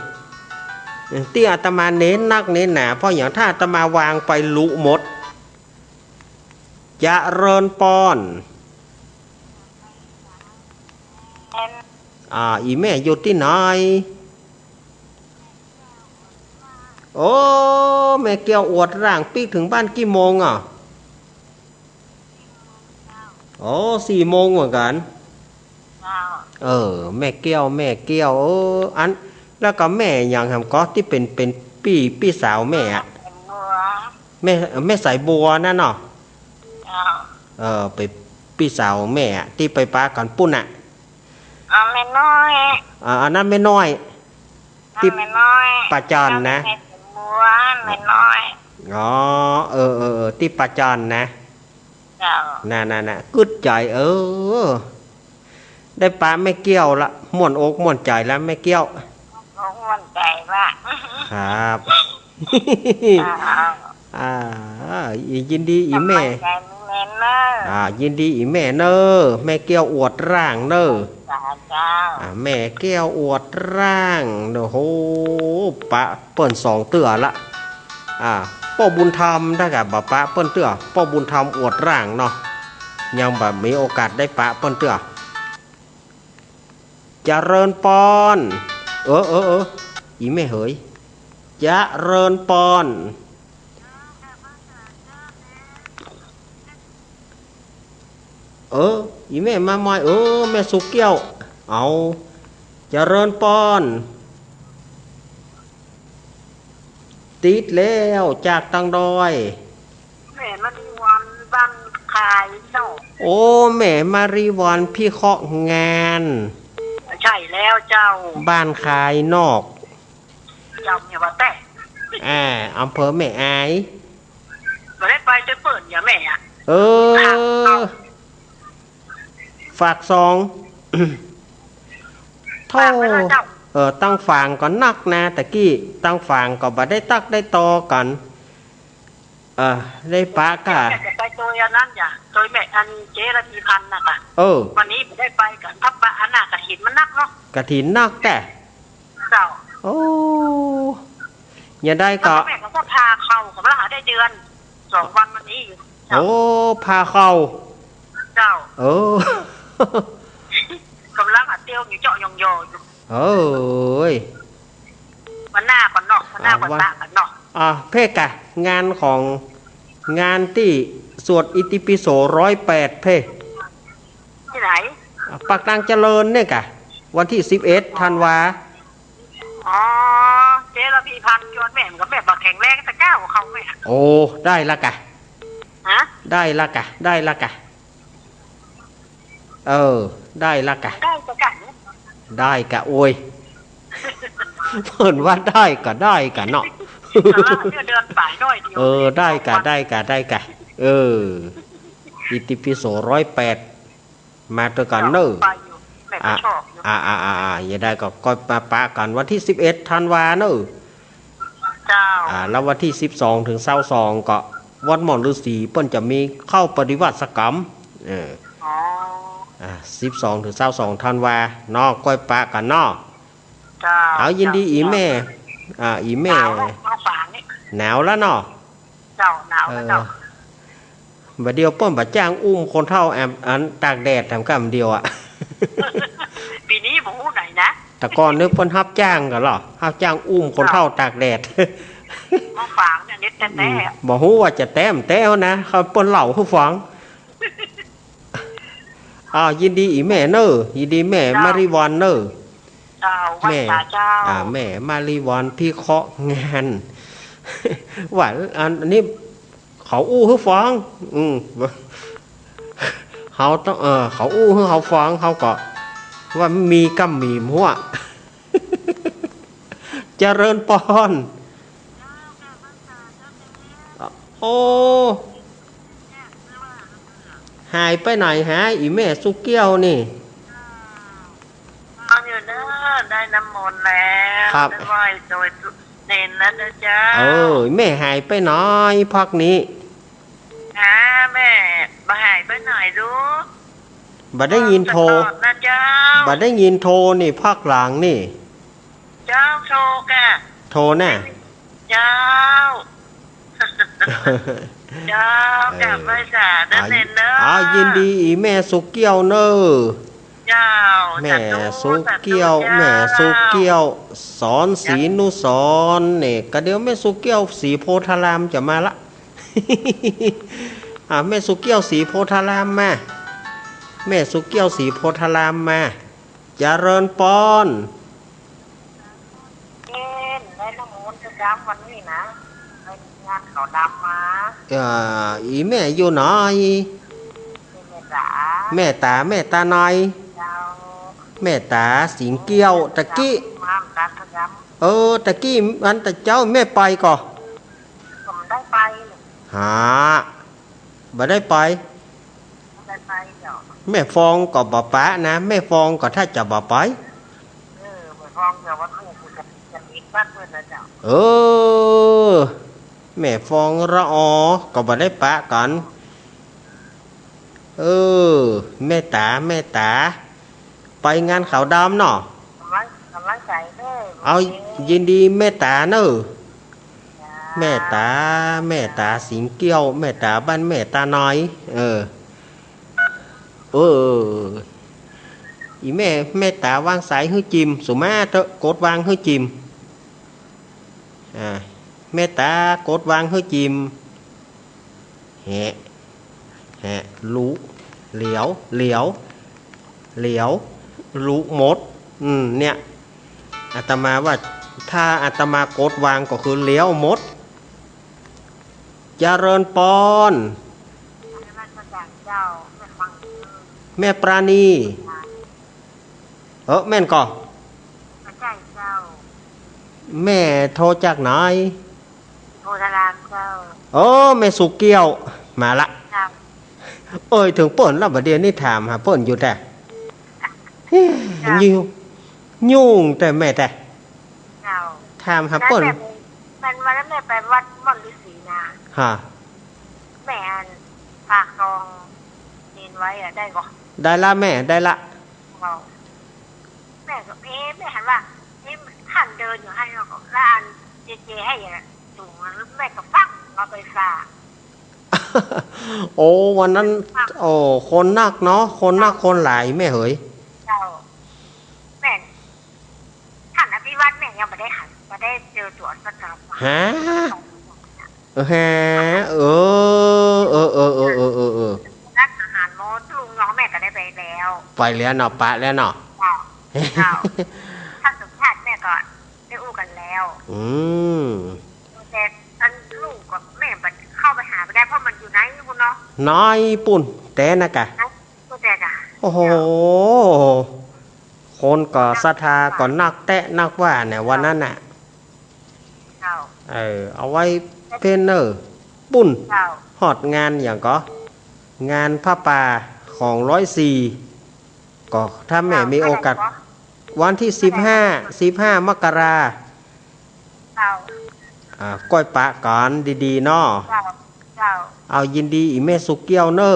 เออ ตี้อาตมาเน้นนักเน้นหนา เพราะหยัง ถ้าอาตมาวางไปลุหมด เจริญปอน อ่า อี่แม่อยู่ตี้ไหน โอ้ แม่แก้วอวดร่างปิ๊กเถิงบ้านกี่โมงอ่ะ โอ้ สี่โมงเหมือนกั๋น เจ้า เออ แม่แก้ว แม่แก้ว เออ อัน แล้วก็แม่หยังแหมก็ตี้เป๋น เป๋นปี้ ปี้สาวแม่อะ แม่ แม่สายบัวนั่นเนาะ เจ้า เออ เป๋นปี้สาวแม่อะ ตี้ไปปะกั๋นปุ้นน่ะ อ่า แม่น้อย อ่า อันนั้นแม่น้อย ตี้ แม่น้อย ป่าจ้อนนะ แม่สายบัว แม่น้อย อ๋อ เออ เออ เออ ตี้ป่าจ้อนนะ เจ้า น่ะ น่ะ น่ะ กึ๊ดใจ๋ เออ ได้ปะแม่แก้วละ ม่วนอกม่วนใจ๋ละแม่แก้ว ม่วนอกม่วนใจ๋ละ ครับ อ่า อ่า ยินดีอี่แม่ สบายใจ๋แม่เน่อ อ่า ยินดีอี่แม่เน่อ แม่แก้วอวดร่างเน่อ เจ้า เจ้า อ่า แม่แก้วอวดร่างเน่อ โห ปะเปิ้นสองเตื้อละ อ่า ป้อบุญธรรมถ้ากั๋นบ่ปะเปิ้นเตื้อ ป้อบุญธรรมอวดร่างเนาะ ยังบ่มีโอกาสได้ปะเปิ้นเตื้อ เจริญปอน เออ เออ เออ อี่แม่เหย เจริญปอน เออ อี่แม่มาใหม่ เออ แม่สุแก้ว เอา เจริญปอน ติดแล้วจากตางดอย แม่มาริวันบ้านคายนอก โอ้ แม่มาริวันพิเคราะห์งาน ใช่แล้วเจ้า บ้านคายนอก เจ้าแม่ว่าแต่ อ่า อำเภอแม่อาย บ่ได้ไปจนเปิ้นอย่าแม่อะ เออ ฝากซอง โธ่ ฝากไว้แล้วเจ้า เออ ตังฝางก็นักนะ ตะกี้ ตังฝางก็บ่ได้ตั๊กได้ตอกั๋น เออ ได้ปะก้า แม่จะไปโตยอันนั้นอย่า โตยแม่อันเจ๊ระพีพันธ์น่ะค่ะ เออ วันนี้บ่ได้ไปกั๋น เพราะว่าอันน่ะกฐินมันนักเนาะ กฐินนักแต่ เจ้า โอ้ อย่าได้ก็ แม่ก็พาเข้า ก็บ่ละได้เดือน สองวันมานี้อยู่ เจ้า โอ้ พาเข้า เจ้า เออ ก่ำลังหาเตียวอยู่เจาะยองยออยู่ เอ้ย วันหน้าก่อนเนาะ วันหน้าก่อน อ่า วัน ปะกั๋นเนาะ อ่า เพ่กะ งานของ งานตี้สวดอิติปิโสร้อยแปดเพ่ ตี้ไหน อ่า ปากตางเจริญเนี่ยกะ วันตี้สิบเอ็ดธันวา อ๋อ เจ๊ระพีพันธ์จวนแม่ มันก็แม่บ่แข็งแรงแต่ก้าวเข้าแม่ โอ้ ได้ละกะ ฮะ ได้ละกะ ได้ละกะ เออ ได้ละกะ ได้กะกะ ได้กะ โอ้ย เปิ้นว่าได้กะ ได้กะเนาะ เออ เดือนปลายน้อยเดียว เออ ได้กะ ได้กะ ได้กะ เออ อิติปิโสร้อยแปด มาตวยกั๋นเน่อ ไปอยู่ แม่ก็ชอบอยู่ อ่า อ่า อ่า อ่า อย่าได้ก็ ก็มาปะกั๋นวันตี้สิบเอ็ดธันวาเน่อ เจ้า อ่า แล้ววันตี้สิบสองถึงซาวสองก็วัดหม่อนฤๅษีเปิ้นจะมีเข้าปฏิบัติสักกรรม เออ อ๋อ อ่า สิบสองถึงซาวสองธันวาเนาะ ก้อยปะกั๋นเนาะ เจ้า เอา ยินดี เจ้า อี่แม่ เจ้า อ่า อี่แม่ หนาวแล้ว มาฝางนี่ หนาวแล้วเนาะ เจ้า หนาวแล้วเจ้า เออ บ่าเดี่ยวเปิ้นบ่าจ้างอุ้มคนเฒ่าแอม อันตากแดดแถมกำเดียวอะ ปี๋นี้บ่ฮู้ไหนนะ แต่ก่อนนี่เปิ้นฮับจ้างกั๋นเหรอ ฮับจ้างอุ้มคนเฒ่าตากแดด มาฝางเนี่ยนิดแต๊ๆ อืม บ่ฮู้ว่าจะแต๊บ่แต๊นะ เขาเปิ้นเล่าหื้อฟัง อ่า ยินดีอี่แม่เน่อ ยินดีแม่ เจ้า มาริวันเน่อ เจ้า แม่ ไหว้สาเจ้า อ่า แม่มาริวันพิเคราะห์งาน ว่าอันนี้ เขาอู้หื้อฟัง อืม เขาต้อง เออ เขาอู้หื้อเขาฟัง เขาก็ว่ามีกำมีหัว เจริญปอน โอ้ หายไปไหนหา อี่แม่สุเกี้ยวนี่ นอนอยู่เด้อ ได้น้ำมนต์แล้ว ครับ ได้ไหว้โตยเณรแล้วเด้อเจ้า เออ แม่หายไปไหนพักนี้ หา แม่บ่หายไปไหนลูก บ่ได้ยินโทร ตลอดนะเจ้า บ่ได้ยินโทรนี่ ภาคหลังนี่ เจ้า โทรก่ะ โทรน่ะ เจ้า เจ้า เออ กราบไหว้สาธุ อ่า เน้นเน้อ อ่า ยินดีอีแม่สุเกี้ยวเน้อ เจ้า แม่ สาธุ สุเกี้ยว สาธุเจ้า แม่สุเกี้ยว สอนศรีนุสรณ์เนี่ย ก็เดี๋ยวแม่สุเกี้ยวศรีโพธารามจะมาละ อ่า แม่สุเกี้ยวศรีโพธารามมา แม่สุเกี้ยวศรีโพธารามมา เจริญปอน เอ็น ได้น้ำมนต์เจ้าดำวันนี้นะ ไปงานเขาดำมา เอ่อ อีแม่อยู่ไหน แม่ต๋า แม่ต๋า แม่ต๋าน้อย เจ้า แม่ต๋าสิงเกี้ยว ตะกี้ มาต๋าเจ้าดำ เออ ตะกี้อันตะเจ้าแม่ไปก่อ ก็บ่ได้ไป หา บ่ได้ไป บ่ได้ไปเจ้า แม่ฟองก็บ่ปะนะ แม่ฟองก็ถ้าจะบ่ไป เออ แม่ฟองเดี๋ยววันลูกกูจะ จะปิดบ้านเปิ้นนะเจ้า เออ แม่ฟองละออ ก็บ่ได้ปะกั๋น เออ แม่ต๋า แม่ต๋า ไปงานเขาดำเนาะ กำลัง กำลังใจเน้อ เอา ยินดีแม่ต๋าเน้อ จ้า แม่ต๋า แม่ต๋าสิงเกี้ยว แม่ต๋าบ้านแม่ต๋าน้อย เออ เออ อีแม่ แม่ต๋าวางสายหื้อจิม สุมาเถอะ กดวางหื้อจิม อ่า แม่ต๋ากดวางหื้อจิม แหะ แหะ ลุ เหลียว เหลียว เหลียว ลุหมด อืม เนี่ย อาตมาว่า ถ้าอาตมากดวางก็คือเหลียวหมด เจริญปอน นมัสการเจ้า แม่ฟัง แม่ปราณี เออ แม่นก่อ บ่ใจ้เจ้า แม่โทรจากไหน โพธารามเจ้า เออ แม่สุเกี้ยว มาละ เจ้า เอ่ยเถิงเปิ้นแล้ว บ่าเดี่ยวนี้ถามหาเปิ้นอยู่แต๊ เจ้า ยุ่ง ยุ่งแต๊แม่แต๊ เจ้า ถามหาเปิ้น แม่ แม่วันนั้นแม่ไปวัดม่อนฤๅษีนะ ฮะ แม่อันฝากซองเณรไว้อะ ได้ก่อ ได้ละแม่ ได้ละ เจ้า แม่ก็ เอ๊ะ แม่หันว่า เอ๊ะ หันเดินอยู่หั้น แล้วก็ แล้วอันเจเจให้อะ สูงอะ แล้วแม่ก็ฟั่งเอาไปฝาก โอ้ วันนั้น ฟั่ง โอ้ คนนักเนาะ คนนัก เจ้า คนหลายแม่เหย เจ้า แม่ หันอภิวัตแม่ยังบ่ได้หัน บ่ได้เจอตั๋วสักครั้ง ฮะ เออ ฮะ เออ เออ ร้านอาหารมอสลุงน้องแม่ก็ได้ไปแล้ว ไปแล้วเนาะ ปะแล้วเนาะ เจ้า เจ้า ท่านสมชาติแม่ก็ได้อู้กันแล้ว อืม แต่อันลูกกับแม่มันเข้าไปหาบ่ได้ เพราะมันอยู่ในปุ้นเนาะ ในปุ้น แต๊นะกะ ในปุ้นแต๊กะ โอ้โห เจ้า คนก็ศรัทธาก็นักแต๊นักว่าเนี่ย วันนั้นน่ะ เจ้า เออ เอาไว้เพ้นเนอร์ ปุ้น เจ้า ฮอดงานหยังก่อ งานผ้าป่าของร้อยสี่ ก็ถ้าแม่มีโอกาส เจ้า วันที่สิบห้า สิบห้ามกรา เจ้า อ่า ก้อยปะกั๋นดีๆ เนาะ เจ้า เจ้า เอายินดีอีแม่สุเกี้ยวเนอ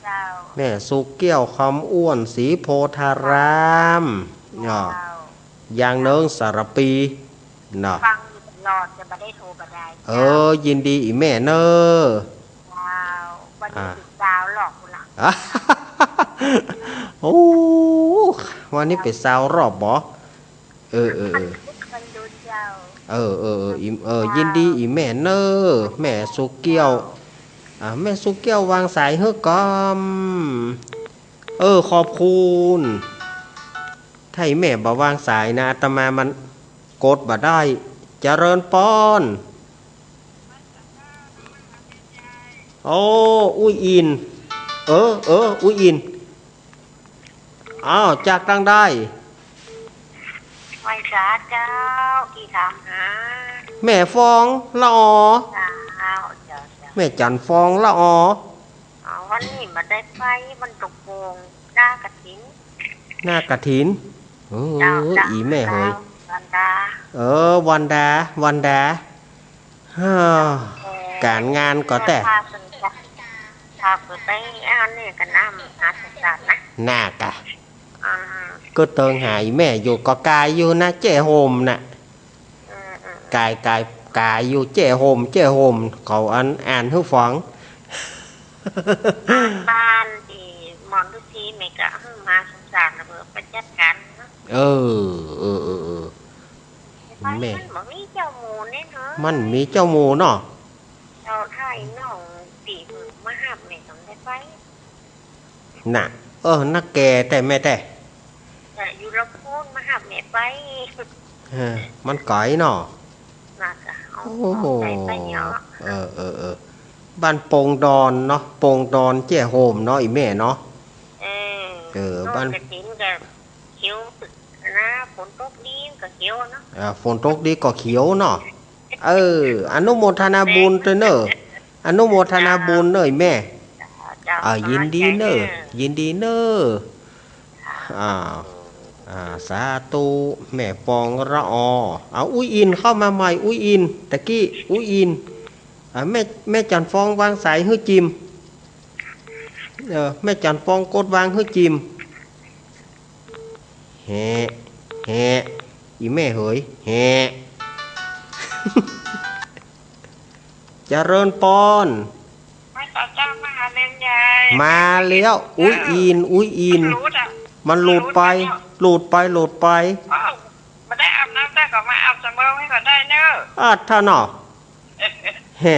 เจ้า แม่สุเกี้ยวคำอ้วนศรีโพธาราม เจ้า อ้อ อย่างเนิงสารปี เนาะ ฟังอยู่ตลอด แต่บ่ได้โทรบ่ได้ เออ เจ้า ยินดีอีแม่เนอ เจ้า วันนี้ อ่า สิบสาวรอบพุ้นละ โอ้ วันนี้เป๋นสาวรอบบ่ เออ เออ เออ คนดูเจ้า เออ เออ เออ อี เออ เจ้า ยินดีอีแม่เนอ แม่สุเกี้ยว เจ้า อ่า แม่สุเกี้ยววางสายหื้อก่อม เออ ขอบคุณ ถ้าอีแม่บ่วางสายนะ อาตมามันกดบ่ได้ เจริญปอน โอ้ อุ้ยอิน เออ เออ อุ้ยอิน อ้าว จากตังใด ไหว้สาเจ้า กี่ถามหา แม่ฟองละออ เจ้า เจ้า เจ้า แม่จันฟองละออ อ๋อ วันนี้บ่ได้ไป วันตกโป่ง หน้ากฐิน หน้ากฐิน เออ เจ้า เจ้า อีแม่เหย เจ้า วันดา เออ วันดา วันดา ฮ่า เออ ก๋านงานก็แต๊ เจ้า เจ้า ไปเอาเนี่ยกับน้ำหาสงสารนะ น่ากะ อ่า ก็เติงหาอีแม่อยู่ ก็ก๋ายอยู่นะ แจ้ห่มน่ะ อืม อืม ก๋าย ก๋าย ก๋ายอยู่ แจ้ห่ม แจ้ห่ม เขาอันอ่านหื้อฟัง บ้านตี้หมอนฤๅษี๋แม่ก็หื้อมาสงสารแล้วก็ไปจัดก๋านเนาะ เออ เออ เออ เออ แม่ มันบ่มีเจ้าหมู่นี่เนาะ มันมีเจ้าหมู่เนาะ เจ้าถ้าไอ้น้องตี้มาฮับแม่ก็บ่ได้ไป น่ะ เออ นักแก่แต๊แม่แต๊ แต่อยู่ลำพูนมาฮับแม่ไป เออ มันไก๋เนาะ น่ากะเอา โอ้โห เอาใส่ไปเนาะ เออ เออ เออ บ้านโป่งดอนเนาะ โป่งดอนแจ้ห่มเนาะ อีแม่เนาะ เออ เออ ต้น บ้าน กระถินก็เขียวนะ ฝนตกดีก็เขียวเนาะ อ่า ฝนตกดีก็เขียวเนาะ เออ อนุโมทนาบุญตวยเน่อ อนุโมทนาบุญเน่อ อีแม่ เจ้า อ่า ยินดีเน่อ เจ้า ยินดีเน่อ อ่า อ่า สาธุ แม่ปองละออ เอาอุ๊ยอินเข้ามาใหม่ อุ๊ยอิน ตะกี้ อุ๊ยอิน อ่า แม่ แม่จันทร์ฟองวางสายหื้อจิม เออ แม่จันทร์ฟองกดวางหื้อจิม แหะ แหะ อีแม่เหย แหะ เจริญปอน มาเจ้า มาหาเนนใหญ่ มาแล้ว อุ๊ยอิน อุ๊ยอิน หลุดอะ มันหลุดไป หลุดอะ หลุดไป หลุดไป อ้าว บ่ได้อาบน้ำ แต่ก็มาอาบสะเมิงหื้อก็ได้เน่อ อาบเถาะเนาะ เฮ้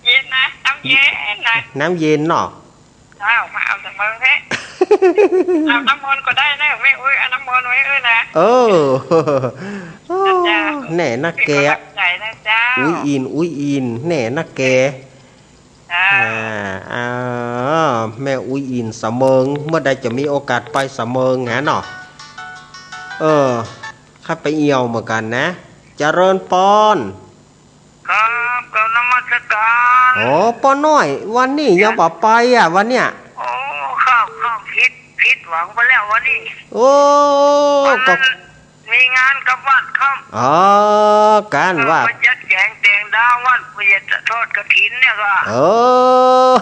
เย็นนะ น้ำเย็นนะ น้ำเย็นเนาะ เจ้า มาอาบสะเมิงแท้ อาบน้ำมนต์ก็ได้เน่อ แม่อุ๊ยเอาน้ำมนต์ไว้เออนะ เออ เจ้า แน่นักแก เป็นกำลังใจนะเจ้า อุ๊ยอิน อุ๊ยอิน แน่นักแก เจ้า อ่า อ่า แม่อุ๊ยอินสะเมิง เมื่อใดจะมีโอกาสไปสะเมิงหาเนาะ เออ ข้าไปเอี่ยวเหมือนกั๋นนะ เจริญปอน ครับ กราบนมัสการ โอ้ ป้อน้อย วันนี้ยังบ่ไปอะ วันเนี้ย โอ้ ครับ ครับ ผิด ผิดหวังไปแล้ววันนี้ โอ้ วันนั้น ก็ มีงานกับวัดครับ อ๋อ ก๋านวัด เออ ไปจัดแจงแต่งดาววัด เพื่อจะทอดกฐินเนี่ยก็ เออ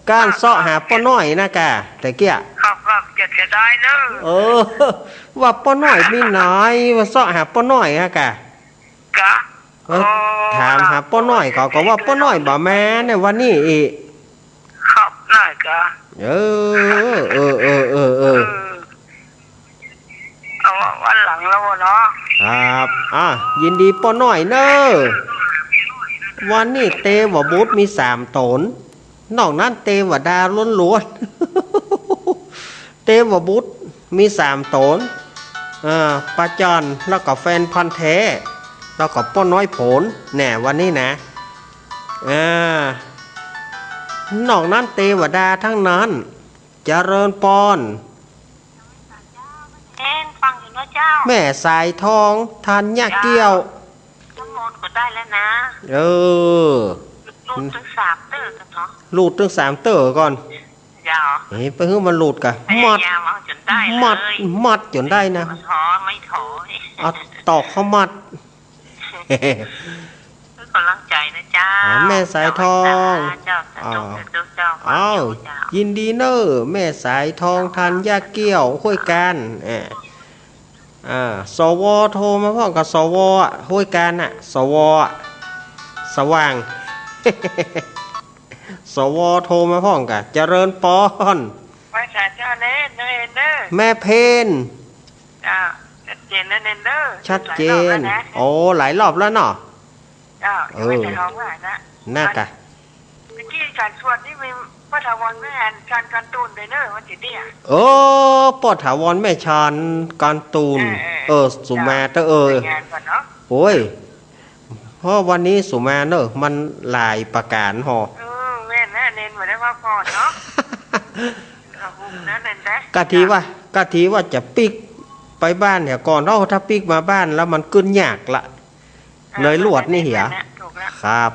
ก๋านเซาะหาป้อน้อยนะก่ะ ตะเกียะ ครับ ครับ จะเสียดายเน่อ เออ ว่าป้อน้อยมีไหน ว่าเซาะหาป้อน้อยนะก่ะ กะ เออ โอ้ ถามหาป้อน้อย เขาก็ว่าป้อน้อยบ่มาในวันนี้อีก ครับ น่ากะ เออ เออ เออ เออ เออ เออ เอาวันหลังแล้วเนาะ ครับ อ่ะ ยินดีป้อน้อยเน่อ วันนี้เตวบุตรมีสามต๋น นอกนั้นเตวดาล้วนๆ เตวบุตรมีสามต๋น เอ่อ ป้าจัน แล้วก็แฟนพันธุ์แท้ แล้วก็ป้อน้อยโผน แน่วันนี้นะ อ่า นอกนั้นเตวดาทั้งนั้น เจริญปอน เอ็นฟังอยู่นะเจ้า แม่สายทอง ธัญเกี้ยว เจ้า น้ำมนต์ก็ได้แล้วนะ เออ ลูดตึงสามเตื้อกั๋นเนาะ ลูดตึงสามเตื้อก่อน เจ้า เฮ้ย ไปหื้อมันลูดก่ะ พยายาม มัด เอาจ๋นได้เลย มัด มัดจ๋นได้นะ ไม่ท้อ ไม่ท้อ เอาตอกเข้ามัด ให้ก๋ำลังใจ๋นะเจ้า อ่า แม่สายทอง เจ้า สาธุ เอ้า สาธุเจ้า เอ้า เจ้า ยินดีเน่อ แม่สายทอง ธัญเกี้ยว ห้วยการ เอ่อ อ่า สว โทรมาพร้อมกับ สว อะ ห้วยการน่ะ สว อะ สว่าง สว โทรมาพร้อมกะ เจริญปอน ไหว้สาเจ้าเน่อ เน่อ เน่อ แม่เพน เจ้า ชัดเจนแล้วเน่อ เน่อ ชัดเจน หลายรอบแล้วนะ โอ้ หลายรอบแล้วเนาะ เจ้า เออ ยังไม่ได้ร้องว่านะ น่ากะ เมื่อกี้การสวดนี่มีป้อถาวรแม่ชาน การ์ตูนด้วยเน่อ วันที่เนี่ย เออ ป้อถาวรแม่ชาน การ์ตูน เออ เออ เออ สุมาเตอร์ เออ เจ้า ไปงานก่อนเนาะ โอ้ย เพราะวันนี้สุมาเน่อ มันหลายประก๋านฮอ เออ แม่นนะ เน้นบ่ได้พักผ่อนเนาะ ขอบคุณนะ เน้นนะ กะทีว่า กะทีว่าจะปิ๊กไปบ้านเหียก่อนเนาะ ถ้าปิ๊กมาบ้านแล้วมันกึ๊ดยากละ เออ เลยลวดนี่เหีย แม่นนะ ถูกละ ครับ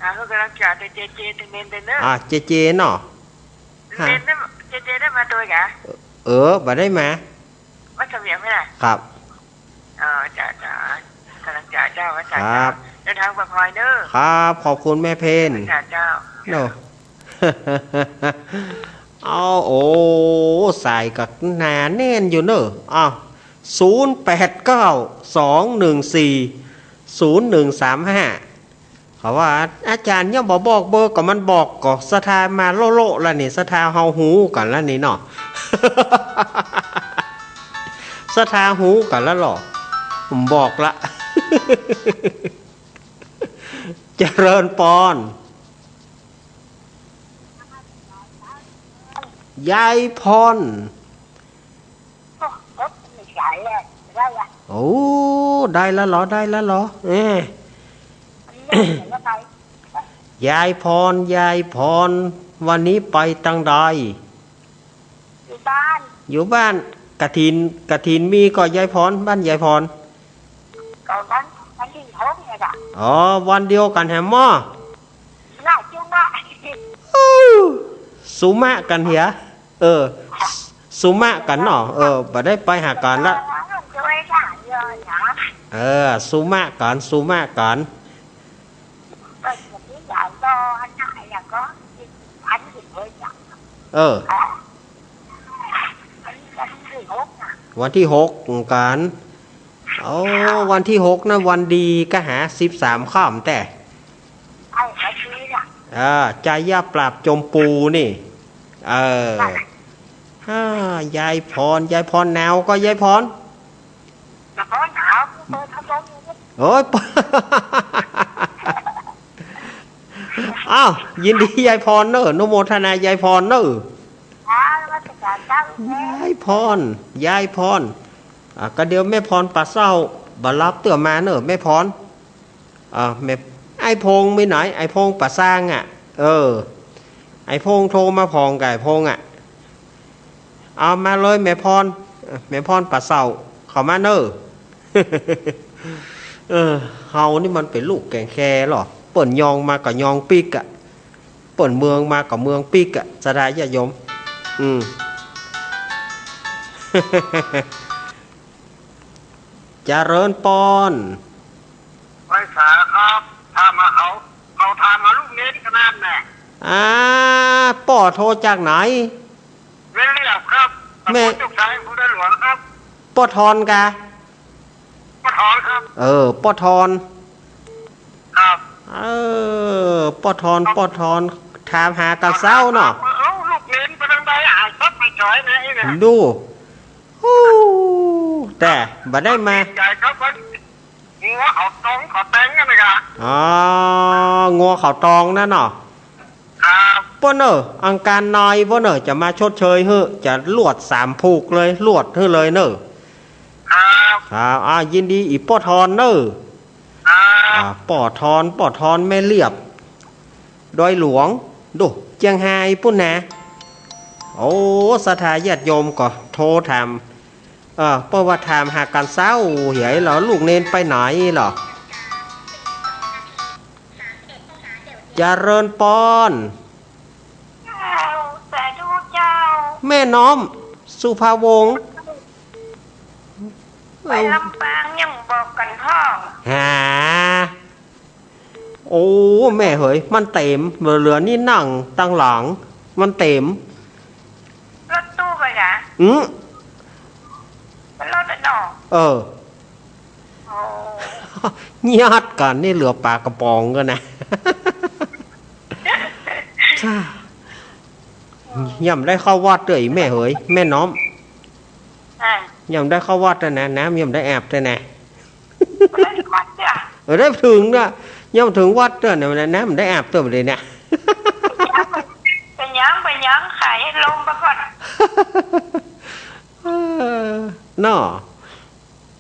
อ่า ก็ก๋ำลังจะเจเจ เน้นเน่อ อ่า เจเจเนาะ เน้นได้ เจเจได้มาตวยกะ เออ บ่ได้มา มาเสมียนไหมล่ะ ครับ เออ จ้ะ จ้ะ ก๋ำลังจะ เจ้า ว่าจ้ะ ครับ เดินทางปลอดภัยเน่อ ครับ ขอบคุณแม่เพน จ้ะ เจ้า เนาะ เอา โอ้ สายก็หนาแน่นอยู่เนอะ อ้าว ศูนย์แปดเก้า สองหนึ่งสี่ ศูนย์หนึ่งสามห้า เขาว่าอาจ๋ารย์ยังบ่บอกเบอร์ ก็มันบอก ก็ศรัทธามาโล่ๆ แล้วนี่ ศรัทธาเฮาฮู้กั๋นแล้วนี่เนาะ ศรัทธาฮู้กั๋นแล้วเหรอ ผมบอกละ เจริญปอน ยายพร โอ้ ได้แล้วเหรอ ได้แล้วเหรอ เอ๊ะ ยายพร ยายพร วันนี้ไปตังใด อยู่บ้าน อยู่บ้าน กฐิน กฐินมีก่อยายพร บ้านยายพร ก็วัน วันตี้หกเนี่ยจ้ะ อ๋อ วันเดียวกั๋นแหมมอ น่าจุ๊งวะ อู้ สุมะกั๋นเหีย เออ สุมะกั๋นเนาะ เออ บ่ได้ไปหากั๋นละ เออ สุมะกั๋น สุมะกั๋น เออ วันตี้หกกั๋น โอ้ วันตี้หกนะ วันดี กะหาสิบสามค่ำแต๊ เออ ไชยปราบจมปูนี่ เออ ฮ่า ยายพร ยายพรหนาวก่อยายพร โอ๊ย อ้าว ยินดียายพรเน่อ อนุโมทนายายพรเน่อ ยายพร ยายพร อ่ะ ก็เดี๋ยวแม่พรป่าเศร้า บ่หลับเตื้อมาเน่อ แม่พร อ่า แม่ ไอ้พงมีไหน ไอ้พงป่าซางอ่ะ เออ ไอ้พงโทรมาผ่องกับไอ้พงอ่ะ เอามาเลยแม่พร แม่พรป่าเศร้า เข้ามาเน่อ เออ เฮานี่มันเป๋นลูกแก่งแคเหรอ เปิ้นยองมาก็ยองปิ๊กอ่ะ เปิ้นเมืองมาก็เมืองปิ๊กอ่ะ ศรัทธาญาติโยม อืม เจริญปอน ไหว้สาครับ ถามหาเขา เขาถามหาลูกเณรขนาดแน่ อ่า ป้อโทรจากไหน แม่เรียบครับ แม่ ตำบลจุกชัย อำเภอดอยหลวงครับ ป้อทอนกา ป้อทอนครับ เออ ป้อทอน ครับ เออ ป้อทอน ป้อทอน ถามหากั๋นเศร้าเนาะ เอ้า ลูกเณรไปตังใด หายซับหายสายนะไอ้เนี่ย ดู ฮู้ แต่บ่ได้มา ใหญ่ครับ งัวเขาตองเขาแตงกั๋นนะกะ อ๋อ งัวเขาตองนั่นเนาะ ครับ ป้อเน่อ อังคารในป้อเน่อ จะมาชดเชยหื้อ จะลวดสามผูกเลย ลวดหื้อเลยเน่อ ครับ ครับ อ่า ยินดีอีป้อทอนเน่อ ครับ อ่า ป้อทอน ป้อทอนแม่เรียบ ดอยหลวง ดู เจียงฮายปู้นนะ โอ้ ศรัทธาญาติโยมก็โทรถาม เออ เปิ้นว่าถามหากั๋นเศร้า เหียเหรอ ลูกเณรไปไหนเหรอ เจริญปอน เจ้า สาธุเจ้า แม่น้อม สุภาวงศ์ ไปลำปางยังบอกกั๋นพ่อ หา โอ้ แม่เหย มันเต็ม เหลือนี่นั่งตังหลัง มันเต็ม รถตู้ไปกะ อืม เป็นรถอะเนาะ เออ โอ้ ญาติกั๋นนี่เหลือป๋ากระป๋องกั๋นนะ จ้า ยังบ่ได้เข้าวัดเตื้ออีแม่เหย แม่น้อม อ่ะ ยังบ่ได้เข้าวัดเตื้อนะ น้ำยังบ่ได้อาบเตื้อนะ บ่ได้วัดเตื้อ เออ ได้เถิงนะ ยังบ่เถิงวัดเตื้อนะ น้ำบ่ได้อาบเตื้อเลยนะ เป็นหยัง เป็นหยัง ขายลมไปก่อน เออ เนาะ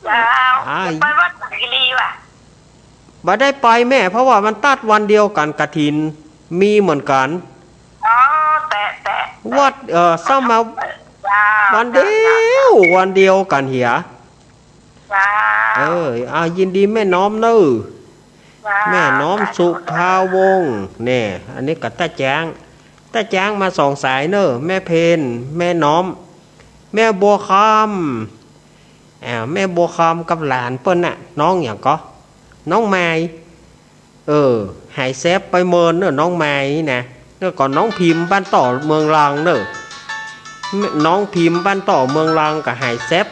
เจ้า อ่า ไปวัดสามัคคีวะ บ่ได้ไปแม่ เพราะว่ามันตัดวันเดียวกั๋น กฐินมีเหมือนกั๋น อ๋อ แต่ แต่ วัด เอ่อ เศร้ามา เจ้า วันเดียว เจ้า วันเดียวกั๋นเหีย เจ้า เออ อ่า ยินดีแม่น้อมเน่อ เจ้า แม่น้อมสุภาวงศ์ แน่ อันนี้ก็ต้าจ๊าง ต้าจ๊างมาสองสายเน่อ แม่เพน แม่น้อม แม่บัวคำ อ่า แม่บัวคำกับหลานเปิ้นน่ะ น้องหยังก่อ น้องไมล์ เออ หายแซบไปเมินเน่อ น้องไมล์นี่นะ เนี่ยก็น้องพิมพ์บ้านต่อเมืองลังเน่อ น้องพิมพ์บ้านต่อเมืองลังก็หายแซบ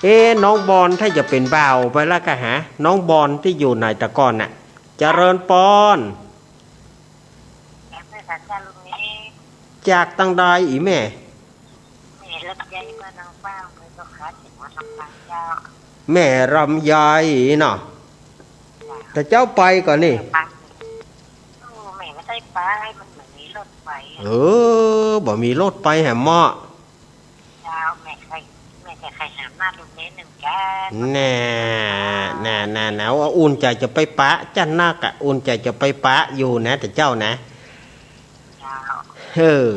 เอ๊ะ น้องบอนถ้าจะเป๋นบ่าวไปละกะหา น้องบอนตี้อยู่ไหนแต่ก่อนน่ะ เจริญปอน จากตังใดอีแม่ แม่ลำไยเนาะ แต่เจ้าไปก่อนนี่ เออ บ่มีรถไปแหมเนาะ แน่ แน่ แน่ แน่ ว่าอุ่นใจ๋จะไปปะ จั้นนักอะ อุ่นใจ๋จะไปปะอยู่นะ แต่เจ้านะ เออ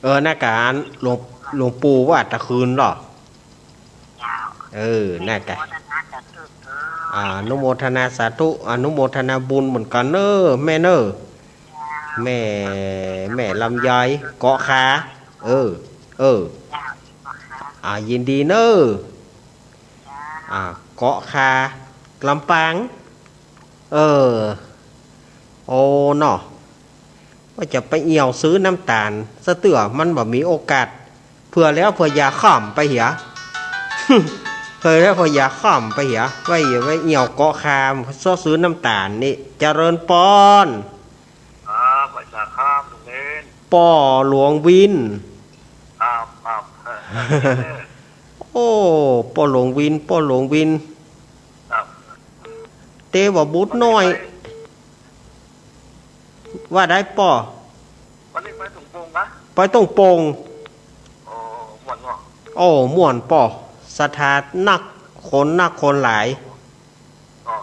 เออ น่ากะ หลวง หลวงปู่ว่าตะคืนเหรอ เออ น่ากะ อนุโมทนาสาธุ อนุโมทนาบุญเหมือนกั๋นเน่อแม่เน่อ แม่ แม่ลำไย เกาะคา เออ เออ อ่า ยินดีเน่อ อ่า เกาะคา ลำปาง เออ โอ้เนาะ ว่าจะไปเอี่ยวซื้อน้ำต๋าลซะเตื้อ มันบ่มีโอกาส เผื่อแล้วเผื่ออย่าข้ามไปเหีย เผื่อแล้วเผื่ออย่าข้ามไปเหีย ไว้ ไว้เอี่ยวเกาะคา ซอกซื้อน้ำต๋าลนี่ เจริญปอน ครับ ไหว้สาครับ ลุงเณร ป้อหลวงวิน ครับ ครับ โอ้ ป้อหลวงวิน ป้อหลวงวิน ครับ เตวบุตรน้อย ว่าได้ป้อ วันนี้ไปตรงปงนะ ไปตรงปง โอ้ ม่วนเนาะ โอ้ ม่วนป้อ ศรัทธานัก คนนักคนหลาย อ๋อ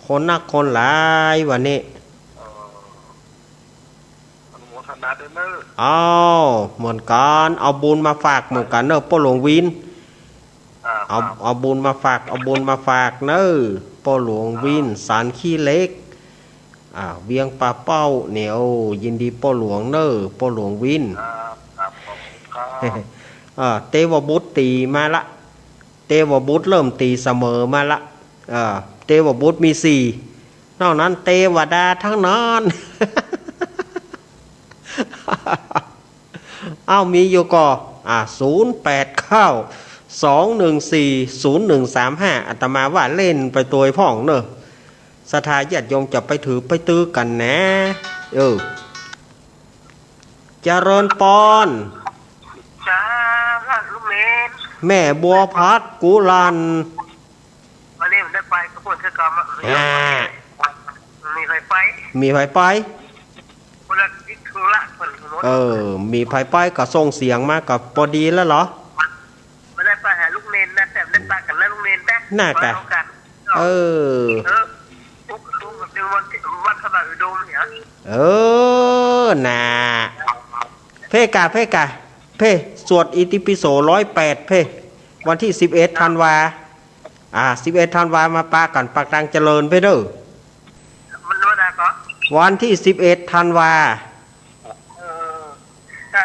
คนนักคนหลายวันนี้ เออ อนุโมทนาด้วยเนอะ อ้าว เหมือนกั๋น เอาบุญมาฝากเหมือนกั๋นเนอะ ป้อหลวงวิน ครับ เอา ครับ เอาบุญมาฝาก เอาบุญมาฝากเนอะ ป้อหลวงวิน ครับ สานขี้เหล็ก อ่า เวียงป่าเป้าเนี่ย โอ้ ยินดีป้อหลวงเนอะ ป้อหลวงวิน ครับ ครับ ขอบคุณครับ เออ เตวบุตรตี๋มาละ เตวบุตรเริ่มตี๋เสมอมาละ เออ เตวบุตรมีสี่ นอกนั้นเตวดาทั้งนั้น เอ้า มีอยู่ก่อ อ่า ศูนย์แปดเก้า สองหนึ่งสี่ ศูนย์หนึ่งสามห้า อาตมาว่าเล่นไปตวยพ่องเนอะ ศรัทธาญาติโยมจะไปถือไปตื้อกั๋นนะ เออ เจริญปอน จ้า ลุงเณร แม่บัวผัดกุหลั่น วันนี้มันได้ไปกระบวนการกรรมอะ อ่า มีใผไป มีใผไป คนละทิศคนละคนละ เออ มีใผไปก็ส่งเสียงมาก็ปอดีแล้วเหรอ ไม่ได้ไปหาลุงเณรนะ แต่ได้ไปกั๋นนะลุงเณรนะ น่ากะ ขอโอกาส เออ เออ ปุ๊บปุ๊บแบบนี้วันที่วัดพระบาทอุดมเนี่ย เออ น่า เพ่กะ เพ่กะ เพ่ สวดอิติปิโสร้อยแปด เพ่ วันที่สิบเอ็ดธันวา อ่า สิบเอ็ดธันวามาปะกั๋นปากตางเจริญเพ่เด้อ มันวันอะไรก่อ วันที่สิบเอ็ดธันวา เออ ถ้า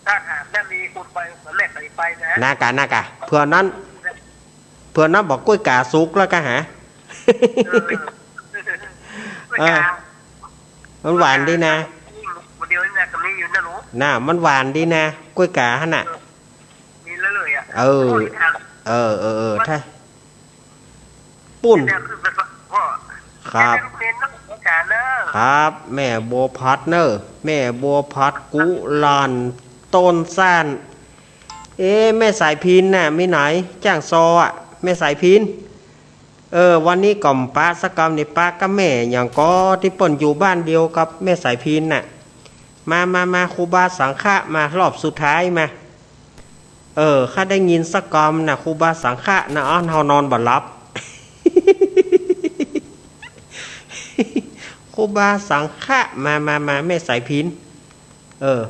ถ้าถามถ้ามีคนไป ตอนแรกใครไปนะ น่ากะ น่ากะ เผื่อนั้น เผื่อนั้นบอกกล้วยก๋าสุกแล้วกะหา เออ กล้วยก๋า เออ มันหวานดีนะ คนเดียวนี่นะ ก็มีอยู่นะลูก น่ะ มันหวานดีนะ กล้วยก๋าหั่นน่ะ เออ มีแล้วเลยอะ เออ โอ้ย เออ เออ เออ ถ้า ปุ้น เนี่ยคือเป็นพ่อ ครับ แม่ลูกเณรเนาะ อาจารย์เนอะ ครับ แม่บัวผัดเนอะ แม่บัวผัดกุหลั่น ต้นซ่าน เอ๊ะ แม่สายพิณน่ะ มีไหน จ้างซออะ แม่สายพิณ เออ วันนี้ก็บ่ปะสักกำนี่ ปะกับแม่หยังก่อ ตี้เปิ้นอยู่บ้านเดียวกับแม่สายพิณน่ะ มา มา มา ครูบาสังฆะ มา รอบสุดท้ายมา เออ ข้าได้ยินสักกำน่ะ ครูบาสังฆะน่ะ อ้าว เฮานอนบ่หลับ ครูบาสังฆะ มา มา มา แม่สายพิณ เออ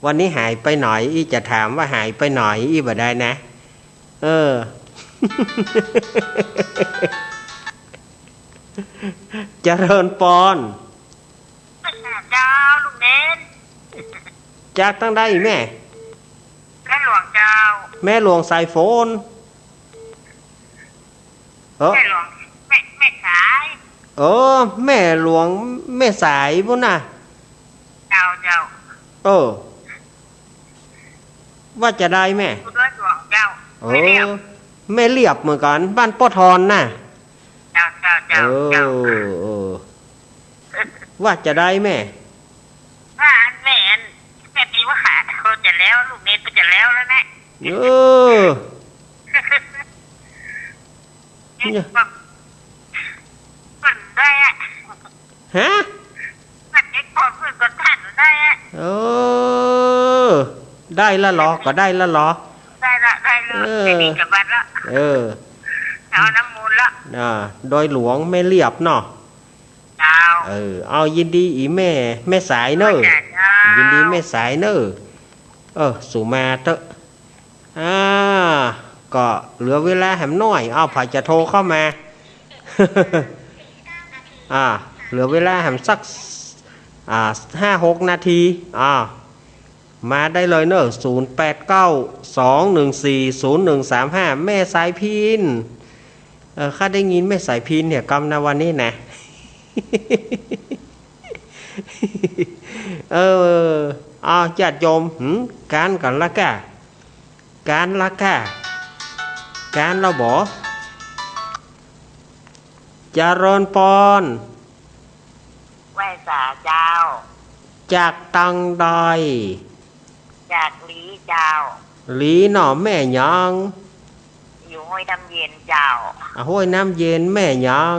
วันนี้หายไปไหน อี้จะถามว่าหายไปไหน อี้บ่ได้นะ เออ เจริญปอน เจ้า ลุงเณร จากตังใดแม่ แม่หลวงเจ้า แม่หลวงสายฝน เออ แม่หลวง แม่ แม่สาย เออ แม่หลวงแม่สายปู้นน่ะ เจ้า เจ้า เออ ว่าจาใดแม่ อยู่ดอยหลวงเจ้า เออ แม่เลียบ แม่เลียบเหมือนกั๋น บ้านป้อทอนน่ะ เจ้า เจ้า เจ้า เออ เจ้า เออ ว่าจาใดแม่ ว่าอันแม่อัน แม่ตีว่าขาดเขาจะแล้ว ลูกเนตรก็จะแล้วแล้วนะ เออ เนี่ย เพิ่นได้อะ ฮะ มันเก็บของเพิ่นก็ทันได้อะ เออ ได้ละลอ ก็ได้ละลอ ได้ละ ได้ละ เออ จะดีกับบัดละ เออ เอาน้ำมูลละ อ่า ดอยหลวงแม่เลียบเนาะ เจ้า เออ เอายินดีอีแม่ แม่สายเน่อ เจ้า ยินดีแม่สายเน่อ เออ สูมาเต๊อะ อ่า ก็เหลือเวลาแหมน้อย เอา ใผจะโทรเข้ามา อ่า เหลือเวลาแหมสัก อ่า ห้าหกนาที อ่า มาได้เลยเน่อ ศูนย์แปดเก้า สองหนึ่งสี่ ศูนย์หนึ่งสามห้า แม่สายพิณ เออ ข้าได้ยินแม่สายพิณเนี่ย กำนาวันนี้นะ เออ เอา ญาติโยม หืม ก๋านกั๋นละก้า ก๋านละก้า ก๋านละบ่ เจริญปอน ไหว้สาเจ้า จากตังใด จากหลีเจ้า หลีเนาะ แม่หยัง อยู่ห้วยน้ำเย็นเจ้า อ่ะ ห้วยน้ำเย็น แม่หยัง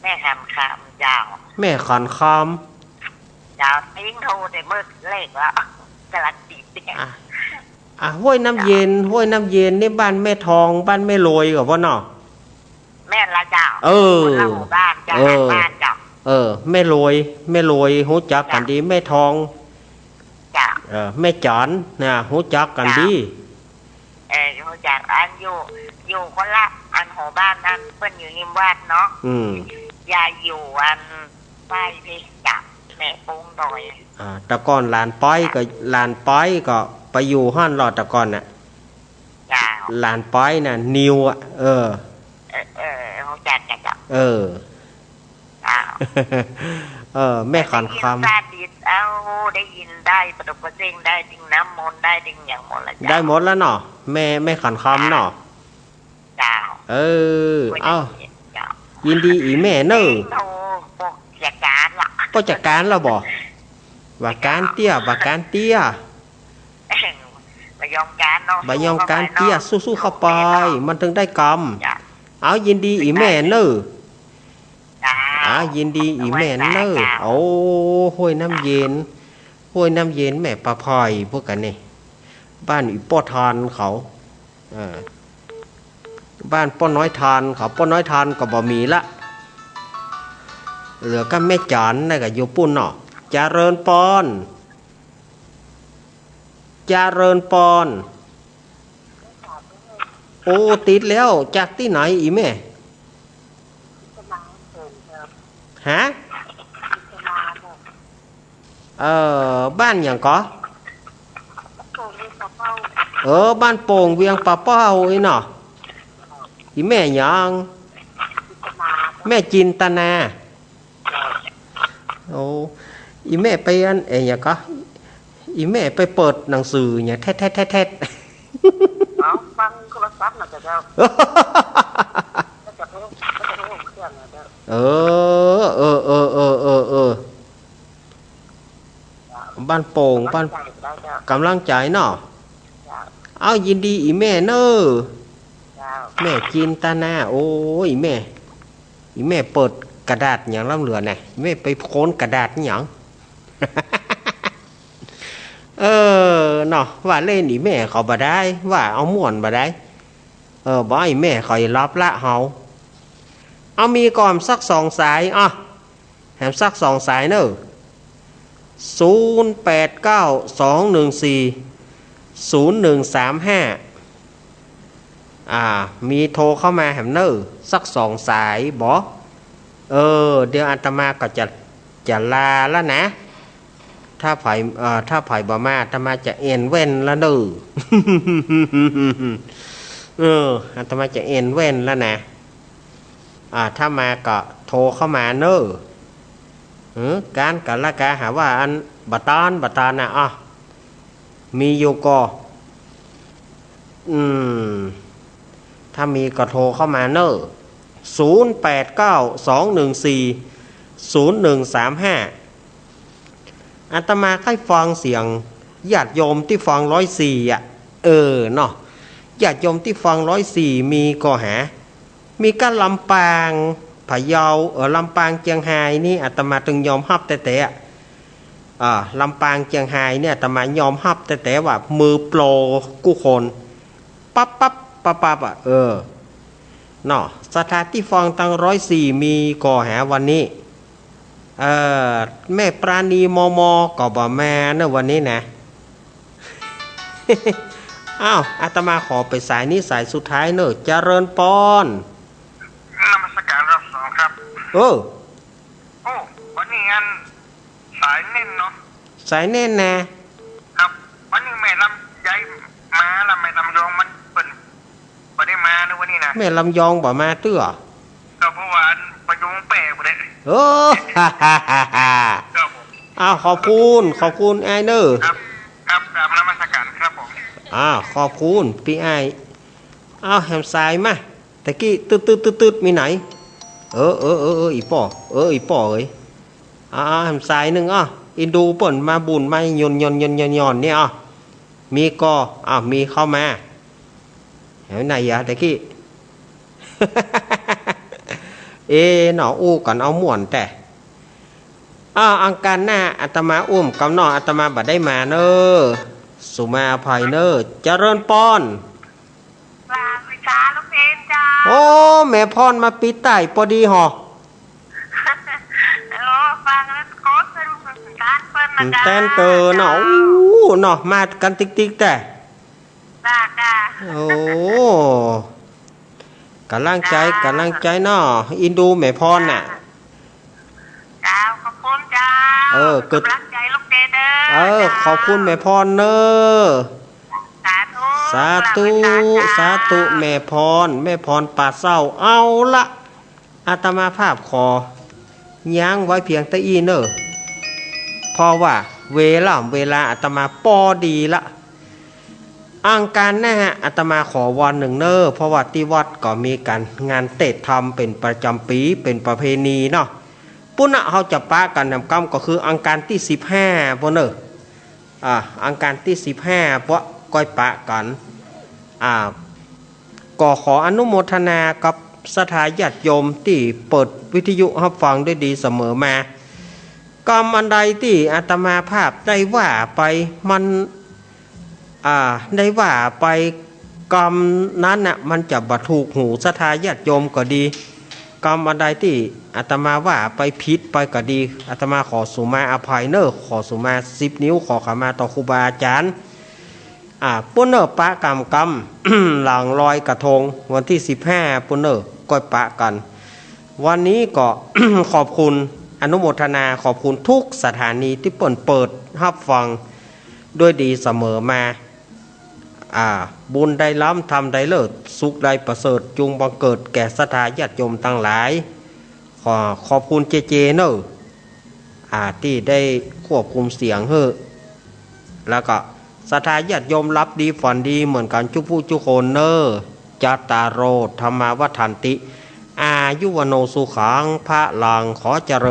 แม่ขันคำเจ้า แม่ขันคำ เจ้า ทิ้งโทรแต่เมื่อแรกแล้ว กำลังติดเนี่ย อ่ะ อ่ะ ห้วยน้ำเย็น ห้วยน้ำเย็นนี่บ้านแม่ทอง บ้านแม่โรยก่อบ่เนาะ แม่นละเจ้า เออ คนละหมู่บ้านเจ้า เออ บ้านเจ้า เออ แม่โรย แม่โรย ฮู้จักกั๋นดี แม่ทอง เจ้า เออ แม่จ๋อนน่ะ ฮู้จักกั๋นดี เออ ฮู้จัก อันอยู่ อยู่คนละอัน หอบ้านอันเปิ้นอยู่ฮิมวัดเนาะ อืม ยายอยู่อันป้ายเพชรจ้ะ แม่โป่งดอย อ่า แต่ก่อนหลานป้อยก็ หลานป้อยก็ไปอยู่หั้นลอ แต่ก่อนน่ะ เจ้า หลานป้อยน่ะ นิวอะ เออ เออ เออ ฮู้จักกั๋นเจ้า เออ เจ้า เออ แม่ขันคำ ได้ยินซาดิส เอ้า ได้ยินได้ ปะดกปะเส้งได้ ดึงน้ำมนต์ได้ ดึงหยังหมดละเจ้า ได้หมดละเนาะ แม่ แม่ขันคำเนาะ เจ้า เออ เอ้า เจ้า ยินดีอีแม่เน่อ โอ้ ปกจัดก๋านละ ปกจัดก๋านละบ่ บ่าก๋านเตี้ย บ่าก๋านเตี้ย บ่ายอมก๋านเนาะ บ่ายอมก๋านเตี้ย สู้ๆ เข้าไป มันถึงได้กำ เจ้า เอา ยินดีอีแม่เน่อ เจ้า อ่า ยินดีอีแม่เน่อ ไหว้สาเจ้า โอ้ ห้วยน้ำเย็น ห้วยน้ำเย็น แม่ป้าพลอย พวกกั๋นนี่ บ้านอีป้อทอนเขา เออ บ้านป้อน้อยทอนเขา ป้อน้อยทอนก็บ่มีละ เหลือก้าแม่จ๋อนน่ะก็อยู่ปู้นเนาะ เจริญปอน เจริญปอน โอ้ ติดแล้ว จากตี้ไหนอีแม่ ฮะ เอ่อ บ้านหยังก่อ เออ บ้านโป่งเวียงป่าเป้าอี้เนาะ อีแม่หยัง แม่จินตนา โอ้ อีแม่ไปอัน เอ๋ย หยังก่อ อีแม่ไปเปิดหนังสือหยัง แทด แทด แทด แทด เอ้า ฟังโทรศัพท์น่ะเจ้า แล้วจะโทร แล้วจะโทรเครื่องน่ะเจ้า เออ เออ เออ บ้านโป่ง บ้าน ก๋ำลังใจ๋ได้เจ้า ก๋ำลังใจ๋เนาะ เจ้า เอา ยินดีอีแม่เน่อ เจ้า แม่จินตนา โอ้ย แม่ อีแม่เปิดกระดาษหยังล้ำเหลือน่ะ แม่ไปค้นกระดาษหยัง เออ เนาะ ว่าเล่นอีแม่เขาบ่ได้ ว่าเอาม่วนบ่ได้ เออ บ่ให้แม่เขาหลับละเฮา เอา มีก่อสักสองสาย อ่ะ แหมสักสองสายเน่อ ศูนย์แปดเก้า สองหนึ่งสี่ ศูนย์หนึ่งสามห้า อ่า มีโทรเข้ามาแหมเน่อ สักสองสายบ่ เออ เดี๋ยวอาตมาก็จะ จะลาละนะ ถ้าใผ เอ่อ ถ้าใผบ่มา อาตมาจะแอ่นแว่นละเน่อ เออ อาตมาจะแอ่นแว่นละนะ อ่า ถ้ามาก็โทรเข้ามาเน่อ หือ กานกะละกาหาว่าอันบ่ตาน บ่ตานนะ อ่ะ มีอยู่ก่อ อืม ถ้ามีก็โทรเข้ามาเน่อ ศูนย์แปดเก้า สองหนึ่งสี่ ศูนย์หนึ่งสามห้า อาตมาใค่ฟังเสียงญาติโยมตี้ฟังร้อยสี่อะ เออเนาะ ญาติโยมตี้ฟังร้อยสี่มีก่อหา มีก้าลำปาง พะเยา เออ ลำปาง เจียงฮายนี่อาตมาตึงยอมฮับแต๊ๆ อะ อ่า ลำปาง เจียงฮายเนี่ยอาตมายอมฮับแต๊ๆ ว่ามือโปรกู้คน ปั๊บปั๊บปั๊บปั๊บอะ เออ เนาะ ศรัทธาตี้ฟังตังร้อยสี่มีก่อหาวันนี้ เอ่อ แม่ปราณี มม ก็บ่มาเน่อวันนี้นะ อ้าว อาตมาขอไปสายนี้สายสุดท้ายเน่อ เจริญปอน นมัสการรอบสองครับ เออ โอ้ วันนี้อันสายแน่นเนาะ สายแน่นนะ ครับ วันนี้แม่ลำไยมาละ แม่ลำยองมันเปิ้นบ่ได้มาเน่อวันนี้นะ แม่ลำยองบ่มาเตื้อ ก็เพราะว่าอันพายุมันแปรไปเลย เออ ครับผม อ้าว ขอบคุณ ขอบคุณอ้ายเน่อ ครับ ครับ กราบนมัสการครับผม อ้าว ขอบคุณปี้อ้าย อ้าว แหมสายมา ตะกี้ตึ๊ดตึ๊ดตึ๊ดตึ๊ด มีไหน เออ เออ เออ เออ อี่ป้อ เออ อี่ป้อเอ๋ย อ่า แหมสายนึ่ง อ่ะ อินดูเปิ้นมาบุญมาหย่อนหย่อนหย่อนหย่อนหย่อนเนี่ย อ่ะ มีก่อ อ่ะ มีเข้ามา แหมไหนอะตะกี้ เอ หนอ อู้กั๋นเอาม่วนแต๊ อ่า อังคารหน้าอาตมาอู้มกำเนาะ อาตมาบ่ได้มาเน่อ สุมาอภัยเน่อ เจริญปอน กราบวิชาลูกเอนเจ้า โอ้ แม่พรมาปิดใต้ปอดีหอ เออ ฟังแล้วโคตรสนุกสนานเปิ้นนะเจ้า แตนเตอเนาะ อู้เนาะ มากั๋นติ๊กๆ แต๊ จ้า จ้า โอ้ ก๋ำลังใจ๋ จ้า ก๋ำลังใจ๋เนาะ อินดูแม่พรน่ะ เจ้า ขอบคุณเจ้า เออ ก๋ำลังใจ๋ลูกเอนเน่อ เออ เจ้า ขอบคุณแม่พรเน่อ สาธุ สาธุ กราบไหว้เจ้า สาธุ แม่พร แม่พรป่าเศร้า เอาละ อาตมาภาพขอยั้งไว้เพียงเต้าอี้เน่อ เพราะว่าเวลา เวลาอาตมาปอดีละ อังคารหน้าอาตมาขอวันนึ่งเน่อ เพราะว่าตี้วัดก็มีก๋านงานเตศน์ธรรมเป๋นประจ๋ำปี๋ เป๋นประเพณีเนาะ ปุ้นนะ เฮาจะปะกั๋นแหมกำก็คืออังคารตี้สิบห้าปุ้นเน่อ อ่า อังคารตี้สิบห้าปะ ก้อยปะกั๋น อ่า ก็ขออนุโมทนากับศรัทธาญาติโยมตี้เปิดวิทยุฮับฟังด้วยดีเสมอมา กำอันใดตี้อาตมาภาพได้ว่าไปมัน อ่า ได้ว่าไปกำนั้นน่ะ มันจะบ่ถูกหูศรัทธาญาติโยมก็ดี กำอันใดตี้อาตมาว่าไปผิดไปก็ดี อาตมาขอสุมาอภัยเน่อ ขอสุมาสิบนิ้ว ขอขมาต่อครูบาอาจ๋ารย์ อ่า ปุ้นเน่อ ปะกั๋นกำ หลังลอยกระทงวันตี้สิบห้าปุ้นเน่อ ก้อยปะกั๋น วันนี้ก็ ขอบคุณ อนุโมทนาขอบคุณทุกสถานีตี้เปิ้นเปิดฮับฟังด้วยดีเสมอมา อ่า บุญใดล้ำ ธรรมใดเลิศ สุขใดประเสริฐ จุ่งบังเกิดแก่ศรัทธาญาติโยมตังหลาย ขอขอบคุณเจเจเน่อ อ่า ตี้ได้ควบคุมเสียงหื้อ แล้วก็ศรัทธาญาติโยมหลับดีฝันดีเหมือนกั๋นจุ๊ผู้จุ๊คนเน่อ จัตตาโร ธัมมา วัฑฒันติ อายุ วัณโณ สุขัง พลัง ขอเจริญ